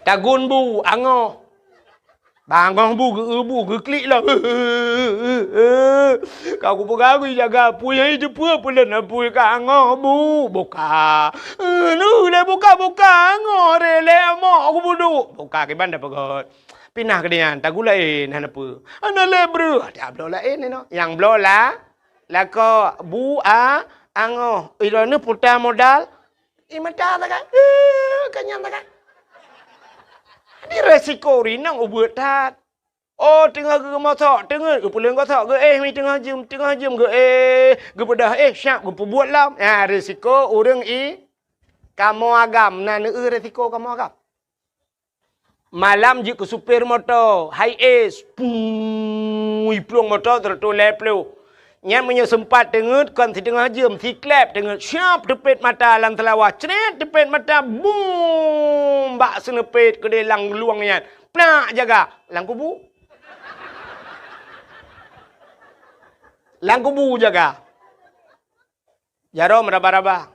Tagun bu, angoh. Bangoh bu, geu bu, geuklik lah. Ka kupeugah gui jaga apui, hai teupeue peulon apui ka angoh bu. Buka. Nu lé buka-buka angoh re lé amok kubudu. Buka kiban dah peugah. Pinah keu nyan, tagun laén hana peue. Hana lé breuh, tabloe laén inoe. Nyang bloe la, lakoe bu a angoh. Ilôn puta modal. I mata sagai. Eh, ka nyan sagai. Di resiko rinong ubeut that. Oh, teungoh geumosok, teungeut geupeuleueng gosok, geuéh mi teungoh jeuem, teungoh jeuem geuéh, geubeudôh éh, siap geupeubuet lom. Ha, resiko ureueng i kamoe agam, na neueu resiko kamoe agam. Malam jeuet keu supir moto, hai es, pui plueng moto seratus lhèe ploh. Nyan meunyoe seumpat teungeut kon siteungoh jeuem, siklep teungeut, siap teupet mata lam seulawah, cret teupet mata, bum, bak seuneupet keudeh lam luwang nyan. Plak jaga, lam kubu. Lam kubu jaga. Jaroe meuraba-raba.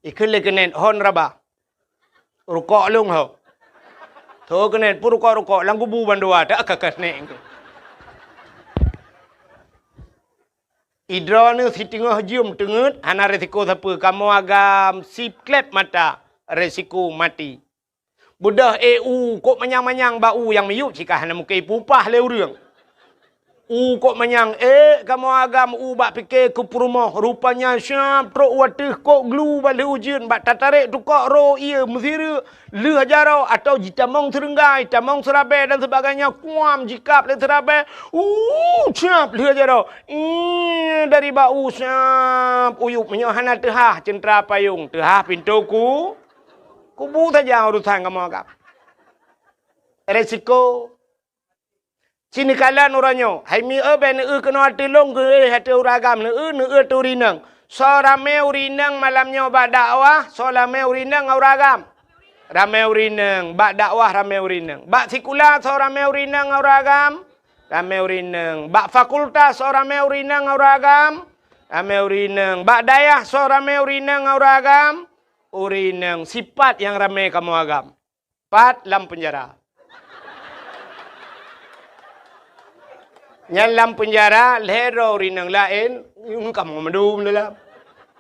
Ikheun lé keuneuk hon raba. Rukok lôn ho. Tho keuneuk pun rukok-rukok lam kubu bandua tak ka keuneuk. Idroeneuh siteungoh jeuem teungeut hana resiko sapeue, kamoe agam siklep mata resiko maté. Beudôh éh u kok manyang-manyang bak u nyang miyueb cit ka hana mungken ipupah lé ureueng. U kok manyang ék kamoe agam u bak pike keu peurumoh, rupanya siap trok u ateueh kok glu bak lheueh ujeuen bak tatarek tukok ro ié meusireuk lheueh jaroe atawa jitamong seureunggai, tamong seurabée dan sebagainya kuam jikab lé seurabée. U siap lheueh jaroe. Ih, dari bak u siap uyueb meunyoe hana teuhah ceuntra payong, teuhah pintoe ku. Kubu saja urusan kamoe agam. Resiko. Ci neukalon uroe nyoe, hai mi eu bèk neueu keunoe ateueh lôn geuéh ateueh ureueng agam, neueu, neueu ateueh ureueng inong. Soe ramé ureueng inong malam nyoe bak dakwah, soe ramé ureueng inong ngon ureueng agam. Ramé ureueng inong, bak dakwah ramé ureueng inong. Bak sikula soe ramé ureueng inong ngon ureueng agam. Ramé ureueng inong. Bak fakultas soe ramé ureueng inong ngon ureueng agam. Ramé ureueng inong. Bak dayah soe ramé ureueng inong ngon ureueng agam. Ureueng inong. Sipat nyang ramé kamoe agam. Pat lam peunjara. Nyan lam peunjara, lhèe droe ureueng inong laén, ngon kamoe mandum dalam.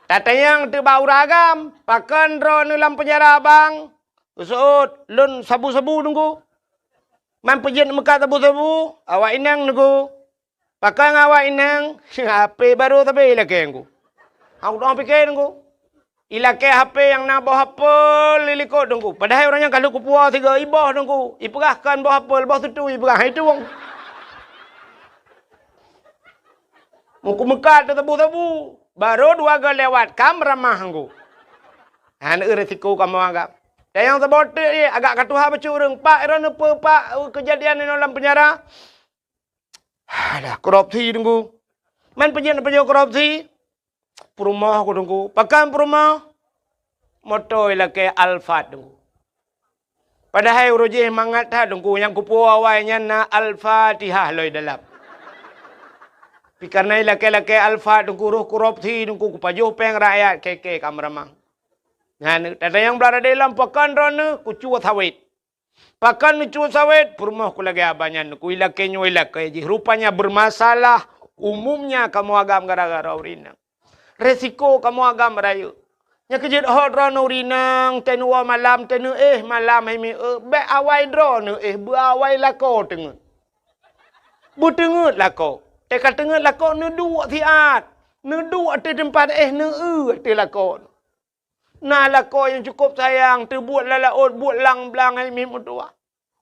Tatanyong teuk bak ureueng agam, "Pakon droeneuh lam peunjara, Bang?" Geuseuôt, "Lôn sabu-sabu, Teungku." "Man peue jeuet neumeukat sabu-sabu?" "Awak inong, Teungku." "Pakon awak inong?" "H P barô sabe ilakée, Teungku." "Hana pike, Teungku." Ilakée H P nyang na boh apel di likot, Teungku. Padahai ureueng nyan ka lheueh kupuwoe sigoe iboh, Teungku. Ipeugah kon boh apel, boh sutui ipeugah, hai tueng. Meukumeukat teusabu-sabu. Barô dua goe lewat, ka meuramah, Teungku. Hana eu resiko kamoe agam. Dan nyang saboh teuk jih, agak ka tuha bacut ureueng. "Pak, droeneuh peue, Pak, keujadian inoe lam peunjara?" "Alah, korupsi, Teungku." "Man peue jeuet neupajoh korupsi?" "Peurumoh ku, Teungku." "Pakon peurumoh?" "Moto ilakée Alphard, Teungku." Padahai uroe jih mangat that, Teungku, nyang kupuwoe awai nyan na Al-Fatihah lom dalam. Tapi kareuna ilakée-lakée Alphard, Teungku, roh korupsi, Teungku, kupajoh péng rakyat, kèe-kèe ka meuramah. Nyan, tatanyong bak radé lom, "Pakon droeneuh?" "Kucue sawét." "Pakon neucue sawét?" "Peurumoh ku lagée abah nyan, Teungku, ilakée nyoe ilakée jih. Rupanya bermasalah umumnya kamoe agam gara-gara ureueng inong. Resiko kamoe agam rayeuk. Nyang keujeuet hot droeneuh ureueng inong, teuh neuwoe malam, teuh neuéh malam, hai miseue, bék awai droeneuh éh, beuawai lakoe teungeut. Beuteungeut lakoe. Teuh ka teungeut lakoe, neuduek siat. Neuduek ateueh teumpat éh, neueu ateueh lakoe." Na lakoe nyang cukôp sayang, teubuet lam laôt, buet lang-blang, hai miseue meutuwah.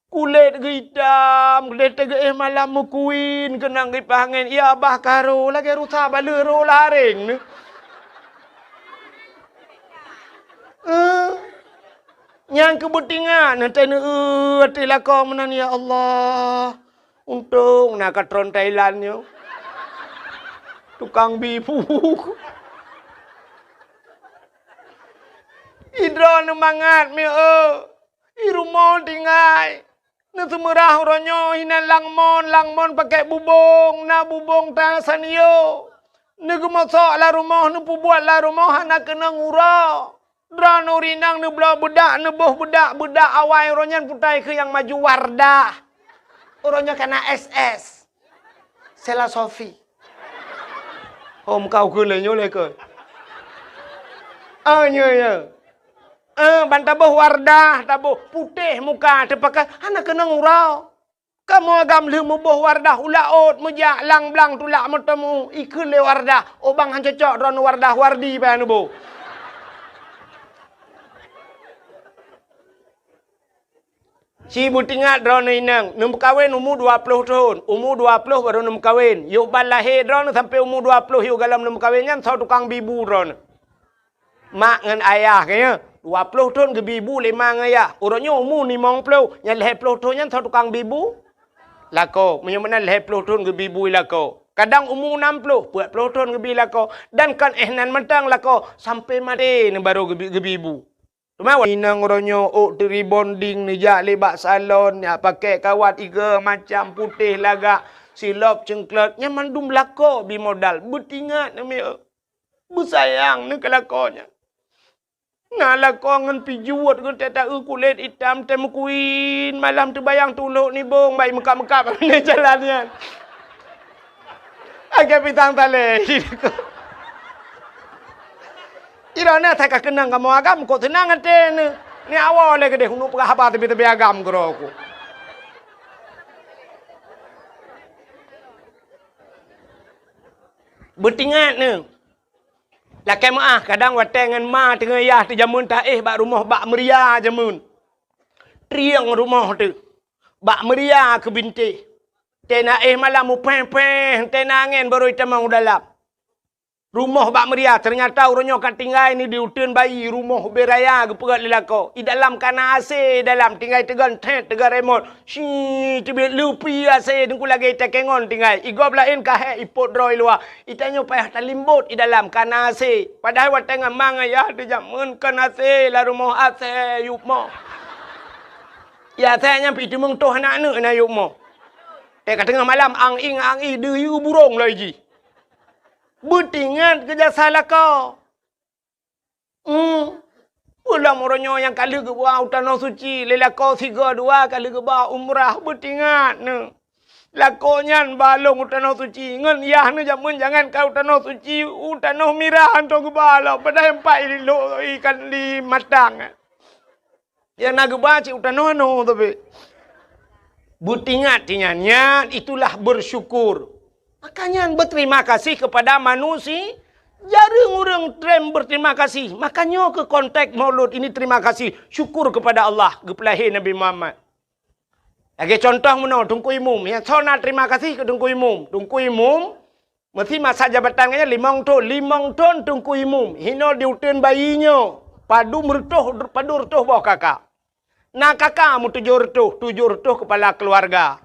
Kulét geuitam, kulét teuh geuéh malam meukuin, keunong geupaih angén, ya bah ka ro, lagée rusa baleueh ro lareng nyoe. Eh, nyang keu beutingat, neutéh neueu ateueh lakoe meunan, ya Allah. Untông na katron Thailand nyoe. Tukang bi bu. Idroe neumangat miseue. I rumoh tinggai. Neuseumeurah uroe nyoe hinan lam mon, lam mon pakèk bubông, na bubông ta sanyo. Neugeumosok lam rumoh, neupeubuet lam rumoh hana keunong uroe. Droeneuh ureueng inong neubloe beudak, neuboh beudak, beudak awai uroe nyan putai keu nyang maju Wardah. Uroe nyoe ka na S S. Sela Sofi. Hom kau keu lé nyoe lé keu. Ah, nyoe, nyoe. Eh, ban taboh Wardah, taboh putéh muka, teupakai hana keunong uroe. Kamoe agam lheueh muboh Wardah u laôt, meujak lang-blang tulak meuteumu, ikheun lé Wardah, "Oh bang, han cocok droeneuh Wardah, Wardi payah neuboh." Ci beutingat droeneuh inong, neumeukawen umu dua ploh thon, umu dua ploh barô neumeukawen. Yoh ban lahé droeneuh sampoe umu dua ploh yoh galom neumeukawen nyan soe tukang bi bu droeneuh. Mak ngon ayah geuh nyoe, dua ploh thon geubi bu lé ma ngon ayah. Uroe nyoe umu limong ploh, nyang lhèe ploh thon nyan soe tukang bi bu? Lakoe. Meunyoe meunan lhèe ploh thon geubi bu lakoe. Kadang umu nam ploh, peuet ploh thon geubi lakoe. Dan kon éh nan mantong lakoe, sampoe maté neuh barô geubi, geubi bu. Teuma inong uroe nyoe ôk teurebonding neujak lé bak salon, jak pakèk kawat igoe macam putéh lagak, silop ceungklot, nyan mandum lakoe bi modal. Beutingat neuh miseue. Beusayang neuh keu lakoe nyan. Na lakoe ngon pijuet geuh teuh taeu kulét itam teuh meukuin, malam teubayang tulok nibong bai meukab-meukab lé jalan nyan. Agak pisang talé. Iroh na that ka keunong kamoe agam, kok seunang até neuh. Ni awai lé keudeh uneuk peugah haba teubi-teubi agam keudroe ku. Beutingat neuh. Lakèe meuáh, kadang watèe ngon ma teungoh yah teuh jameun taéh bak rumoh bak meuria jameun. Trieng rumoh teuh. Bak meuria keu bintéh. Teuh na éh malam mupéh-péh, teuh na angén barô itamong u dalam. Rumoh bak meuria, teunyata uroe nyoe ka tinggai ni di uteuen bayi, rumoh ubé raya geupeugöt lé lakoe. I dalam ka na A C, i dalam tinggai teugon thét, teugon remot. Shi, teubiet leupi A C, teungku lagèe itakèe ngon tinggai. I gob laén ka hék ipot droe i luwa. I tanyoe payah talimbot i dalam ka na A C. Padahai watèe ngon ma ngon yah teuh jameun kon A C, lam rumoh A C yup moh. Ya, A C nyan pih teumeung toh aneuk-aneuk na yup moh. Teuka teungoh malam, ang-ing, ang-ing, deuyue burông loi jih. Beutingat keu jasa lakoe. Hmm. Ulôn uroe nyoe nyang ka lheueh geuba u Tanoh Suci, lé lakoe sigoe dua ka lheueh geuba umrah, beutingat neuh. Lakoe nyan ba lôn u Tanoh Suci, ngon yah neuh jameun jangankan u Tanoh Suci, u Tanoh Mirah hantom geuba lom, padahai empat ilo ikan di matang. Nyang na geuba cit u tanoh-tanoh tapi. Beutingat tinyan, nyan itulah bersyukur. Maka nyan berterima kasih kepada manusia. Jareueng ureuëng treb berterima kasih. Maka nyoe keuh konteks Maulud ini, terima kasih, syukur kepada Allah, geupeulahé Nabi Muhammad. Lagée contoh meunoe, Teungku Imum. Nyang soe na terima kasih keu Teungku Imum. Teungku Imum, meusi masa jabatan geuh nyan limong thon, limong thon Teungku Imum. Hinoe di uteuen bayi nyoe, padum reutôh, padum reutôh boh kaka. Na kaka meutujoh reutôh, tujoh reutôh keupala keuluwarga.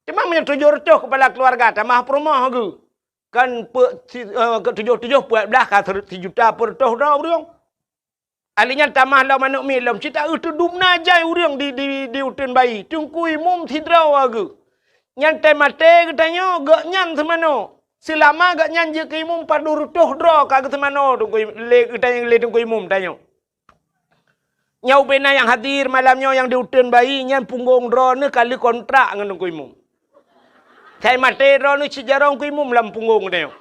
Teuma meunyoe tujoh reutôh keupala keuluwarga, tamah peurumoh geuh. Kan pe-, si-, eh, keu tujoh-tujoh peuet blaih ka sere-, sijuta peureutôh droe ureuëng. Ahli nyan tamah lom aneuk miet lom, cit taeu teudum na jai ureuëng di, di, di uteuen bayi. Teungku Imum sidroe geuh. Nyan teumaté geutanyoe, gobnyan seumanoe. Seulama gobnyan jeuet keu imum, padum reutôh droe ka geuseumanoe Teungku Im-, lé geutanyoe, lé Teungku Imum tanyoe. Nyoe ubé na nyang hadir malam nyoe nyang di uteuen bayi, nyan punggong droeneuh ka lheueh kontrak ngon Teungku Imum. Sai maté droeneuh cit jaroe Teungku Imum lam punggong tanyoe.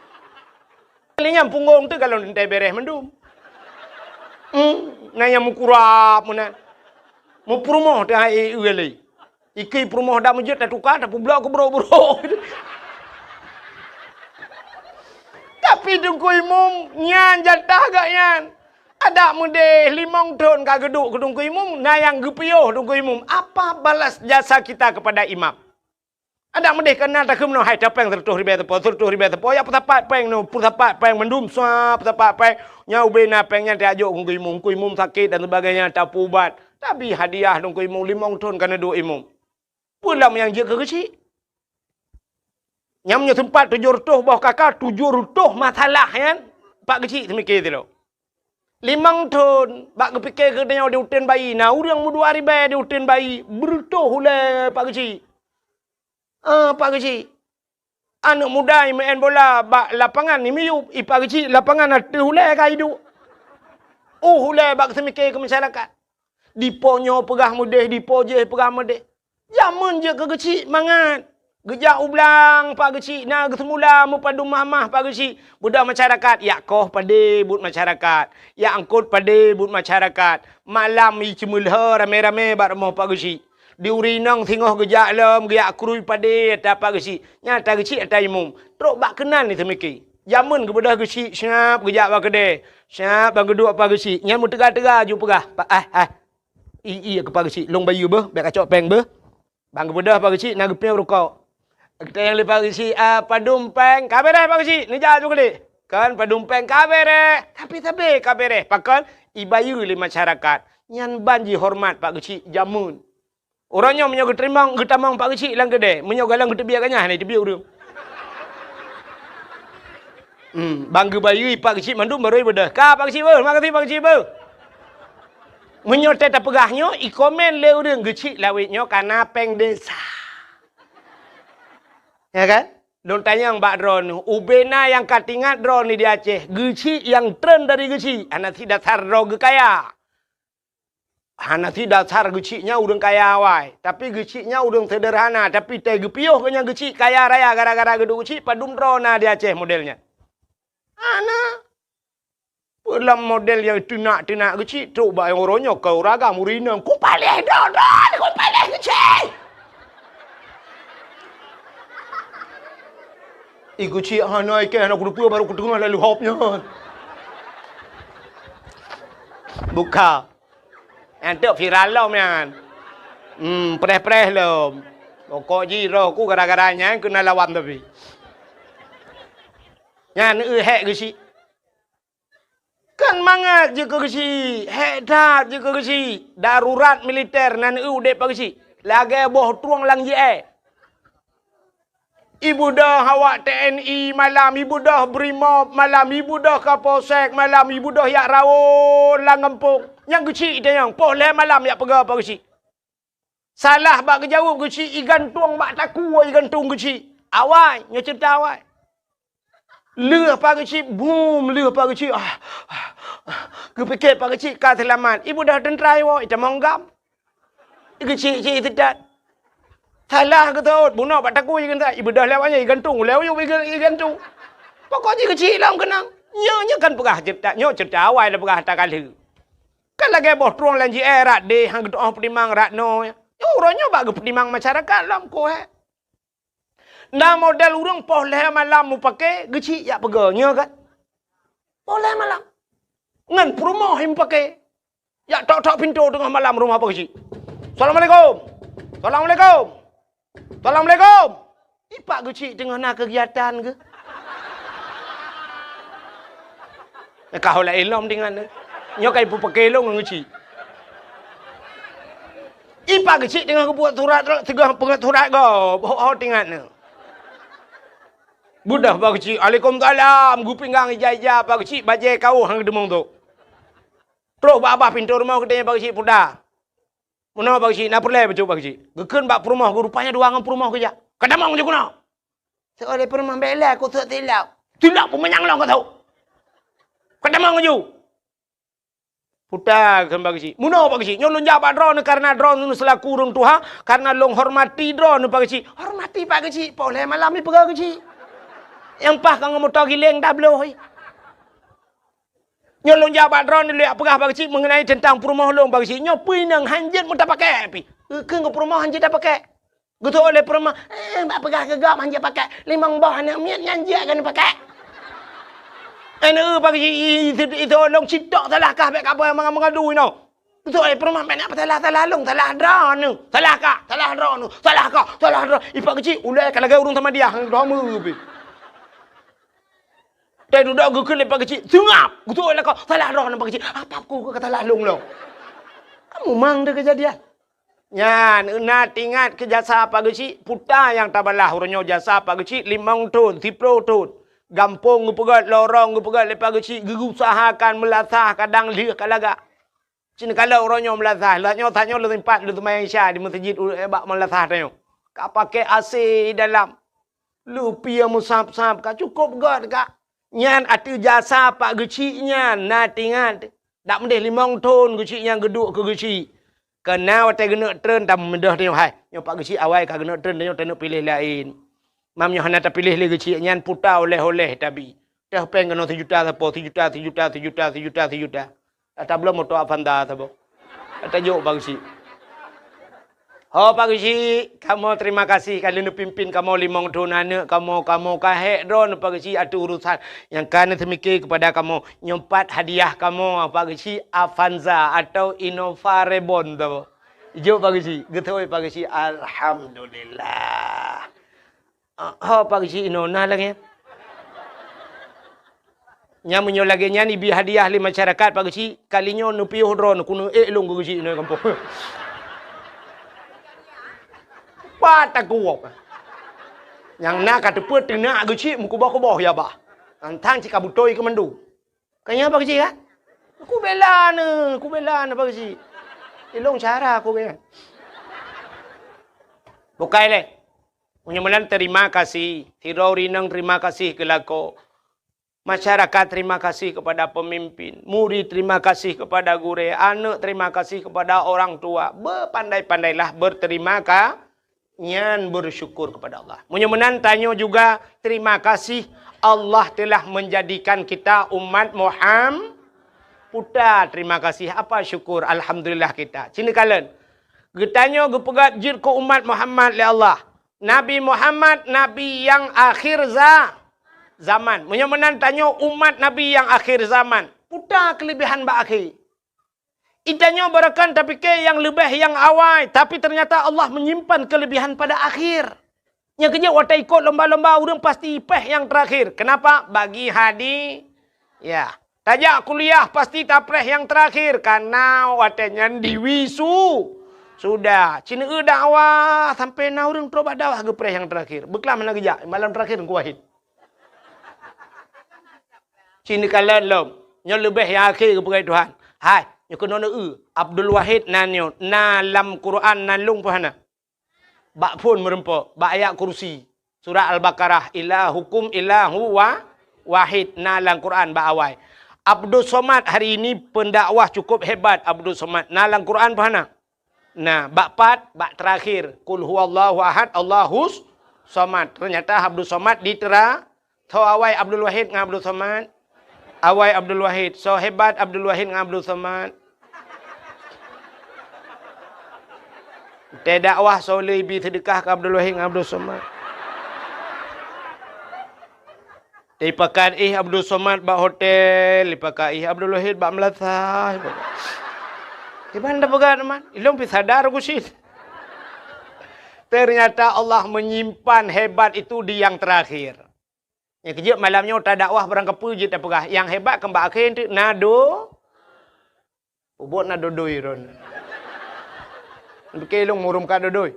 Lé nyang punggong teuh ka lôn teuntée béreh mandum. Hmm, na nyang meukurab meunan. Meupeurumoh teuh hai e lé. Ikei peurumoh dak meujeuet tatuka, tapeublok keu brok-brok. Tapi Teungku Imum nyan jatah gobnyan. Adak meudeh limong thon ka geuduek keu Teungku Imum, na nyang geupiôh Teungku Imum. Apa balas jasa kita kepada imam? Adak meudeh ka na takheun meunoe, hai tapéng seureutôh ribée sapo, seureutôh ribée sapo, ya peusapat péng nyoe, peusapat péng mandum, sua peusapat péng. Nyan ubé na péng nyan tajok keu Teungku Imum, Teungku Imum sakét dan sebagainya, tapeuubat. Tapi hadiah Teungku Imum limong thon ka neuduek imum. Peue lom nyang jeuet keu geuchik? Nyang meunyoe seumpat tujoh reutôh boh kaka, tujoh reutôh masalah nyan, Pak Geuchik seumiké sidroe. Limong thon, bak geupike keu tanyoe di uteuen bayi, na ureuëng meudua ribée di uteuen bayi, beureutôh ulée Pak Geuchik. Ah, Pak Geuchik. Aneuk muda imeu'en bola bak lapangan imiyueb, i Pak Geuchik lapangan ateueh ulée ka iduek. Uh, ulée bak seumiké keu masyarakat. Dipo nyoe peugah meudeh, dipo jéh peugah meudeh. Jameun jeuet keu Geuchik mangat. Geujak u blang Pak Geuchik na geuseumula meupadum mamah Pak Geuchik. Beudôh masyarakat, yak koh padé buet masyarakat, yak eungkot padé buet masyarakat. Malam i ceumeulhö ramé-ramé bak rumoh Pak Geuchik. Di uri inong singoh geujak lom, geujak krui padé ata Pak Geuchik. Nyan ata Geuchik ata imum. Trok bak keunan i seumiké. Jameun geubeudôh Geuchik siab geujak bak keudée. Siab ban geuduek Pak Geuchik. Nyan meuteuga-teuga ju peugah, "Pak, ah, ah." I, i, keu Pak Geuchik, lôn bayeue beuh, bék kacok péng beuh. Ban geubeudôh Pak Geuchik na geupiôh rukok. Geutanyong lé Pak Geuchik, "Ah, padum péng?" "Ka béreh Pak Geuchik, neujak ju keudeh." Kan padum péng ka béreh, tapi sabe ka béreh. Pakon? Ibayeue lé masyarakat. Nyan ban jihoreumat Pak Geuchik jameun. Uroe nyoe meunyoe geuteurimong, geutamong Pak Geuchik lam keudée, meunyoe galong geuteubiet ganyah hana teubiet ureuëng. Hmm, ban geubayeue Pak Geuchik mandum barô ibeudôh. "Ka Pak Geuchik beuh, makasih Pak Geuchik beuh." Meunyoe teu tapeugah nyoe, ikomen lé ureuëng Geuchik lawét nyoe ka na péng desa. Ya kan? Lôn tanyong bak droeneuh, ubé na nyang ka teuingat droeneuh di Aceh, Geuchik nyang treun dari Geuchik, hana sit dasar droe geukaya. Hana sit dasar Geuchik nyan ureuëng kaya awai, tapi Geuchik nyan ureuëng seudeurhana, tapi tée geupiôh geuh nyan Geuchik kaya raya gara-gara geuduek Geuchik, padum droe na di Aceh model nyan. Hana. Peue lom model nyang teunak-teunak Geuchik, trok bak nyang uroe nyoe keu uragam ureuëng inong, "Kupaléh droe-droe, kupaléh Geuchik!" I Geuchik hana ikée, hana kuteupeu barô kuteungoh lalu hop nyan. Buka. Nyan teuk viral lom nyan. Hmm, preh-preh lom. Pokok jih roh ku gara-gara nyan keuneulawan tapi. Nyan eu hék Geuchik. Kan mangat jeuet keu Geuchik, hék that jeuet keu Geuchik. Darurat militer nan eu udeb Pak Geuchik. Lagée boh trueng lam jih éh. Ibeudôh awak T N I malam, ibeudôh Brimob malam, ibeudôh Kapolsek malam, ibeudôh yak rawon lam gampông. Nyang Geuchik itanyong, poh lhée malam yak peugah Pak Geuchik. Salah bak geujaweueb geuchik, igantung bak takue, igantung geuchik. Awai, nyoe ceurita awai. Lheueh Pak Geuchik, bum, lheueh Pak Geuchik. Ah, ah, ah. Geupike Pak Geuchik ka seulamat. Ibeudôh teuntra iwoe, itamong gam. Geuchik-chik teutat. Salah geutot, bunoe bak takue geutot. Ibeudôh lewat nyan, igantung lé uyueb iga-, igantung. Pokok jih geuchik lom keunong. Nyoe, nyoe kan peugah ceurita, nyoe ceurita awai lé peugah takalheueh. Kan lagée boh trueng lam jiéh rat deh, han geutu'oh peutimang rat noe. Nyoe uroe nyoe bak geupeutimang masyarakat lom, koh hé. Na model ureuëng poh lhée malam mupake geuchik jak peugah, nyoe kan? Poh lhée malam. Ngon peurumoh mupake. Jak tok-tok pintoe teungoh malam rumoh Pak Geuchik. "Assalamualaikum. Assalamualaikum. Assalamualaikum." Ipak Geuchik teungoh na keugiatan geuh. Ka ho laén lom tingat nyoe. Nyoe ka ipupake lôn ngon Geuchik. Ipak Geuchik teungoh geubuet surat, teungoh peungeut surat gob, ho-ho tingat nyoe. Beudôh Pak Geuchik, "Alaikumsalam," geupinggang ija-ija Pak Geuchik, bajée kawöh han geudeumeung tu. Trok bak babah pintoe rumoh geutanyoe Pak Geuchik puta. "Meunoe Pak Geuchik, na peureulée bacut Pak Geuchik?" Geukheun bak peurumoh geuh, rupanya dua ngon peurumoh geujak. "Ka tamong ju keunoe." Seuleh peurumoh, "Bék lé, keu sôk silap." "Silap peue manyang lôn keu sôk? Ka tamong ju." Puta kheun Pak Geuchik. "Meunoe Pak Geuchik, nyoe lôn jak bak droeneuh kareuna droeneuh seulaku ureuëng tuha, kareuna lôn hormati droeneuh Pak Geuchik." "Hormati Pak Geuchik, poh lhée malam ipeugah Geuchik. Nyang paih ka ngon moto giléng tabloe." "Nyoe lôn jak bak droeneuh lôn jak peugah Pak Geuchik meungenai teuntang peurumoh lôn Pak Geuchik. Nyoe pih nang han jeuet meutapake pih." Geukheun keu peurumoh han jeuet tapake. Geutôh lé peurumoh, "Eh, bak peugah keu gob han jeuet pake. Limong boh aneuk miet nyan jeuet keuneuk pake." "Eh, neu Pak Geuchik, i, i, i, itôh lôn citok salah kah bék ka boh mangat-mangat dui nyoe." Geutôh lé peurumoh, "Bék na peusalah-salah lôn, salah droeneuh. Salah kah, salah droeneuh, salah kah, salah droe." Ipak Geuchik ulée ka lagée ureuëng Samadiyah, droe meu pih. Teududoe geukheun lé Pak Geuchik, "Seungab!" Geutôh lé lakoe, "Salah droeneuh Pak Geuchik, apa ku ka salah lôn lom?" Kamu mang deh keujadian. Nyan, na teuingat keu jasa Pak Geuchik, puta nyang tabalah uroe nyoe jasa Pak Geuchik limong thon, siplôh thon. Gampông geupeugét, lorong geupeugét lé Pak Geuchik, geuusahakan meulasah kadang lheueh ka lagak. Cit neukalon uroe nyoe meulasah, lheueh nyoe that nyoe lôn sempat lôn seumayang Isya di meuseujid u-, bak meulasah tanyoe. Ka pake A C dalam. Leupie meusab-sab ka cukôp gét ka. Nyan ateueh jasa Pak Geuchik nyan na teuingat. Dak meudeh limong thon Geuchik nyan geuduek keu Geuchik. Keu na watée geuneuk treun tameudeh tanyoe hai. Nyoe Pak Geuchik awai ka geuneuk treun tanyoe taneuk piléh laén. Mam nyoe hana tapiléh lé Geuchik nyan puta oleh-oleh tabi. Teuh péng keunoe sijuta sapo, sijuta, sijuta, sijuta, sijuta, sijuta. Ata bloe moto Avanza saboh. Ata jok Pak Geuchik. Ho Pak Geuchik, kamoe terima kasih ka lheueh neupimpin kamoe limong thon aneuk kamoe, kamoe ka hék droeneuh Pak Geuchik ateueh urusan nyang ka neuseumiké keupada kamoe. Nyoe pat hadiah kamoe Pak Geuchik Avanza atau Innova Reborn saboh. Jok Pak Geuchik, geutôi Pak Geuchik, alhamdulillah. Ah, ho Pak Geuchik inoe na lagée nyan. Nyan meunyoe lagée nyan ibi hadiah lé masyarakat Pak Geuchik, kali nyoe neupiôh droeneuh keuneuk ék lôn keu Geuchik inoe gampông. Pat takuwok. Nyang na ka teupeu teunak Geuchik meukuboh-kuboh ya bah. Tantang cit ka beutôi keu mandum. Ka nyan Pak Geuchik kan? Kubela neuh, kubela neuh Pak Geuchik. Ilong cara aku kan. Bukai lé. Meunyoe meunan terima kasih, sidroe rineng terima kasih keu lakoe. Masyarakat terima kasih kepada pemimpin, murid terima kasih kepada gurée, aneuk terima kasih kepada orang tua. Bepandai-pandailah berterima ka-, nyan bersyukur kepada Allah. Meunyoe meunan tanyoe juga terima kasih Allah telah menjadikan kita umat Muham-, puta terima kasih apa syukur alhamdulillah kita. Cina kalen. Geutanyoe geupeugét jeuet keu umat Muhammad lé Allah. Nabi Muhammad, nabi nyang akhir za-, zaman. Meunyoe meunan tanyoe umat Nabi nyang akhir zaman, puta keulebihan bak akhé. Itanyoe barangkan tapike nyang leubeh nyang awai, tapi ternyata Allah menyimpan keulebihan pada akhir. Nyang keujeuet watée ikot lomba-lomba ureuëng pasti ipéh nyang terakhir. Kenapa? Bagi hadi-, ya. Tajak kuliah pasti tapréh nyang terakhir karena watée nyan diwisu-, sudah. Cina eu dakwah sampai na ureuëng trok bak dakwah geupréh nyang terakhir. Beuklam hana geujak, malam terakhir Teungku Wahid. Cina kalen lom. Nyoe leubeh nyang akhé geupeugah Tuhan. Hai, Nyoe keunoe eu, Abdul Wahid na nyoe, na lam Quran na lôn pih hana. Bak phon meurumpok, bak ayat kursi. Surat Al-Baqarah, "Ilahukum ilahu wa-, wahid," na lam Quran bak awai. Abdul Somad hari ini pendakwah cukup hebat Abdul Somad. Na lam Quran pih hana? Nah, bak pat, bak terakhir, "Qul huwallahu ahad, Allahus somad." Ternyata Abdul Somad di tera-, tho awai Abdul Wahid ngon Abdul Somad. Awai Abdul Wahid, so hebat Abdul Wahid ngon Abdul Somad. Teudakwah so le ibi seudeukah keu Abdul Wahid ngon Abdul Somad. Dipakat ih Abdul Somad bak hotel, dipakat ih Abdul Wahid bak meulasah. Kiban dah peugah teman, ilong pi sadar ku sit. Ternyata Allah menyimpan hebat itu di yang terakhir. Nyang keujeuet malam nyoe tadakwah barang kapeue jeuet tapeugah, nyang hebat kan bak akhé teuk na do. Ubot na dodoi ron. Pike lôn murum ka dodoi.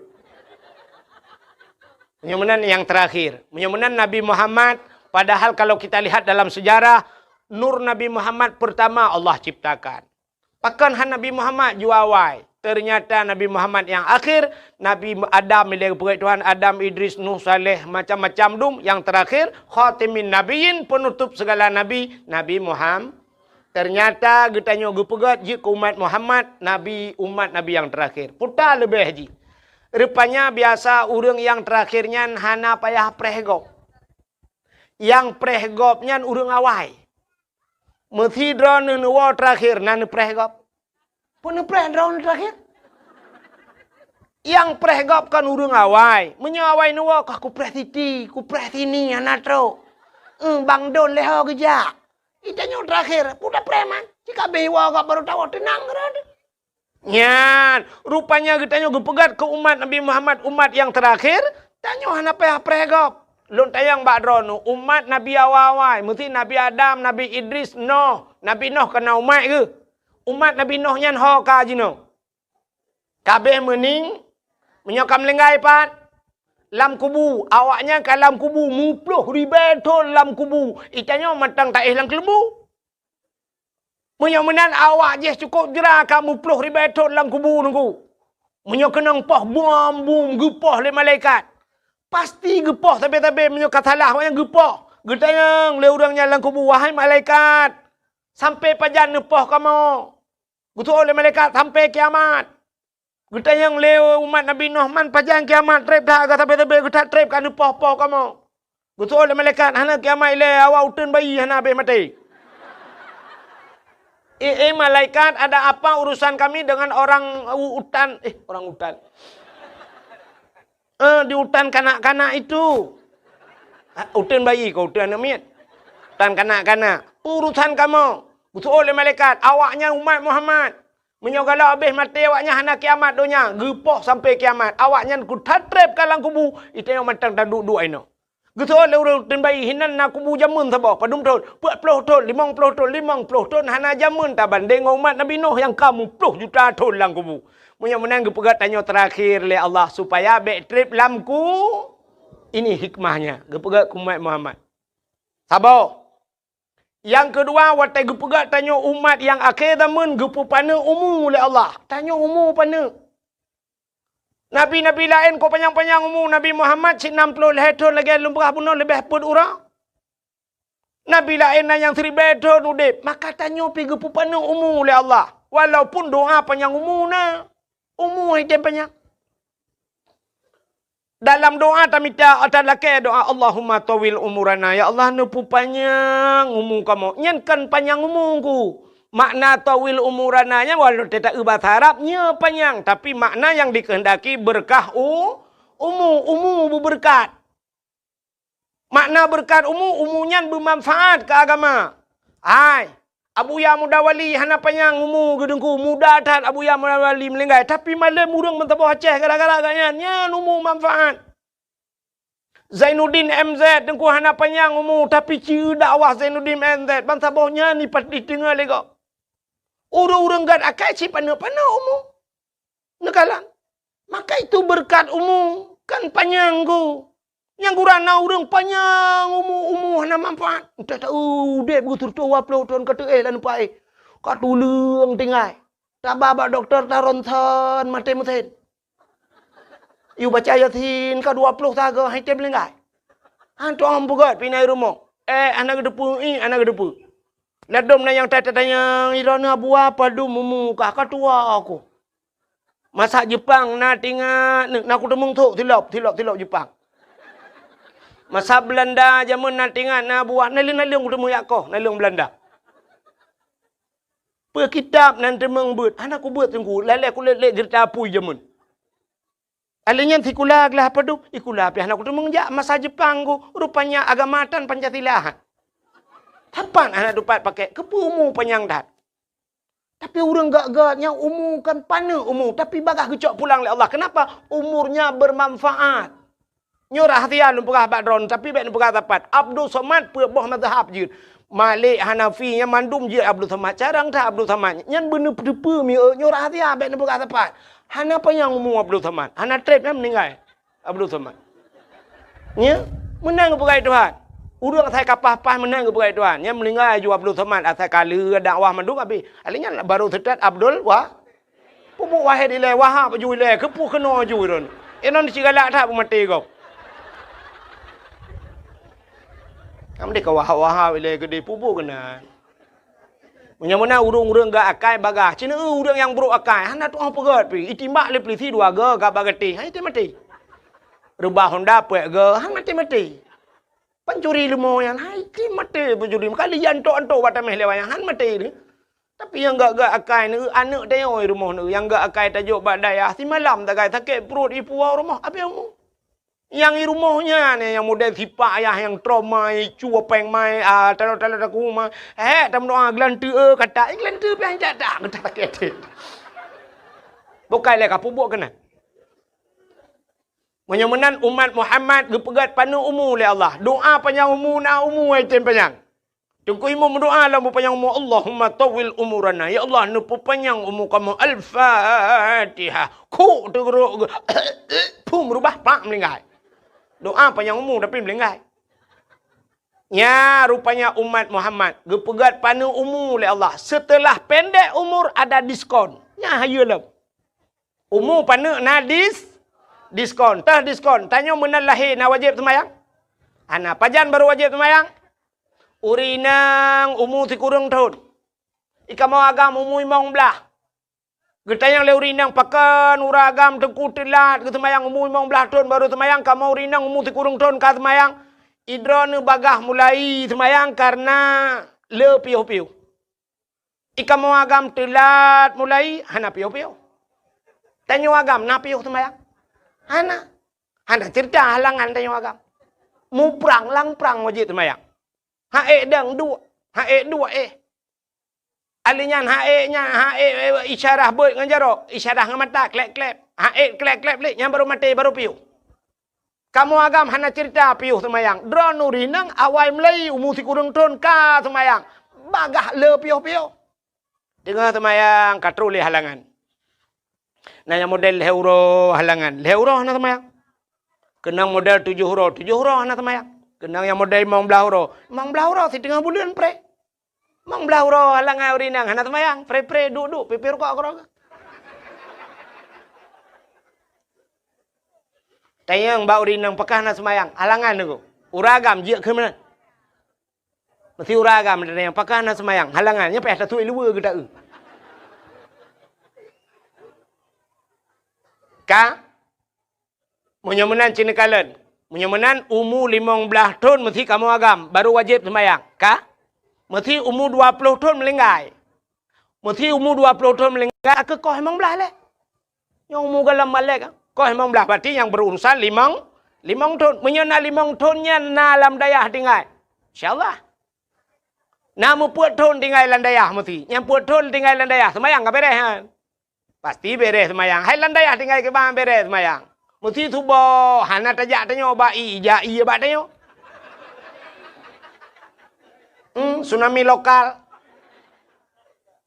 Meunyoe meunan nyang terakhir. Meunyoe meunan Nabi Muhammad, padahal kalau kita lihat dalam sejarah, nur Nabi Muhammad pertama Allah ciptakan. Pakon han Nabi Muhammad jua awai? Ternyata Nabi Muhammad nyang akhir, Nabi Adam ilée geupeugét Tuhan, Adam, Idris, Nuh, Saleh, macam-macam dum, nyang terakhir, khatimin nabiyyin, penutup segala nabi, Nabi Muhammad. Ternyata geutanyoe geupeugét jeuet keu umat Muhammad, nabi, umat nabi nyang terakhir. Peue ta leubeh jih. Rupanya biasa ureuëng nyang terakhir nyan hana payah preh gob. Nyang preh gob nyan ureuëng awai. Meusi droeneuh neuwoe terakhir na neupreh gob. Peue neupreh droeneuh terakhir? Nyang preh gob kan ureuëng awai. Meunyoe awai neuwoe, kah kupreh siti, kupreh sini, hana trok. Eh, bang don lé ho geujak. Geutanyoe terakhir, peue tapreh man? Cit ka abéh iwoe gob barô tawoe, teunang keudroe. Nyan, rupanya geutanyoe geupeugét keu umat Nabi Muhammad, umat nyang terakhir, tanyoe hana payah preh gob. Lôn tanyong bak droeneuh, umat Nabi awai-awai, meusi Nabi Adam, Nabi Idris, Noh. Nabi Noh ka na umat geuh. Umat Nabi Noh nyan ho ka jinoe. Ka abéh meuning, meunyoe ka meulinggai pat, lam kubu, awaknyan ka lam kubu, muploh ribée thon lam kubu. Geutanyoe mantong taéh lam keuleumbu. Meunyoe meunan awak jih cukôp jra ka muploh ribée thon lam kubu Teungku. Meunyoe keunong poh bom-bom geupoh lé malaikat, pasti geupoh sabe-sabe meunyoe ka salah awaknyan geupoh. Geutanyong lé ureuëng nyan lam kubu, "Wahai malaikat, sampoe pajan neupoh kamoe?" Geuteuôt lé malaikat, "Sampoe kiamat." Geutanyong lé umat Nabi Noh, "Man pajan kiamat treb that, ka sabe-sabe geuthat treb ka neupoh-poh kamoe?" Geuteuôt lé malaikat, "Hana kiamat ilée, awak uteuen bayi hana abéh maté." Eh, eh, malaikat, ada apa urusan kami dengan orang u-, utan, eh, orang utan. Eh, di utan kanak-kanak itu. Ah, uteuen bayi kah, uteuen aneuëk miet? Utan kanak-kanak. Urusan kamoe. Geuteuôt lé malaikat, awaknyan umat Muhammad. Meunyoe galak abéh maté awaknyan hana kiamat donya, geupoh sampoe kiamat. Awaknyan geuthat treb ka lam kubu, geutanyoe mantong taduek-duek inoe. Geuteuôt lé ureuëng uteuen bayi, hinan na kubu jameun saboh, padum thon, peuet ploh thon, limong ploh thon, limong ploh thon hana jameun tabandeng ngon umat Nabi Noh nyang ka muploh juta thon lam kubu. Meunyoe meunan geupeugét tanyoe terakhir lé Allah supaya bék treb lam ku-, ini hikmahnya, geupeugét keu umat Muhammad. Saboh. Nyang keudua, watée geupeugét tanyoe umat nyang akhé zaman geupeupaneuk umu lé Allah. Tanyoe umu paneuk. Nabi-nabi laén kok panyang-panyang umu, Nabi Muhammad cit nam ploh lhée thon lagée lôn peugah bunoe leubeh peuet uroe. Nabi laén na nyang siribée thon udeb, maka tanyoe pih geupeupaneuk umu lé Allah. Walaupun doa panyang umu na, umu hai tem panyang. Dalam doa tamita, ata lakée doa, "Allahumma tawil umurana." Ya Allah, neupeupanyang umu kamoe. Nyan kan panyang umu ku. Makna tawil umurana nyan walau teuta eu bahasa Arab, nyoe panyang, tapi makna yang dikehendaki berkah u-, umu, umu beubeureukat. Makna beureukat umu, umu nyan beumanfaat keu agama. Hai, Abuya Muda Wali hana panyang umu geuh Teungku, muda that Abuya Muda Wali meulinggai, tapi malem ureuëng meusaboh Aceh gara-gara gobnyan, nyan umu manfaat. Zainuddin M Z Teungku hana panyang umu, tapi ci dakwah Zainuddin M Z, bansaboh nyan ipat diteungoh lé gob. Ureuëng-ureuëng gét akai cit paneuk-paneuk umu. Neukalon. Maka itu beureukat umu, kan panyang ku. Nyang gura na ureuëng panyang umu, umu hana manfaat. Entah tahu udeb beutôi dua ploh thon ka teuéh lam nupa éh. Ka tuleueng tinggai. Taba bak dokto ta ronsen maté meusén. Yue baca Yasin ka dua ploh sagoe han item linggai. Han tu'oh peugét pih na i rumoh. Eh, hana geuteupeue, ih, hana geuteupeue. Ladôm na nyang ta-, ta-, tanyong, "Droeneuh Abuwa padum umu kah?" "Ka tuha ku." Masa Jeupang na teuingat, na kuteumeung thok silop, silop, silop Jeupang. Masa Beulanda jameun na teuingat na Abuwa, naleueng-naleueng kuteumeung jak koh, naleueng Beulanda. Peue kitab nan teumeung beuet, hana kubeuet teungku, lalée kulét-lét jeurita apui jameun. Alèh nyan sikula glah padum, sikula pih hana kuteumeung jak masa Jeupang ku, rupanya agama tan Pancasila. Sapat hana tupat pakai, keupeue umu panyang that. Tapi ureuëng gét-gét nyang umu kan paneuk umu, tapi bagaih geucok pulang lé Allah. Kenapa? Umurnya bermanfaat. Nyoe rahsia lôn peugah bak droeneuh, tapi bék neupeugah sapat. Abdul Somad peuet boh mazhab jeuet. Malik, Hanafi, nyan mandum jeuet Abdul Somad. Carông that Abdul Somad. Nyan beuneupeue-peue mieu, nyoe rahsia bék neupeugah sapat. Hana panyang umu Abdul Somad. Hana trép nyan meuninggai Abdul Somad. Nya, meunan geupeugah Tuhan. Ureuëng asai ka paih-paih meunan geupeugah Tuhan. Nyan meuninggai aju Abdul Somad asai ka lheueh dakwah mandum habéh. Alèh nyan baru seutôt Abdul Wa-, Peubuet Wahid ilèe, Wahab ju ilèe, keupeue keunoe ju droeneuh. Inong sigalak that peumaté gob. Nyang deh ka Wahab-Wahab ilèe keudeh peubuet keunan. Meunyoe meunan ureuëng-ureuëng gét akai bagaih, cit na ureuëng nyang brok akai, hana tu'oh peugét pih, itimbak lé peulisi dua goe gak bak gatéh, han item maté. Reubah honda peuet goe, han maté-maté. Pancuri leumo nyan, han item maté pancuri, meukalijak antok-antok bak taméh lé wayang, han maté deh. Tapi nyang gét-gét akai neu, aneuëk tanyoe rumoh neu, nyang gét akai tajok bak dayah, simalam tagai sakét pruet ipuwoe rumoh, abéh umu. Nyang i rumoh nyan, nyang model sipak ayah nyang troma, icue péng mai, ah, talo-talo taku mai. Hék, tameudoa geulanteue, eh, kata, eh, geulanteue pih han jak-jak, geutak sakét até. Bukai lé ka peubuet keunan. Meunyoe meunan umat Muhammad geupeugét paneuk umu lé Allah. Doa panyang umu na umu ai tem panyang. Teungku Imum meudoa lam peupanyang umu, "Allahumma tawwil umurana." Ya Allah, neupeupanyang umu kamoe. Al-Fatihah. Kuk teugeurok geu-, phum rubah, pak meulinggai. Doa panyang umu tapi meulinggai. Nya rupanya umat Muhammad geupeugét paneuk umu lé Allah. Setelah pendek umur ada diskon. Nya hayeue lom. Umu paneuk na dis-, diskon. Teuh diskon. Tanyoe meunan lahé na wajéb seumayang? Hana. Pajan barô wajéb seumayang? Ureuëng inong umu sikureueng thon. Ikamoe agam umu limong blaih. Geutanyong lé ureuëng inong, "Pakon ureuëng agam teungku teulat geuseumayang, umu limong blaih thon barô seumayang, kamoe ureuëng inong umu sikureueng thon ka seumayang?" "Idroeneuh bagaih mulai seumayang kareuna le piôh-piôh." "Ikamoe agam teulat mulai, hana piôh-piôh." "Tanyoe agam na piôh seumayang?" "Hana." Hana cerita halangan tanyoe agam. Muprang lam prang wajéb seumayang. Ha'ék dang duek, ha'ék duek éh. Alèh nyan ha'ék nyan, ha'ék, eh, isyarah beuet ngon jaroe, isyarah ngon mata, klep-klep. Ha'ék klep-klep lé, nyan barô maté, barô piôh. Kamoe agam hana cerita piôh seumayang. Droeneuh ureuëng inong awai mulai umu sikureueng thon ka seumayang. Bagaih le piôh-piôh. Teungoh seumayang ka troh lé halangan. Na nyang model lhèe uroe halangan, lhèe uroe hana seumayang. Keunong model tujoh uroe, tujoh uroe hana seumayang. Keunong nyang model limong blaih uroe, limong blaih uroe siteungoh buleuen preh. Limong blaih uroe halangan ureuëng inong hana seumayang, preh-preh duek-duek, pipih rukok keudroe. Tanyong bak ureuëng inong pakon hana seumayang, halangan teungku. Ureuëng agam jeuet keu meunan. Meusti ureuëng agam tanyong pakon hana seumayang, halangan, nyan payah tatuek luweue geuta-eu. Ka? Meunyoe meunan cit neukalon. Meunyoe meunan umu limong blaih thon meusti kamoe agam, barô wajéb seumayang. Ka? Meusti umu dua ploh thon meulinggai. Meusti umu dua ploh thon meulinggai, ka koh limong blaih lé. Nyang umu gohlom balek, koh limong blaih, berarti nyang berurusan limong, limong thon. Meunyoe na limong thon nyan na lam dayah tinggai, insya Allah. Na meupeuet thon tinggai lam dayah meusti. Nyang peuet thon tinggai lam dayah, seumayang ka beres nyan. Pasti beres seumayang. Hai lam dayah tinggai kiban beres seumayang. Meusti suboh, hana tajak tanyoe bak ie, jak ie bak tanyoe. Hmm, tsunami lokal.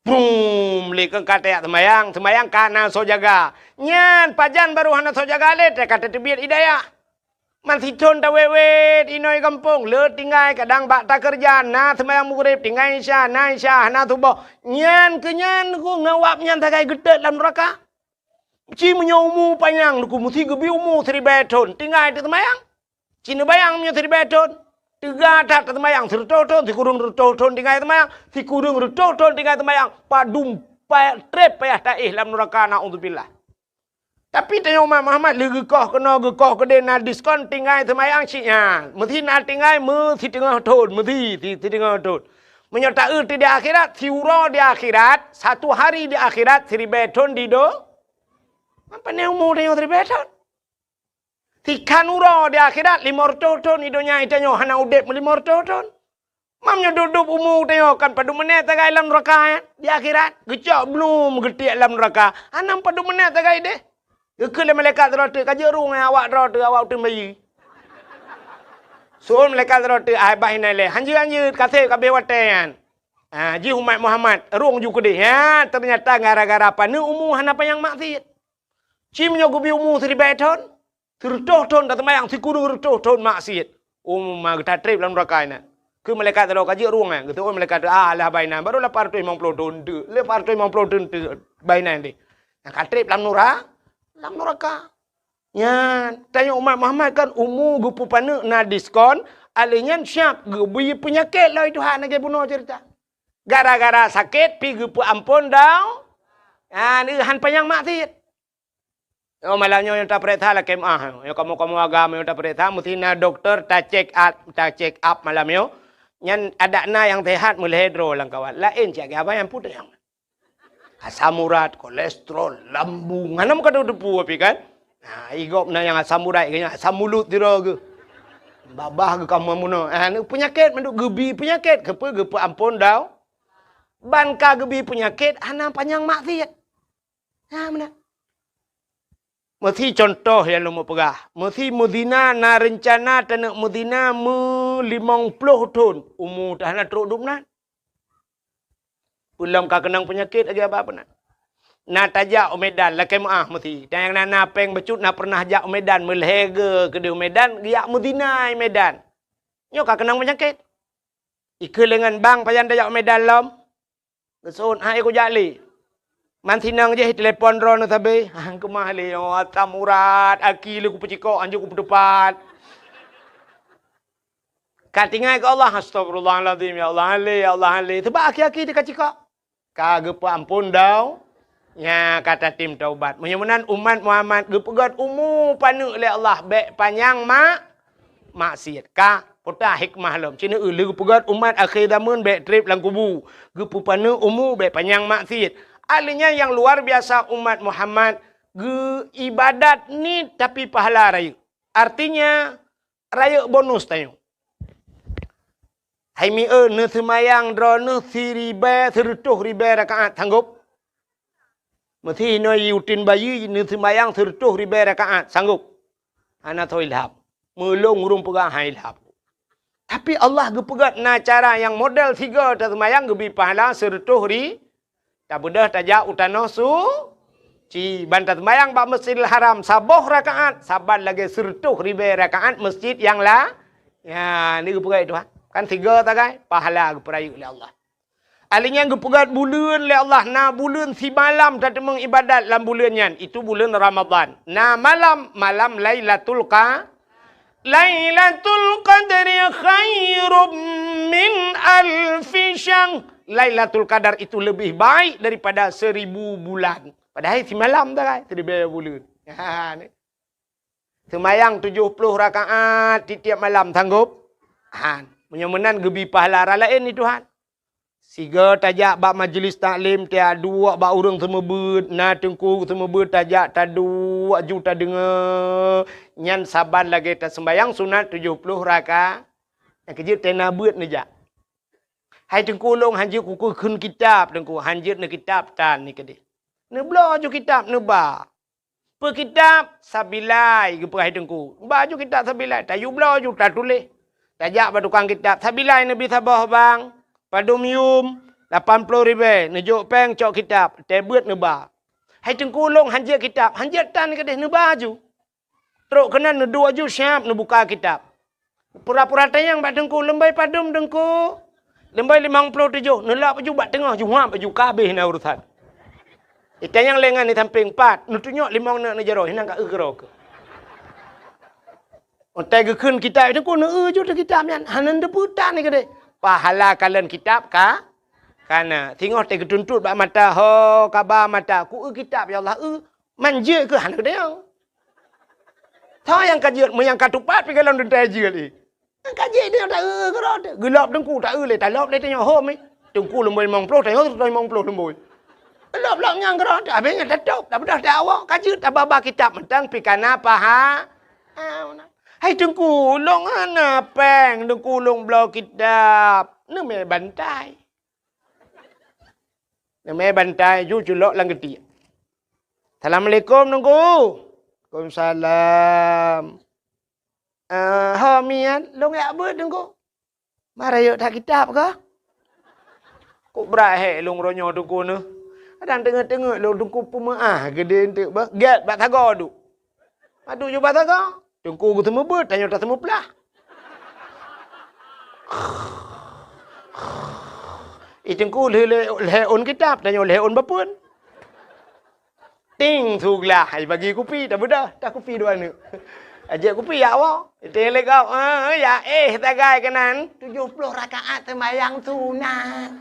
Brum, lé keu ka tajak seumayang, seumayang ka na soe jaga. Nyan, pajan barô hana soe jaga lé, ka tateubiet i dayah. Masithon tawét-wét inoe gampông, le tinggai kadang bak takeureuja, na seumayang Maghrib, tinggai Isya, na Isya, hana suboh. Nyan keu nyan ku ngon awak nyan sagai geutet lam neuraka. Ci meunyoe umu panyang, ku musti geubi umu siribèe thon, tinggai teuseumayang. Ci neubayang meunyoe siribèe thon, teuga that teuseumayang sireutôh thon, sikureueng reutôh thon tinggai seumayang, sikureueng reutôh thon tinggai seumayang, padum pa-, trép payah taéh lam neuraka, naudzubillah. Tapi tanyoe umat Muhammad lé geukoh keunoe, geukoh keudéh, na diskon tinggai seumayang cit nyan. Meusi na tinggai meusiteungoh thon, meusi si-, siteungoh thon. Meunyoe taeu di akhirat, siuroe di akhirat, satu hari di akhirat, siribèe thon di do-, apa ni umu tanyoe siribèe thon? Sikhan uroe di akhirat, limong reutôh thon di donya, tanyoe hana udép meulimong reutôh thon. Mam nyoe dub-dub umu tanyoe kan padum meuneuk sagai lam neuraka, eh? Di akhirat, geucok blum geutiek lam neuraka. Hana padum meuneuk sagai deh. Geukheun lé malaikat droe teuk, "Ka jeuet rueng, eh, awak droe teuk, awak uteuen bayeue." Seuôn malaikat droe teuk, "Ai, bah inan lé. Hanjeuet-hanjeuet, ka sép ka abéh watèe nyan." Ah, jih umat Muhammad, rueng ju keudéh. Ha, teunyata gara-gara paneuk umu hana panyang maksiet. Ci meunyoe geubi umu siribèe thon, sireutôh thon taseumayang, sikureueng reutôh thon maksiet. Umu ma geutatrép lam neuraka inan. Keu malaikat droe ka jeuet rueng, eh. Geuseuôn malaikat, "Ah, lah bah inan, baru lapan reutôh limong ploh thon teuk. Lapan reutôh limong ploh thon teuk bah inan deh." Nyang ka trép lam nura-, lam neuraka. Nyan, tanyoe umat Muhammad kan umu geupeupaneuk na diskon, alèh nyan siap geubi peunyakét lom Tuhan lagèe bunoe ceurita. Gara-gara sakét pi geupeuamphon dau-, ah, neuhan panyang maksiet. Oh, malam nyoe nyang tapareksa lakèe meu'ah. Nyoe kamoe-kamoe agam nyang tapareksa, meusti na dokto ta-check up, ta-check up malam nyoe. Nyan adak na nyang sehat meulhèe droe lam kawat. Laén cit abang nyang peue nyang. Asam urat, kolesterol, lambung. Hana meukadeung teupeue pih kan? Nah, i gob na nyang asam urat, nyang asam mulut sidroe geuh. Babah geuh ka meunoe. Ah, ni peunyakét mandum geubi peunyakét. Keupeue geupeuamphon dau-, ban ka geubi peunyakét, hana panyang maksiet. Ha, meunan. Meusi contoh nyang lôn peugah. Meusi meuzina na reuncana taneuk meuzina meulimong ploh thon, umu teuh hana trok dum nan. Peulom ka keunong peunyakét lagèe abah peunan. Na tajak u Medan, lakèe meu'ah meusi. Dan nyang na, na péng bacut na pernah jak u Medan, meulhèe geu keudéh u Medan, geujak meuzina i Medan. Nyoe ka keunong peunyakét. Ikheun lé ngon bang, "Pajan tajak u Medan lom?" Geuseuôt, "Hai, kujak lé." Man sinong jih telepon droeneuh sabe. "Ah, keumah lé, oh, asam urat, aki lé kupeucikok, hanjeuet kupeuteupat." Ka tinggai keu Allah, "Astagfirullahalazim, ya Allah, han lé, ya Allah, han lé." Sabab aki-aki teuka cikok. Ka geupeuamphon dau-, nya ka tatem taubat. Meunyoe meunan umat Muhammad geupeugöt umu paneuk lé Allah, bèk panyang ma-, maksiet. Ka peue hikmah lom. Ci neueu lé geupeugöt umat akhé zameun bèk trép lam kubu. Geupeupaneuk umu bèk panyang maksiet. Ahli nyan nyang luar biasa umat Muhammad geu-, ibadat niet tapi pahala rayeuk. Artinya, rayeuk bonus tanyoe. Hai mieu neuseumayang droeneuh siribèe, sireutôh ribèe rakaat, sanggob? Meusi inoe uteuen bayeue neuseumayang sireutôh ribèe rakaat, sanggob? Hana soe ilham. Meulôn ureueng peugah han ilham. Tapi Allah geupeugöt na cara nyang model sigoe taseumayang geubi pahala sireutôh ri-, Tabeudôh tajak u tanoh suci, ban taseumayang bak Masjidil Haram saboh rakaat, saban lagèe sireutôh ribèe rakaat masjid nyang la-, nya, ni geupeugöt Tuhan. Kan sigoe sagai, pahala geupeureuyek lé Allah. Ahli nyan geupeugöt buleuen lé Allah, na buleuen simalam tateumeung ibadat lam buleuen nyan, itu buleuen Ramadhan. Na malam, malam Lailatul Qa-, Lailatul Qadri khairum min alfi syahr. Lailatul Qadar itu lebih baik daripada seribu bulan. Padahai simalam sagai, siribèe buleuen. Ha, ni. Seumayang tujoh ploh rakaat tiep-tiep malam, sanggob? Han. Meunyoe meunan geubi pahala raya laén di Tuhan. Sigoe tajak bak majlis taklim, taduek bak ureueng seumeubeuet, na teungku seumeubeuet tajak taduek ju tadeungoe, nyan saban lagèe taseumayang sunat tujoh ploh raka-, nyang keujeuet tena beuet neujak. Hai teungku, lôn hanjeuet kukheun kitab, teungku, hanjeuet neukitab tan ni keudeh. Neubloe ju kitab neuba. Peue kitab? Sabilai, geupeugah teungku. Ba ju kitab Sabilai, tayue bloe ju tatuléh. Tajak bak tukang kitab, "Sabilai neubi saboh bang, padum yum, lapan ploh ribèe, neujok péng cok kitab, teuh beuet neuba." "Hai teungku, lôn hanjeuet kitab." "Hanjeuet tan keudeh, neuba ju." Trok keunan neuduek aju siab neubuka kitab. Pura-pura tanyong bak teungku, "Leumbai padum teungku?" "Leumbai limong ploh tujoh." Neulok aju bak teungoh, juhab aju, ka habéh na urusan. Itanyong lé ngon di sampéng, "Pat?" Neutunyok limong neuk neujaroe, hinan ka eu keudroe keuh. Watée geukheun kitab teungku, neueu ju teuh kitab nyan, hana neuteupeue tan keudeh. Pahala kalon kitab ka, ka na. Singoh tée geutuntot bak mata, ho, kaba mata, "Kueu kitab, ya Allah, eu." Man jeuet keuh hana geutanyong. Soe nyang ka jeuet, meunyo nyang ka tupat pih gohlom teuntée jeuet, eh. Nyang ka jeuet nyoe taeu keudroe teuh. Geulop teungku, taeu lé, talop lé tanyoe hom, eh. Teungku leumoi limong ploh, tanyoe limong ploh leumoi. Lop-lop nyang keudroe teuh, habéh nyan tatôb, tabeudôh teuh awak, ka jeuet tababa kitab mantong pih ka na paha-, ha, meunan. "Hai teungku, ulôn hana péng, teungku ulôn bloe kitab." Neumè bantai. Neumè bantai, ju culok lam geutiek. "Assalamualaikum, teungku." "Waalaikumsalam." "Eh, ho miet, lôn jak beuet, teungku." "Ma rayeuk that kitab kah?" "Kok brat hék lôn uroe nyoe, teungku, neuh. Kadang teungeut-teungeut lôn, teungku, peumeu'ah geudeh eunteuk beuh. Gét bak sagoe duek." Adu ju bak sagoe. Teungku geuseumeubeuet, tanyoe taseumeuplah. Ih, teungku lheueh lhée ôn kitab, tanyoe lhée ôn bapeuen. Ting, su glah, ai bagi kupi, tabeudôh, ta kupi dua neuk. Ajak kupi, ya Allah. Iteng lé gob, eh, ya, eh, sagai keunan. Tujoh ploh rakaat seumayang sunat.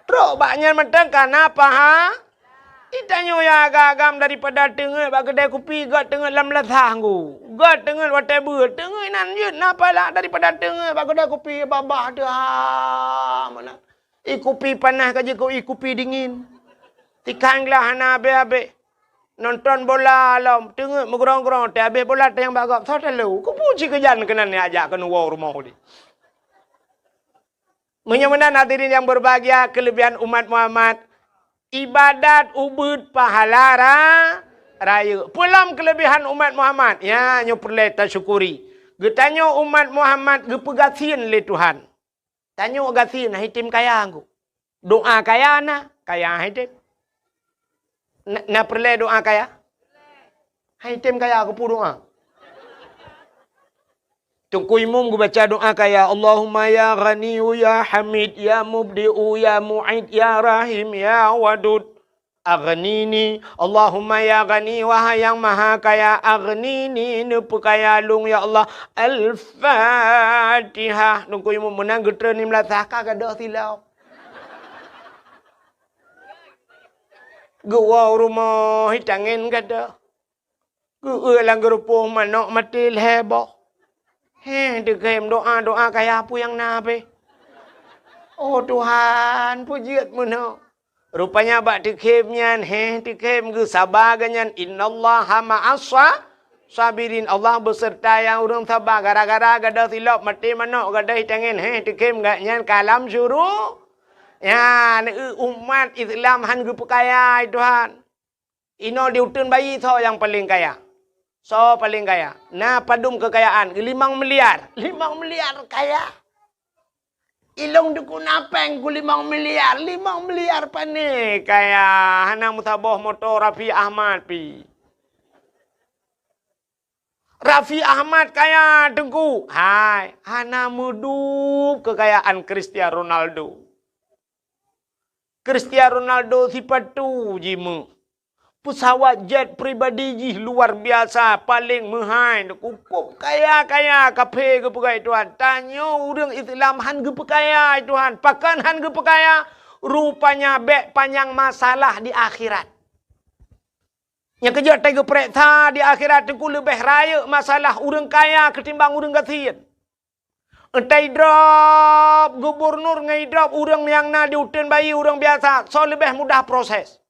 Trok bak nyan mantong ka na paha. Itanyoe ya agam-agam daripada teungeut bak keudè kupi, göt teungeut lam lasah nggu. Göt teungeut watèe beuet, teungeut inan jeuet na pahala daripada teungeut bak keudè kupi babah teuh ha meunan. Ie kupi panas ka jikôt ie kupi dingin. Tikhan glah hana abéh-abéh. Nonton bola lom, teungeut meugrong-grong, teuh abéh bola tanyong bak gob, soe talo? Keupeue cit keujan keunan jak keuneuk woe rumoh udép. Meunyoe meunan hadirin nyang berbahagia, keulebihan umat Muhammad, ibadat ubeuet pahala ra-, rayeuk. Peue lom keulebihan umat Muhammad? Ya, nyoe peureulèe tasyukuri. Geutanyoe umat Muhammad geupeugasien lé Tuhan. Tanyoe gasien, han item kaya ngku. Doa kaya na, kaya han item. Na, na peureulèe doa kaya? Han item kaya, keupeue doa? Teungku Imum geubaca doa kaya, "Allahumma ya Ghaniyyu ya Hamid, ya Mubdi'u ya Mu'id, ya Rahim ya Wadud." Aghnini, Allahumma ya Ghani, wahai Nyang Maha Kaya, aghnini, neupeukaya lôn, ya Allah. Al-Fatihah. Teungku Imum meunan geutreun lam lasah ka gadôh silop. Geuwoe u rumoh, itangen gadôh. Geueu lam geurupoh manok maté lhèe boh. Heh, teukhem doa-doa kaya peue nyang na pih. Oh Tuhan, peue jeuet meunoe. Rupanya bak teukhem nyan, heh, teukhem geusaba geuh nyan, "Innallaha ma'as sa-, sabirin." Allah beuseurta nyang ureueng saba. Gara-gara gadôh silop maté manok, gadôh itangen, heh, teukhem geuh nyan ka lam syuru-, nyan, eu, umat Islam han geupeukaya, hai Tuhan. Inoe di uteuen bayi soe nyang paleng kaya? Soe paleng kaya? Na padum keukayaan? Limong miliar. Limong miliar kaya. Ilôn teungku na péng ku limong miliar. Limong miliar pane kaya? Hana meusaboh moto Raffi Ahmad pih. Raffi Ahmad kaya teungku. Hai, hana meudup keukayaan Cristiano Ronaldo. Cristiano Ronaldo sipatu jimeuet. Peusawat jet pribadi jih luar biasa, paleng meuhai, cukôp kaya-kaya, kaphé geupeugah Tuhan. Tanyoe ureueng Islam han geupeukaya Tuhan. Pakon han geupeukaya? Rupanya bèk panyang masalah di akhirat. Nyang keujeuet tageupeureksa di akhirat teungku leubeh rayeuk masalah ureueng kaya keutimbang ureueng gasien. Entah idrop gubernur ngon idrop ureueng nyang na di uteuen bayi ureueng biasa, soe leubeh mudah proses?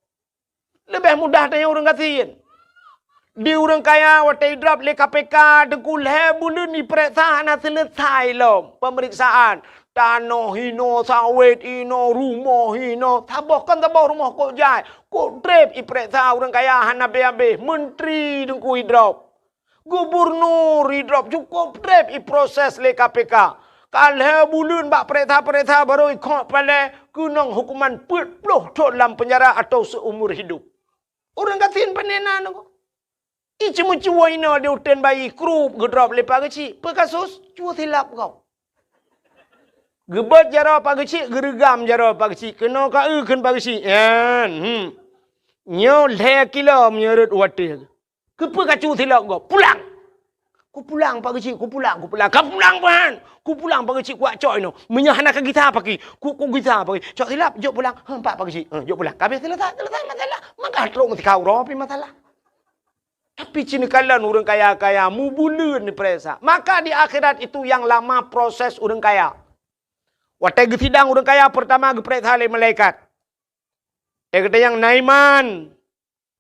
Leubeh mudah tanyoe ureueng gasien. Di ureueng kaya watèe idrop lé K P K teungku lhèe buleuen ipeuriksa hana seuleusai lom peumeriksaan. Tanoh hinoe, sawét hinoe, rumoh hinoe. Saboh kon saboh rumoh kok jai, kok trép ipeuriksa ureueng kaya hana abéh-abéh. Menteri teungku idrop. Gubernur idrop cukôp trép iproses lé K P K. Ka lhèe buleuen bak peuriksa-peuriksa barô ikhok palèe keunong hukuman peuet ploh thôn lam peunjara atau seumur hidup. Ureueng gasien pane na nyoe. Cuma-cuma inoe di uteuen bayi, krup, geudrop lé Pak Geuchik. Peue kasus? Cue silap gob. Geubeuet jaroe Pak Geuchik, geureugam jaroe Pak Geuchik. Keunoe ka eu kheun Pak Geuchik. Nyan, hmm. Nyoe lhèe kilo meunyoe rhot watèe. Keupeue ka cue silap gob? Pulang! Kupulang, Pak Geuchik, kupulang, kupulang. Ka pulang, Pak! Kupulang, Pak Geuchik, kuwat cok inoe. Meunyoe hana ka gisa paki, ku, kugisa paki. Cok silap, jok pulang. Heuh, Pak, Pak Geuchik. Heuh, jok pulang. Ka abéh seuleusoe, seuleusoe masalah. Maka trok meusikau droe pih masalah. Tapi ci neukalon ureuëng kaya-kaya, mubuleuen neupareksa. Maka di akhirat itu nyang lama proses ureuëng kaya. Watèe geusidang ureuëng kaya, peurtama geupareksa lé malaikat. Watèe geutanyong, "Na iman?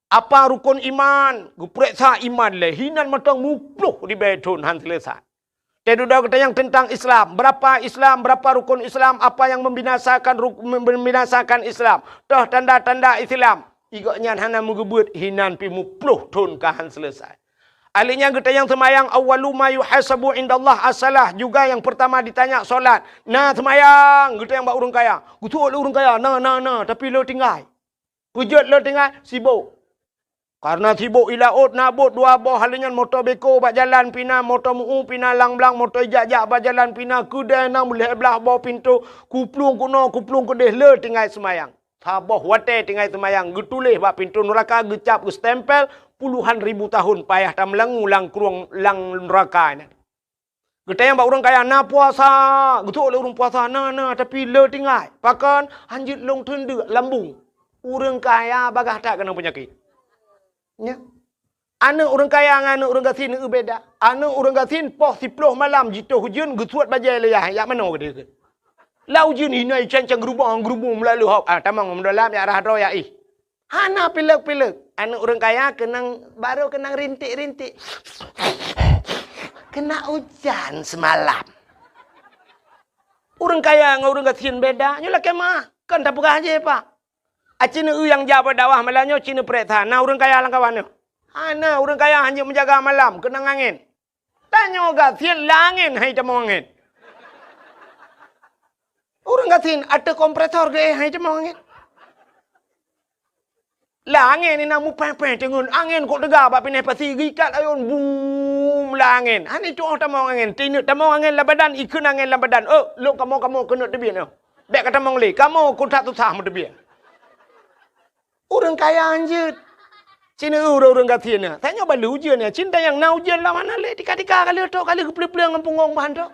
Apa rukon iman?" Geupareksa iman lé, hinan mantong muploh ribèe thon han seuleusoe. Watèe dudoe geutanyong teuntang Islam, "Berapa Islam, berapa rukon Islam, apa yang membinasakan ruk-, membinasakan Islam? Toh tanda-tanda Islam?" Gobnyan hana meugeubeuet, hinan pih muploh thon ka han seuleusoe. Ahli nyan geutanyong seumayang, "Awwalu ma yuhasabu indallah as-salah." Juga nyang peurtama ditanya solat. "Na seumayang?" Geutanyong bak ureuëng kaya. Geutuwok lé ureuëng kaya, "Na, na, na, tapi le tinggai." Peue jeuet le tinggai? Sibok. Kareuna sibok i laôt na bot dua boh, ahli nyan moto beko bak jalan pih na, moto meu pih na, lang-blang, moto ijak-jak bak jalan pih na, keudè na meulhèe blaih boh pintoe, kuplueng keunoe, kuplueng keudeh, le tinggai seumayang. Saboh watèe tinggai seumayang, geutuléh bak pintoe nuraka, geucap, geustempel, puluhan ribu tahun payah tameulangue lam krueng, lam nuraka nyan. Geutanyong bak ureuëng kaya, "Na puasa?" Geutuwok lé ureuëng puasa, "Na, na, tapi le tinggai." "Pakon?" "Hanjeuet lôn teundeuk lambung." Ureuëng kaya bagaih that keunong peunyakét. Nyan. Aneuëk ureuëng kaya ngon aneuëk ureuëng gasien eu beda. Aneuëk ureuëng gasien poh siploh malam jitoh ujeuen, geusuet bajèe lé yah, "Jak manoe keudeh keuh?" Lam ujeuen hinoe, can-can geurubong-geurubong meulalu hok. Ah, tamong meudolam, jak rhah droe, jak éh. Hana pilek-pilek. Aneuëk ureuëng kaya keunong, barô keunong rintik-rintik. Kena ujan semalam. Ureuëng kaya ngon ureuëng gasien beda. Nyoe lakèe meu'ah. Kon tapeugah jih, Pak. Aci neueu nyang jak bak dakwah malam nyoe, ci neupareksa, na ureuëng kaya lam kawan nyoe? Hana, ureuëng kaya hanjeuet meujaga malam, keunong angén. Tanyoe gasien lam angén, hai tamong angén. Ureuëng gasien ateueh kompresor geuéh, hai tamong angén. Lam angén inan mupéh-péh teungeut, angén kok teuga bak pinèh pasi, geuikat ayôn, bum, lam angén. Hana tu'oh tamong angén, tineuk tamong angén lam badan, ikheun angén lam badan. Oh, lôn kamoe-kamoe keuneuk teubiet nyoe. Bèk ka tamong lé, kamoe kok that susah meuteubiet. Ureuëng kaya hanjeuet. Ci neueu ureuëng gasien nyan. Tanyoe bak lheueh ujeuen nyan. Ci neutanyong na ujeuen lam hana lé, tika-tika ka lheueh trok, ka lheueh geupleueng-pleueng ngon punggong ban trok.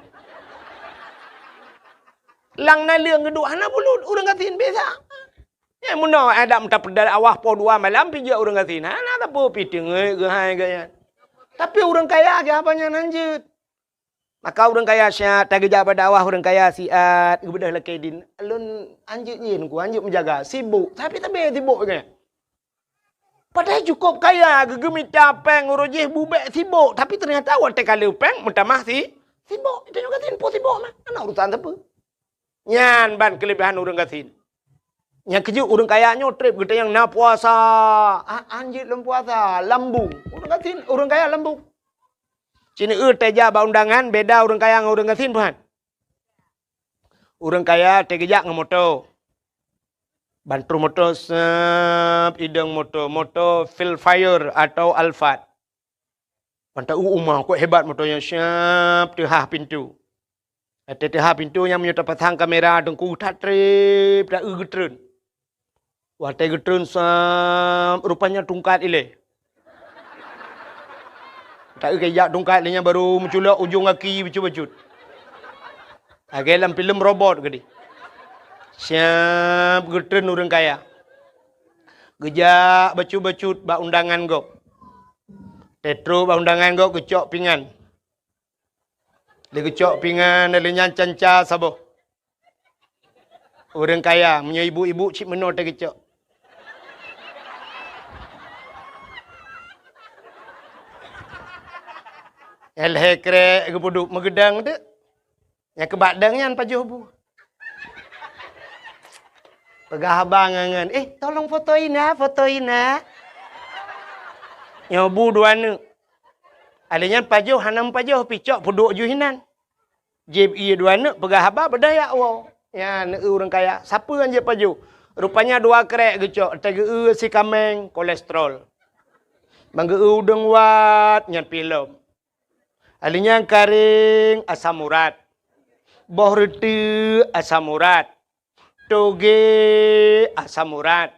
Lam naleueng geuduek hana bulut, ureuëng gasien biasa. Nyan meunoe adak meuta peudeuh awah poh dua malam pih jeuet ureuëng gasien. Hana sapeue pih teungeut geuhai geuh nyan. Tapi ureuëng kaya geuh haba nyan hanjeuet. Maka ureuëng kaya siat, tageujak bak dakwah ureuëng kaya siat, geubeudôh lakèe dien. Lôn hanjeuet nyan ku, hanjeuet meujaga, sibok, tapi tabé sibok nyan. Padahai cukôp kaya, geugeumita péng uroe jih bubèk sibok, tapi teunyata watèe ka lheueh péng meutamah si, sibok. Tanyoe gasien po sibok mah, hana urusan sapeue. Nyan ban keuleubehan ureuëng gasien. Nyang keujeuet ureuëng kaya nyoe trép geutanyong na puasa, a-, hanjeuet lom puasa, lambung. Ureuëng gasien, ureuëng kaya lambung. Ci neueu tajak bak undangan, beda ureuëng kaya ngon ureuëng gasien, paham? Ureuëng kaya tageujak ngon moto. Ban trôh moto, sep, idong moto, moto Vellfire atau Alphard. Ban ta-u uma, kok hebat moto nyan, sep, teuhah pintoe. Watèe teuhah pintoe nyan meunyoe tapasang kamera teungku that trép, ta-eu geutreun. Watèe geutreun, sep, rupanya tungkat ilèe. Ta-eu keu jak tungkat lé nyan baru meuculok ujong gaki bacut-bacut. Lagèe lam filem robot keudéh. Sep, geutreun ureuëng kaya. Geujak bacut-bacut bak undangan gob. Watèe trôh bak undangan gob geucok pingan. Lé geucok pingan, lé nyan canca saboh. Ureuëng kaya, meunyoe ibu-ibu cit meunoe teuh geucok. Lhèe krèk geupeuduek meugeudong teuk. Nyang keubak dong nyan pajoh bu. Peugah haba ngon, "Eh, tolong foto ina, foto ina." Nyoe bu dua neuk. Alèh nyan pajoh hana meupajoh, pih cok peuduek ju hinan. Jieb ié dua neuk peugah haba beudaya woe. Nyan neueu ureuëng kaya. Sapeue nyang jieb pajoh? Rupanya dua krèk geucok, teugeue si kaméng kolesterol. Manggeu udeueng wat nyan pih lom. Alinyan karéng asam urat. Boh reuteuek asam urat. Toge asam urat.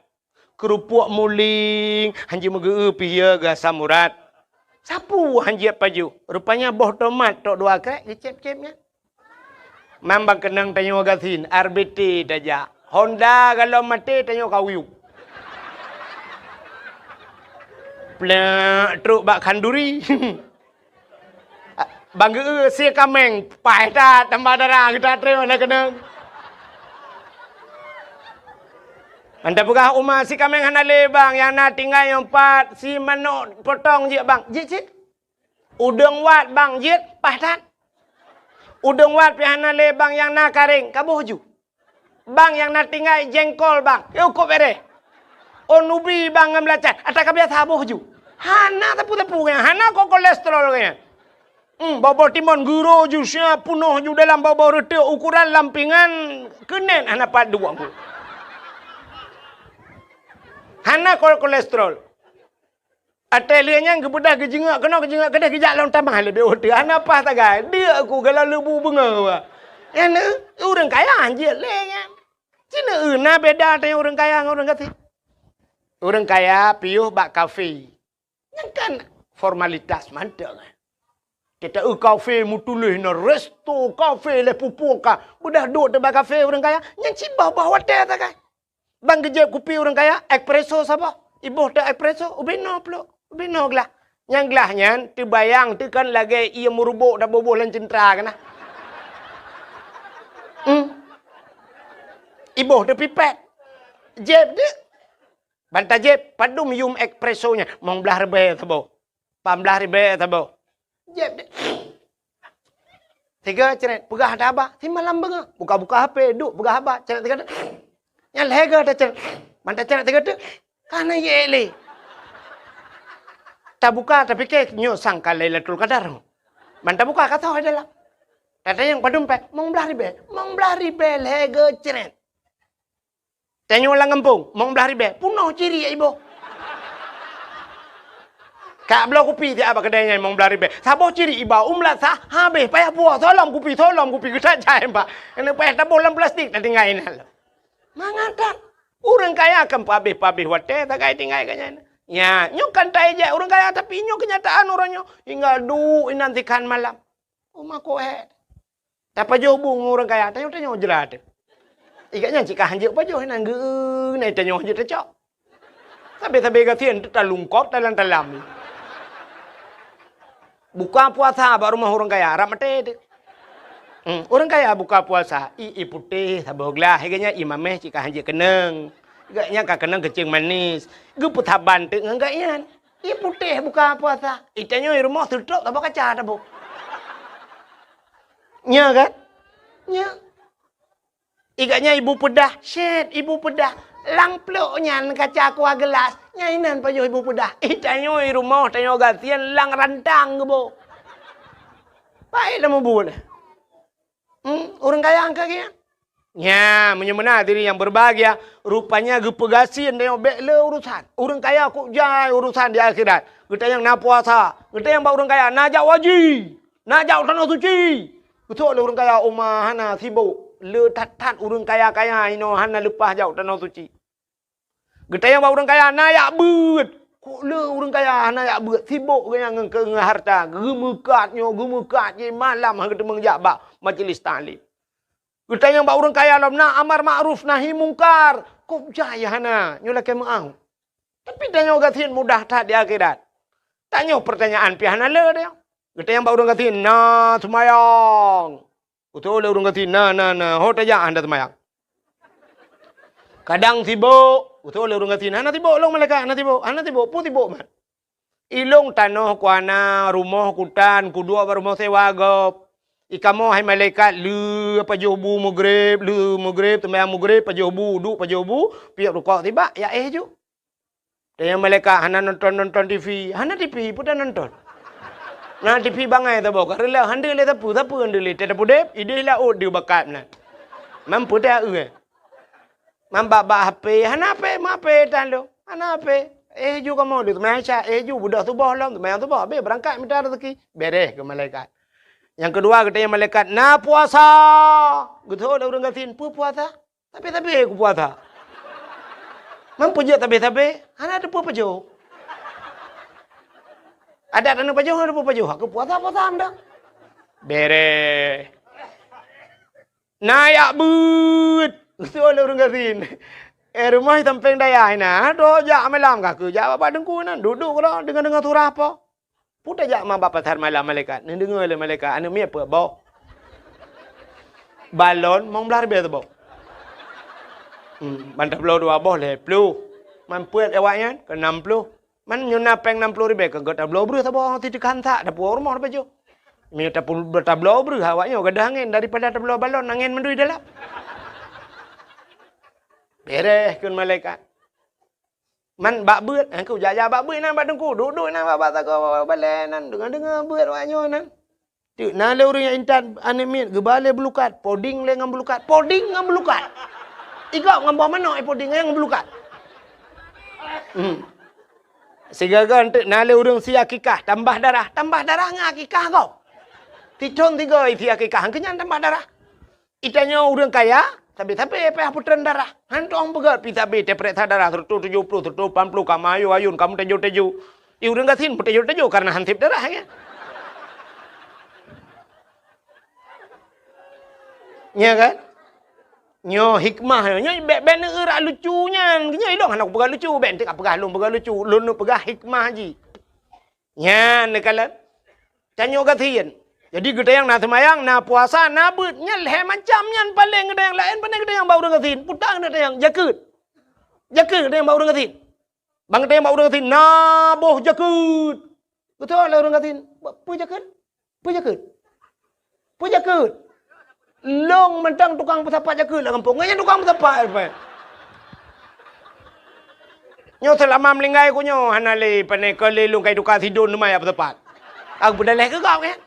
Keurupuk muling hanjeuet meugeu pih ya geu asam urat. Sapeue hanjeuet pajoh. Rupanya boh tomat tok dua krek geucép-cép nyan. Mambang keunong tanyoe gasien, R B T tajak. Honda galom maté tanyoe kawiyup. Plek trok bak khanduri. Bang geu sie kaméng, paih that tambah darah geutanyoe na keunong. Anda peugah uma si kaméng hana lé bang, nyang na tinggai nyang pat si manok potong jeuet bang. Jeuet cit. Udeueng wat bang jeuet paih that. Udeueng wat pih hana lé bang nyang na karéng, kaboh ju. Bang nyang na tinggai jengkol bang, yue kop bereh. Oh nubi bang ngon beulacan, ata ka biasa boh ju. Hana teupeu-teupeu nyan, hana ko kolesterol nyan. Hmm, boh-boh timon guro ju sia punoh ju dalam boh-boh reuteuek ukuran lampingan keunet hana pat duek. Hana ko kolesterol. Até lheueh nyan geubeudôh geujeungok keunoe geujeungok keudeh geujak lom tamah leubeh uteue. Hana paih sagai. Deuk ku galak leubu beungoh wa. Nyan ureueng kaya hanjeuet lé nyan. Cina na beda teuh ureueng kaya ngon ureueng gasien. Ureueng kaya piôh bak kafe. Nyan kan formalitas mantong. Kita eu kafe meutuléh na resto kafe lé pupuk ka. Beudôh duek teuh bak kafe ureueng kaya. Nyan cit bah-bah watèe sagai. Bang geujép kupi ureueng kaya, espresso saboh. Iboh teuh espresso, ubé noe plôk, ubé noe glah. Nyang glah nyan teubayang teuh kan lagèe ié meurubok taboh-boh lam ceuntra keunan. Hmm. Iboh teuh pipet. Jép deuh. Ban tajép, padum yum espresso nyan, mong blaih ribèe saboh. Pamblaih ribèe saboh. Jép deh. Sigoe cret, peugah haba. Simalam beungoh. Buka-buka H P, duek peugah haba. Cret sigoe deh. Nyan lhèe goe tacret. Ban tacret sigoe deh. Ka na yek lé. Tabuka, tapike, nyoe sangka Lailatul Qadar. Ban tabuka, ka soe dalam. Tatanyong padum pèng, mong blaih ribèe. Mong blaih ribèe lhèe goe cret. Tanyoe lam gampông, mong blaih ribèe, punoh ciri iboh. Ka bloe kupi siat bak keudè nyan mong blaih ribèe. Saboh ciri iba, u meulasah, habéh, payah puwoe, soe lom kupi, soe lom kupi, geutajak jai bak. Keuneuk payah taboh lam plastik, tatinggai inan lom. Mangat that. Ureueng kaya kan peuhabéh-peuhabéh watèe, sagai tinggai keu nyan. Nya, nyoe kan taéjek ureueng kaya, tapi nyoe keunyataan uroe nyoe. Hingga duek inan sikhan malam. Uma kohet. Tapajoh bu ngon ureueng kaya, tanyoe-tanyoe jrat. Ikat nyan cit ka hanjeuet pajoh, inan geu-, na tanyoe hanjeuet tacok. Sabe-sabe gasien teutalungkop talam-talam. Buka puasa bak rumoh ureueng kaya, rab maté teuh. Hmm, ureueng kaya buka puasa, ié putéh saboh glah, ikat nyan ié mamèh cit ka hanjeuet keunong. Ikat nyan ka keunong keuceung manis. Geupeusaban teuk ngon gobnyan. Ié putéh buka puasa. Itanyoe rumoh seutrok saboh kaca taboh. Nya kan? Nya. Ikat nyan ibu peudah, syet ibu peudah. Lam plôk nyan kaca kuah geulas, nyan inan pajoh ibu peudah. Itanyoe rumoh tanyoe gasien lam rantang geuboh. Baik lam mubu nyan. Hmm, ureueng kaya angka geuh. Nya, meunyoe meunan hadirin yang berbahagia, rupanya geupeugasien tanyoe bèk le urusan. Ureueng kaya kok jai urusan di akhirat. Geutanyong na puasa, geutanyong bak ureueng kaya na jak haji. Na jak u Tanoh Suci. Geusok lé ureueng kaya uma hana sibok. Le that-that ureueng kaya-kaya inoe hana leupah jak u Tanoh Suci. Geutanyong bak ureueng kaya na jak beuet. Kok le ureueng kaya hana jak beuet. Sibok geuh nyan ngon, ngon harta. Geumeukat nyoe, geumeukat jih malam han geuteumeung jak bak majlis taklim. Geutanyong bak ureueng kaya lom na amar makruf nahi mungkar. Kok jai hana, nyoe lakèe meu'ah. Tapi tanyoe gasien mudah that di akhirat. Tanyoe peurtanyaan pih hana le tanyoe. Geutanyong bak ureueng gasien, na seumayang? Geutanyong lé ureueng gasien, na, na, na. Ho tajak hana seumayang? Kadang sibok. Geutanyong lé ureueng gasien, hana sibok lôn malaikat, hana sibok, hana sibok. Peue sibok mat? Ilôn tanoh kuhana, rumoh kutan, kuduek bak rumoh sewa gob. Ikamoe hai malaikat, le pajoh bu meugreb, le meugreb, seumayang meugreb, pajoh bu, duek pajoh bu, piep rukok sibak, ya éh ju. Tanyong malaikat, hana nonton-nonton T V. Hana T V, peue tanonton? Na T V bangai saboh, ka reuloh, han deuh lé sapeue, sapeue han deuh lé, teuh tapudeb, idéh laôt deuh bakat meunan. Mampu teuh, eh. Mambak-bak H P, hana H P, ma H P tan lôn, hana H P. Eh, ju kamoe di teumanyong Isya, eh, ju beudôh suboh lom, teumanyong suboh, habéh beurangkat mita raseuki. Beres keu malaikat. Nyang keudua geutanyong malaikat, "Na puasa?" Geuteuôt lé ureuëng gasien, "Peue puasa?" Sabe-sabe kupuasa. Man peujeuet sabe-sabe, hana teupeue pajoh. Adat aneuk pajoh hana teupeue pajoh, aku puasa, puasa mantong. Beres. Na jak beuet, geuteuôt lé ureuëng gasien. Eh, rumoh sampéng dayah inan, toh jak malam kah keu jak bak teungku inan, duek-duek keudroe deungoe-deungoe surah po. Peue tajak ma bak pasar malam malaikat? Neudeungoe lé malaikat, aneuk miet peuet boh. Balon mong blaih ribèe saboh. Hmm, ban tabloe dua boh lhèe ploh. Man peuet awaknyan keu nam ploh. Man nyoe na péng nam ploh ribèe keu geutabloe breuh saboh, titeukan sak, tapuwoe rumoh tapajoh. Meunyoe tapu-, tabloe breuh awaknyoe gadôh angén daripada tabloe balon, angén mandum dalam. Beres kheun malaikat. Man bak beuet, eh, ku jak-jak bak beuet nan bak teungku, duek-duek nan bak, bak sagoe balèe nan, deungoe-deungoe beuet awaknyoe nan. Teuk na lé ureuëng nyang intat aneuk miet geuba lé beulukat, poding lé ngon beulukat, poding ngon beulukat. Igop ngon boh manok, eh, poding ngon beulukat. Hmm. Sigoe-goe teuk na lé ureuëng sie akikah, tambah darah, tambah darah ngon akikah gob. Sithon sigoe sie akikah, keu nyan tambah darah. Geutanyoe ureuëng kaya, sabe-sabe payah peutren darah. Han tueng peugöt pih sabe teupeuriksa darah seratus tujuh puluh, seratus lapan puluh, ka meuayun-ayun, ka meuteujô-teujô. Di ureuëng gasien meuteujô-teujô kareuna han sép darah, ya. Nya kan? Nyoe hikmah nyoe, nyoe bèk, bèk neueurak lucu nyan. Nyoe ilôn hana kupeugah lucu, bèk enteuk kapeugah lôn peugah lucu. Lôn neupeugah hikmah jih. Nyan neukalon. Tanyoe gasien. Jadi geutanyong na seumayang, na puasa, na beuet. Nyan lhèe macam nyan paleng geutanyong, laén pane geutanyong bak ureuëng gasien. Peue ta geutanyong, jakeuet. Jakeuet geutanyong bak ureuëng gasien. Ban geutanyong bak ureuëng gasien, na boh jakeuet. Beutôi lé ureuëng gasien. Peue jakeuet? Peue jakeuet? Peue jakeuet? Lôn mantong tukang peusapat jakeuet lam gampông. Nyan tukang peusapat, Pak. Nyoe seulama meulinggai ku nyoe hana lé pane keu lé lôn kai tuka sidon teuma jak peusapat. Aku peudaleh keu gob nyan.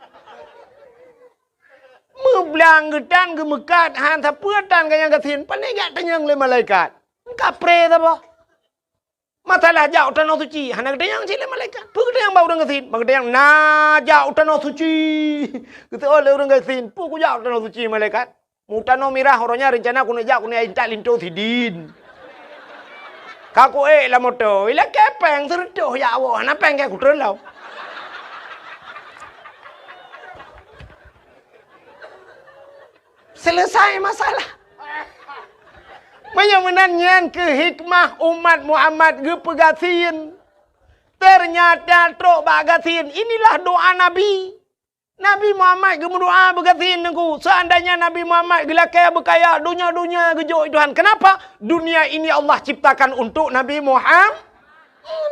Meublang geutan geumeukat han sapeue tan ganyang gasien, pane jak tanyong lé malaikat. Kapreh saboh. Masalah jak u tanoh suci, hana geutanyong cit lé malaikat. Peue geutanyong bak ureuëng gasien? Ban geutanyong na jak u tanoh suci. Geuteuôt lé ureuëng gasien, peue kujak u tanoh suci malaikat? Mu tanoh mirah, uroe nyan reuncana keuneuk jak keuneuk intat linto sidin. Ka kuék lam moto, ilakèe péng seureutôh jak woe, hana péng keu kutreun lom. Selesai masalah. Meunyoe meunan nyan keuh hikmah umat Muhammad geupeugasien. Ternyata trok bak gasien, inilah doa Nabi. Nabi Muhammad geumeudoa beugasien teungku. Seandainya Nabi Muhammad geulakèe beukaya, donya-donya geujok Tuhan. Kenapa? Dunia ini Allah ciptakan untuk Nabi Muhammad.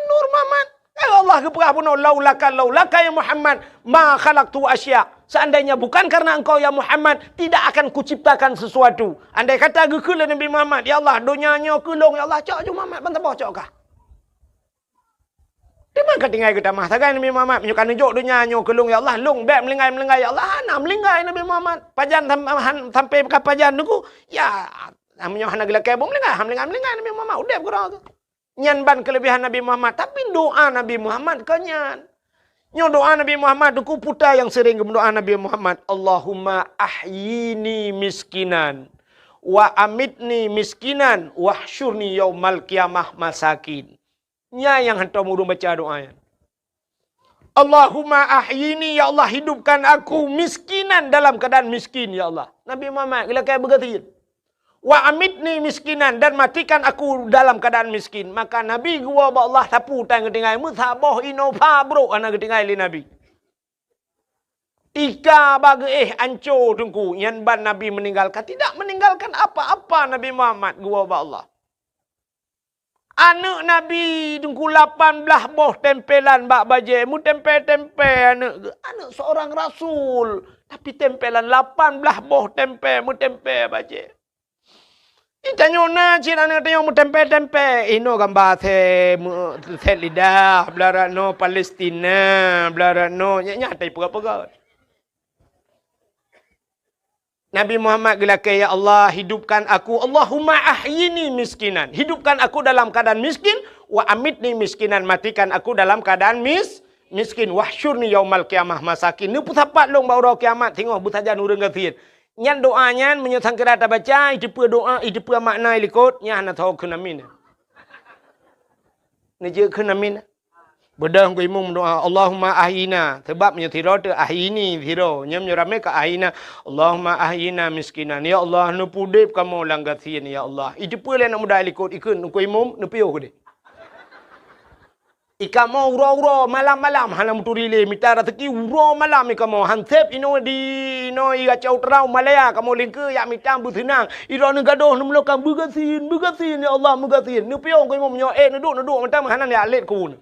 Nur Muhammad. Ya Allah geupeugah bunoe, "Laulaka, laulaka ya Muhammad, ma khalaqtu asya." Seandainya bukan karena engkau ya Muhammad, tidak akan kuciptakan sesuatu. Andai kata geukheun lé Nabi Muhammad, "Ya Allah, donya nyoe keu lôn, ya Allah, cok ju Muhammad ban saboh cok kah." Teuma ka tinggai geutamah sagai Nabi Muhammad, "Meunyoe ka neujok donya nyoe keu lôn, ya Allah, lôn bèk meulinggai-meulinggai, ya Allah." Hana meulinggai Nabi Muhammad. Pajan sam-, han-, sampai ka pajan teungku, ya, meunyoe hana geulakèe buet meulinggai, han meulinggai-meulinggai Nabi Muhammad, udép keudroe geuh. Nyan ban keuleubehan Nabi Muhammad, tapi doa Nabi Muhammad kon nyan. Nyoe doa Nabi Muhammad teungku, peue ta nyang sering geumeudoa Nabi Muhammad, "Allahumma ahyini miskinan, wa amitni miskinan, wahsyurni yaumal qiyamah masakin." Nyan nyang hantom ureuëng baca doa nyan. "Allahumma ahyini, ya Allah, hidupkan aku miskinan dalam keadaan miskin, ya Allah." Nabi Muhammad geulakèe beugasien. "Wa amitni miskinan, dan matikan aku dalam keadaan miskin." Maka Nabi geuwoe bak Allah sapeue tan geutinggai, meusaboh Innova brôk hana geutinggai lé Nabi. Tika bak geuéh anco teungku, nyan ban Nabi meninggalkan, tidak meninggalkan apa-apa Nabi Muhammad geuwoe bak Allah. Aneuk Nabi teungku lapan blaih boh tempelan bak bajèe, meutempè-tempè aneuk geuh. Aneuk seorang rasul, tapi tempelan lapan blaih boh tempè, meutempè bajèe. Di tanyoe na cit aneuk tanyoe meutempè-tempè, inoe gamba sè, sè lidah, blah rot noe Palestina, blah rot noe, nyan, nyan taipeugah-peugah. Nabi Muhammad geulakèe, "Ya Allah, hidupkan aku, Allahumma ahyini miskinan." Hidupkan aku dalam keadaan miskin, "Wa amitni miskinan," matikan aku dalam keadaan mis-, miskin. "Wahsyurni yaumal qiyamah masakin," neupeusapat lôn bak uroe kiamat singoh beusajan ureuëng gasien. Nyan doa nyan, meunyoe sangkira tabaca, iteupeue doa, iteupeue makna ilikot, nyan hana soe kheun amin. Neujeuet kheun amin. Beudôh keu imum doa, "Allahumma ahyina." Sebab meunyoe sidroe teuh ahyini sidroe, nyan meunyoe ramé ka ahyina, "Allahumma ahyina miskinan." Ya Allah, neupeudeb kamoe lam gasien, ya Allah. Iteupeue lé aneuk muda ilikot, ikheun keu imum, neupiôh keudeh. Ikamoe uroe-uroe, malam-malam hana meuturi lé mita raseuki, uroe malam ikamoe han sép inoe di, inoe i Aceh Utara, Malaya, kamoe lingkeue yak mita beuseunang. Idroeneuh gadôh neumeulokan beugasien, beugasien, ya Allah, meugasien. Neupiôh keu imum nyoe, eh, neuduek, neuduek mantong hana yak lét keu.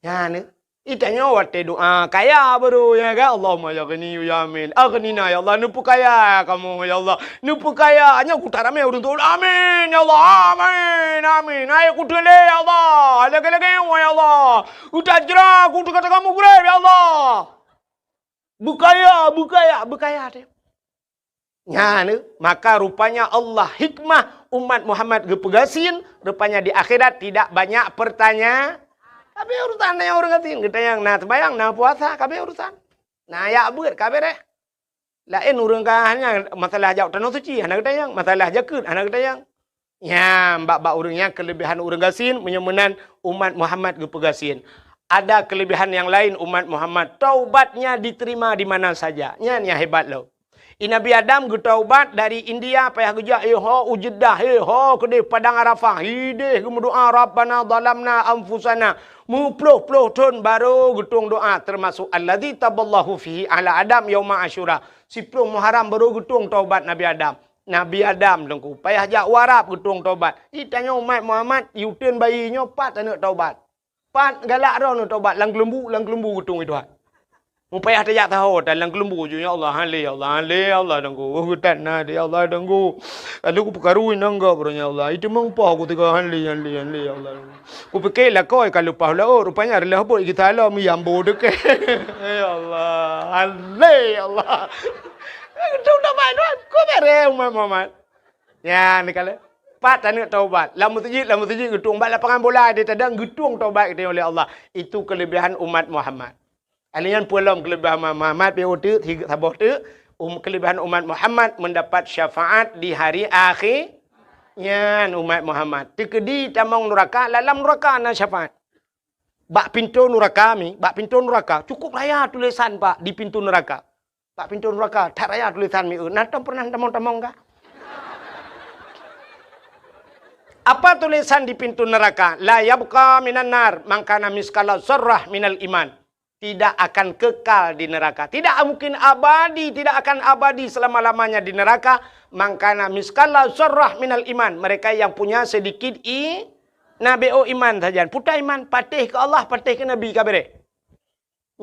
Nyan, eh. Itanyoe watée doa kaya baru, ya kan? Allahumma ya ghani ya amin. Aghnina ya Allah, neupeukaya kamoe ya Allah. Neupeukaya. Nyoe kutak ramé ureuëng tu. Amin ya Allah. Amin. Amin. Hai kuteulé ya Allah. Lagée-lagée ya Allah. Utak jera aku teuka-teuka mugreb ya Allah. Beukaya, beukaya, beukaya teuh. Nyan, maka rupanya Allah hikmah umat Muhammad geupeugasien, rupanya di akhirat tidak banyak pertanya-, kabeh urusan nyang ureuëng gasien, geutanyong na seumayang, na puasa, kabeh urusan. Na yak beuet, kabeh reh. Laén ureuëng ka hanya masalah jak tanoh suci, hana geutanyong, masalah jakeuet, hana geutanyong. Nyan, bak-bak ureuëng nyan keulebihan ureuëng gasien, meunyoe meunan umat Muhammad geupeugasien. Ada kelebihan yang lain umat Muhammad, taubatnya diterima di mana saja. Nyan nyang hebat lom. I Nabi Adam geutaubat dari India, payah geujak, eh, ho u Jeddah, eh, ho keudeh Padang Arafah, ideh geumeudoa, "Rabbana zalamna anfusana." Meuploh-ploh thon baru geutueng doa, termasuk alladzi taballahu fihi ala Adam yauma Asyura. Siploh Muharram baru geutueng taubat Nabi Adam. Nabi Adam teungku payah jak u Arab geutueng taubat. Itanyoe umat Muhammad, i uteuen bayi nyoe pat aneuk taubat. Pat galak droeneuh taubat lam keuleumbu, lam keuleumbu geutueng i Tuhan. Mupayah tajak saho tan lam keuleumbu ju, "Ya Allah, han lé, ya Allah, han lé, ya Allah, teungku. Oh, geutan na, ya Allah, teungku. Lalu kupeukaru inong gob, ya Allah. Itu mengpoh ku tiga han lé, han lé, han lé, ya Allah." Kupike lakoe ka leupah laôt, rupanya reuloh bot geutalom nyang bo deukeh. Ya Allah, alé ya Allah. Geutueng taubat Tuhan, ku bere umat Muhammad. Ya, ni kala. Pat aneuk taubat. Lam meuseujid, lam meuseujid geutueng, bak lapangan bola di tadang geutueng taubat geutanyoe lé Allah. Itu kelebihan umat Muhammad. Alèh nyan peue lom keuleubah Muhammad, Muhammad pih teuk, saboh teuk, um, keuleubah umat Muhammad mendapat syafaat di hari akhé. Nyan umat Muhammad. Teukeudi tamong nuraka, lam nuraka na syafaat. Bak pintoe nuraka mi, bak pintoe nuraka, cukup raya tulisan, Pak, di pintoe nuraka. Bak pintoe nuraka, that raya tulisan mi, na tom pernah tamong-tamong ka? Apa tulisan di pintoe nuraka? La yabqa minan nar man kana miskala zarrah minal iman. Tidak akan kekal di neraka. Tidak mungkin abadi, tidak akan abadi selama-lamanya di neraka. Man kana miskala zarrah minal iman. Mereka yang punya sedikit i-, na B O iman saja. Puta iman, patéh keu Allah, patéh keu Nabi, ka beureh.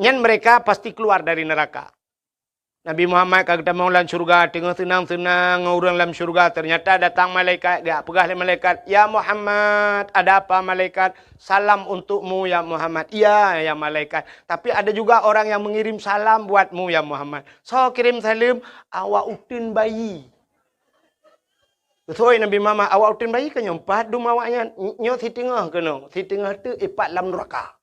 Nyan mereka pasti keluar dari neraka. Nabi Muhammad ka geutamong lam syeuruga, teungoh seunang-seunang ngon ureuëng lam syeuruga, ternyata datang malaikat, geujak peugah lé malaikat, "Ya Muhammad." "Ada apa, malaikat?" "Salam untukmu, ya Muhammad." "Iya, ya malaikat. Tapi ada juga orang yang mengirim salam buatmu, ya Muhammad." "Soe kirém saleuem?" "Awak uteuen bayi." Geusoi Nabi Muhammad, "Awak uteuen bayi keuh nyoe, pat dum awaknyan?" "Nyoe siteungoh keunoe, siteungoh teuk ipat lam nuraka."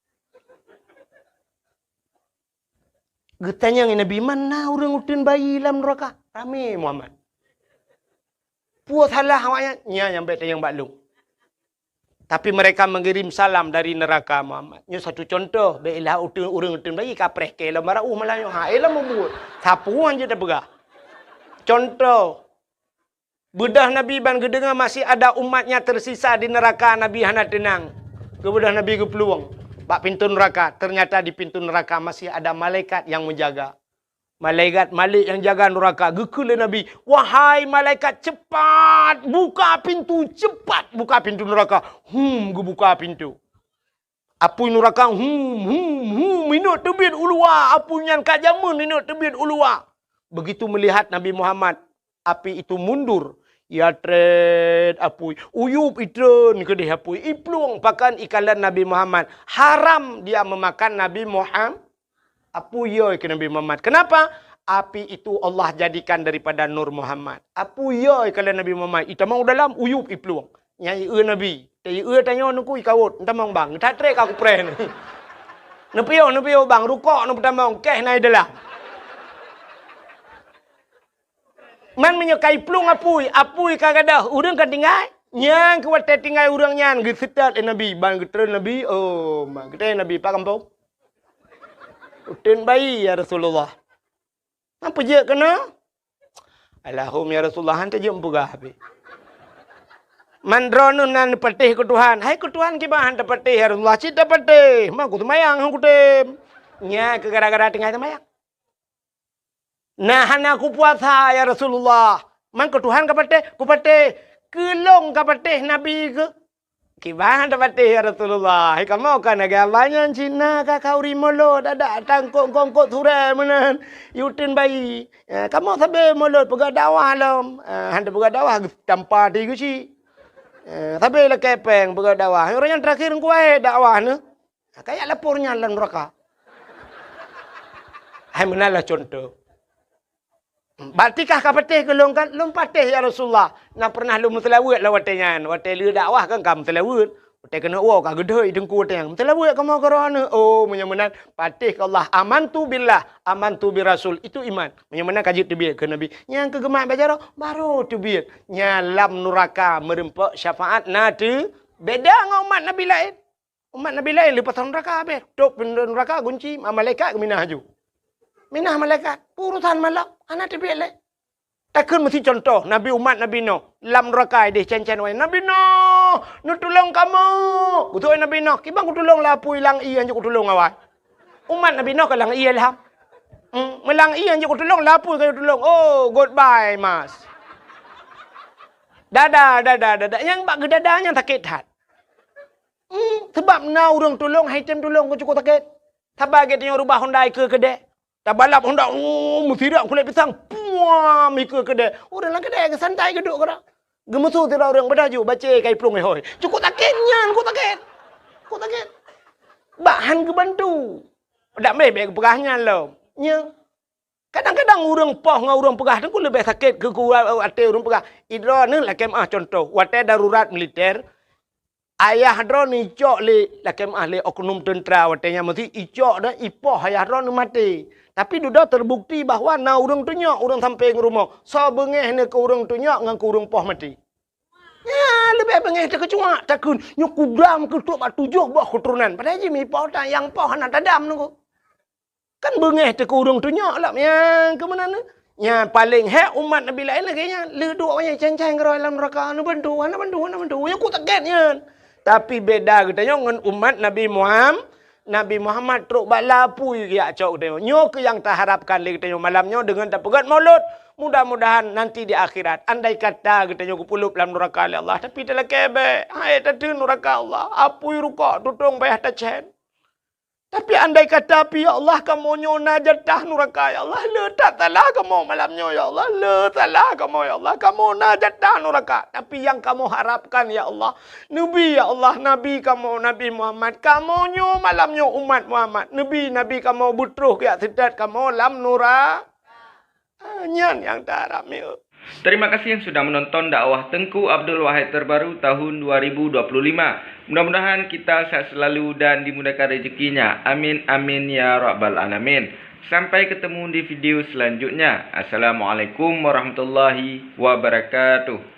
Geutanyong Nabi, "Man na ureuëng uteuen bayi lam nuraka?" Ramé Muhammad. "Peue salah awaknyan?" "Nyan nyang bék tanyong bak lôn. Tapi mereka mengirim salam dari neraka, Muhammad." Nyoe satu contoh, bék ilah uteuen, ureuëng uteuen bayi kapreh keu lom barauh malam nyoe. Ha, eh, lom mubuet. Sapeue nyang jeuet tapeugah. Contoh, Beudôh Nabi ban geudeungoe masih ada umatnya tersisa di neraka, Nabi hana teunang. Geubeudôh Nabi geuplueng bak pintoe nuraka, ternyata di pintoe nuraka masih ada malaikat yang menjaga. Malaikat Malik yang jaga nuraka, geukheun lé Nabi, "Wahai malaikat, cepat buka pintu, cepat buka pintu nuraka." Hum, geubuka pintu. Apui nuraka, hum, hum, hum, inot teubiet u luwa, apui nyan ka jameun inot teubiet u luwa. Begitu melihat Nabi Muhammad, api itu mundur. Ya trét apui, uyup itreun keudeh apui, iplueng pakon ikalon Nabi Muhammad. Haram dia memakan Nabi Muhammad. Apui yoi keu Nabi Muhammad. Kenapa? Api itu Allah jadikan daripada nur Muhammad. Apui yoi ikalon Nabi Muhammad. Itamong u dalam, uyup iplueng. Nyang ieu Nabi. Teuieu tanyoe nuku ikawot, tamong bang. That trek ka kupreh. Neupiôh, neupiôh bang, rukok neupeutamong, keh na i dalam. Man meunyoe ka iplueng apui, apui ka gadôh, ureuëng ka tinggai. Nyang keu watée tinggai ureuëng nyan geuseutôt lé Nabi, ban geutreun Nabi, oh, ma geutreun Nabi pat gampông. Uteuen bayi, ya Rasulullah. Nyang peujeuet keunoe? Alahum ya Rasulullah, han teujeuet peugah habéh. Man droeneuh nan patéh keu Tuhan. Hai keu Tuhan kiban han tapatéh ya Rasulullah, cit tapatéh. Ma kuseumayang han kutem. Nya keu gara-gara tinggai seumayang. Nah, hana kupuasa ya Rasulullah. Man keu Tuhan kapatéh, kupatéh. Keu lôn kapatéh Nabi keu Kiban tapatéh ya Rasulullah. Hai kamoe ka lagée abah nyan cit na ka khauri mulod, adak tangkok-kongkok surée meunan. Uteuen bayi. Eh, kamoe sabe mulod peugah dakwah lom. Eh, han tapeugah dakwah tampa ti geuchik. Eh, sabe lakée péng peugah dakwah. Ureuëng nyang terakhir ngkuahe dakwah neuh. Kayak lapor nyan lam neraka. Hai meunan lah contoh. Bak tikah kapatéh keu lôn kan? Lôn patéh ya Rasulullah. Na pernah lôn meuseulaweuet lam watée nyan. Watée lheueh dakwah kan ka meuseulaweuet. Watée keuneuk woe ka geudhôi teungku watée nyan. Meuseulaweuet kamoe keu droeneuh. Oh, meunyoe meunan patéh keu Allah. Amantu billah, amantu bi rasul. Itu iman. Meunyoe meunan ka jeuet teubiet keu Nabi. Nyang keu geumat bak jaroe, baru teubiet. Nyan lam nuraka meureumpok syafaat na teu beda ngon umat Nabi laén. Umat Nabi laén leupah nuraka habéh. Tôp pintoe nuraka gunci, ma-, malaikat geuminah aju. Minah malaikat, urusan malak, hana teubiet lé. Takheun meusi contoh, Nabi umat Nabi Nuh, lam nuraka ideh cen-cen awai. Nabi Nuh, neutulông kamoe. Beutôi Nabi Nuh, kiban kutulông lapui lam ié hanjeuet kutulông awai. Umat Nabi Nuh ka lam ié lham. Hmm, meulam ié hanjeuet kutulông, lapui ka kutulông. Oh, goodbye, Mas. Dadah, dadah, dadah. Nyang bak geudadah nyan sakét that. Hmm, sabab na ureuëng tulông, hai tem tulông, kon cukôp sakét. Saban geutanyoe rubah honda ikeue keudeh. Tabalap honda, oh, meusirak kulét pisang, puam, ikeue keudeh. Ureuëng lam keudeh geusantai geuduek keudroe. Geumeusu sidroe ureuëng, "Padahai ju, bacé ka iplueng ihôi." Cukôp sakét nyan, cukôp sakét. Cukôp sakét. Bak han geubantu. Dak meh bèk geupeugah nyan lom. Nya. Kadang-kadang ureuëng poh ngon ureuëng peugah teungku leubeh sakét keu, keu até ureuëng peugah. Idroe neuh lakée meuah contoh, watée darurat militer, ayah droeneuh icok lé, lakée meuah lé oknum teuntra watée nyan meusi icok dah ipoh ayah droeneuh maté. Tapi dudoe teubukti bahwa na ureuëng tunyok ureuëng sampoe ngon rumoh, soe beungéh neuh keu ureuëng tunyok ngon keu ureuëng poh maté. Nya, leubeh beungéh teukeucuak, takheun, "Nyoe kudam keutok bak tujoh boh keuturonan." Padahai jih mipoh tan nyang poh hana tadam nunggu. Kan beungéh teuh keu ureuëng tunyok lom nyang keu meunan. Nya paleng hék umat Nabi laén lagée nyan. Le duek awaknyan cen-cen keudroe lam nuraka, hana bantu, hana bantu, hana bantu. Nyoe cukôp sakét nyan. Tapi beda geutanyoe ngon umat Nabi Muham-, Nabi Muhammad trok bak lapui geujak cok geutanyoe. Nyoe keuh nyang taharapkan lé geutanyoe malam nyoe deungon tapeugét maulud. Mudah-mudahan nanti di akhirat, andai kata geutanyoe geupeuleub lam nuraka lé Allah, tapi talakée bèk, hai tateun nuraka Allah, apui rukok tutong payah tacén. Tapi andai kata pih, ya Allah, kamoe nyoe na jatah nuraka, ya Allah, le that salah kamoe malam nyoe, ya Allah, le salah kamoe, ya Allah, kamoe na jatah nuraka. Tapi nyang kamoe harapkan, ya Allah, neubi, ya Allah, Nabi kamoe, Nabi Muhammad, kamoe nyoe malam nyoe umat Muhammad, neubi Nabi kamoe beutroh geujak seutôt kamoe lam nura-, Ah, nyan nyang taharap mieu. Terima kasih yang sudah menonton dakwah Tengku Abdul Wahid terbaru tahun dua ribu dua puluh lima. Mudah-mudahan kita sehat selalu dan dimudahkan rezekinya. Amin, amin, ya rabbal alamin. Sampai ketemu di video selanjutnya. Assalamualaikum warahmatullahi wabarakatuh.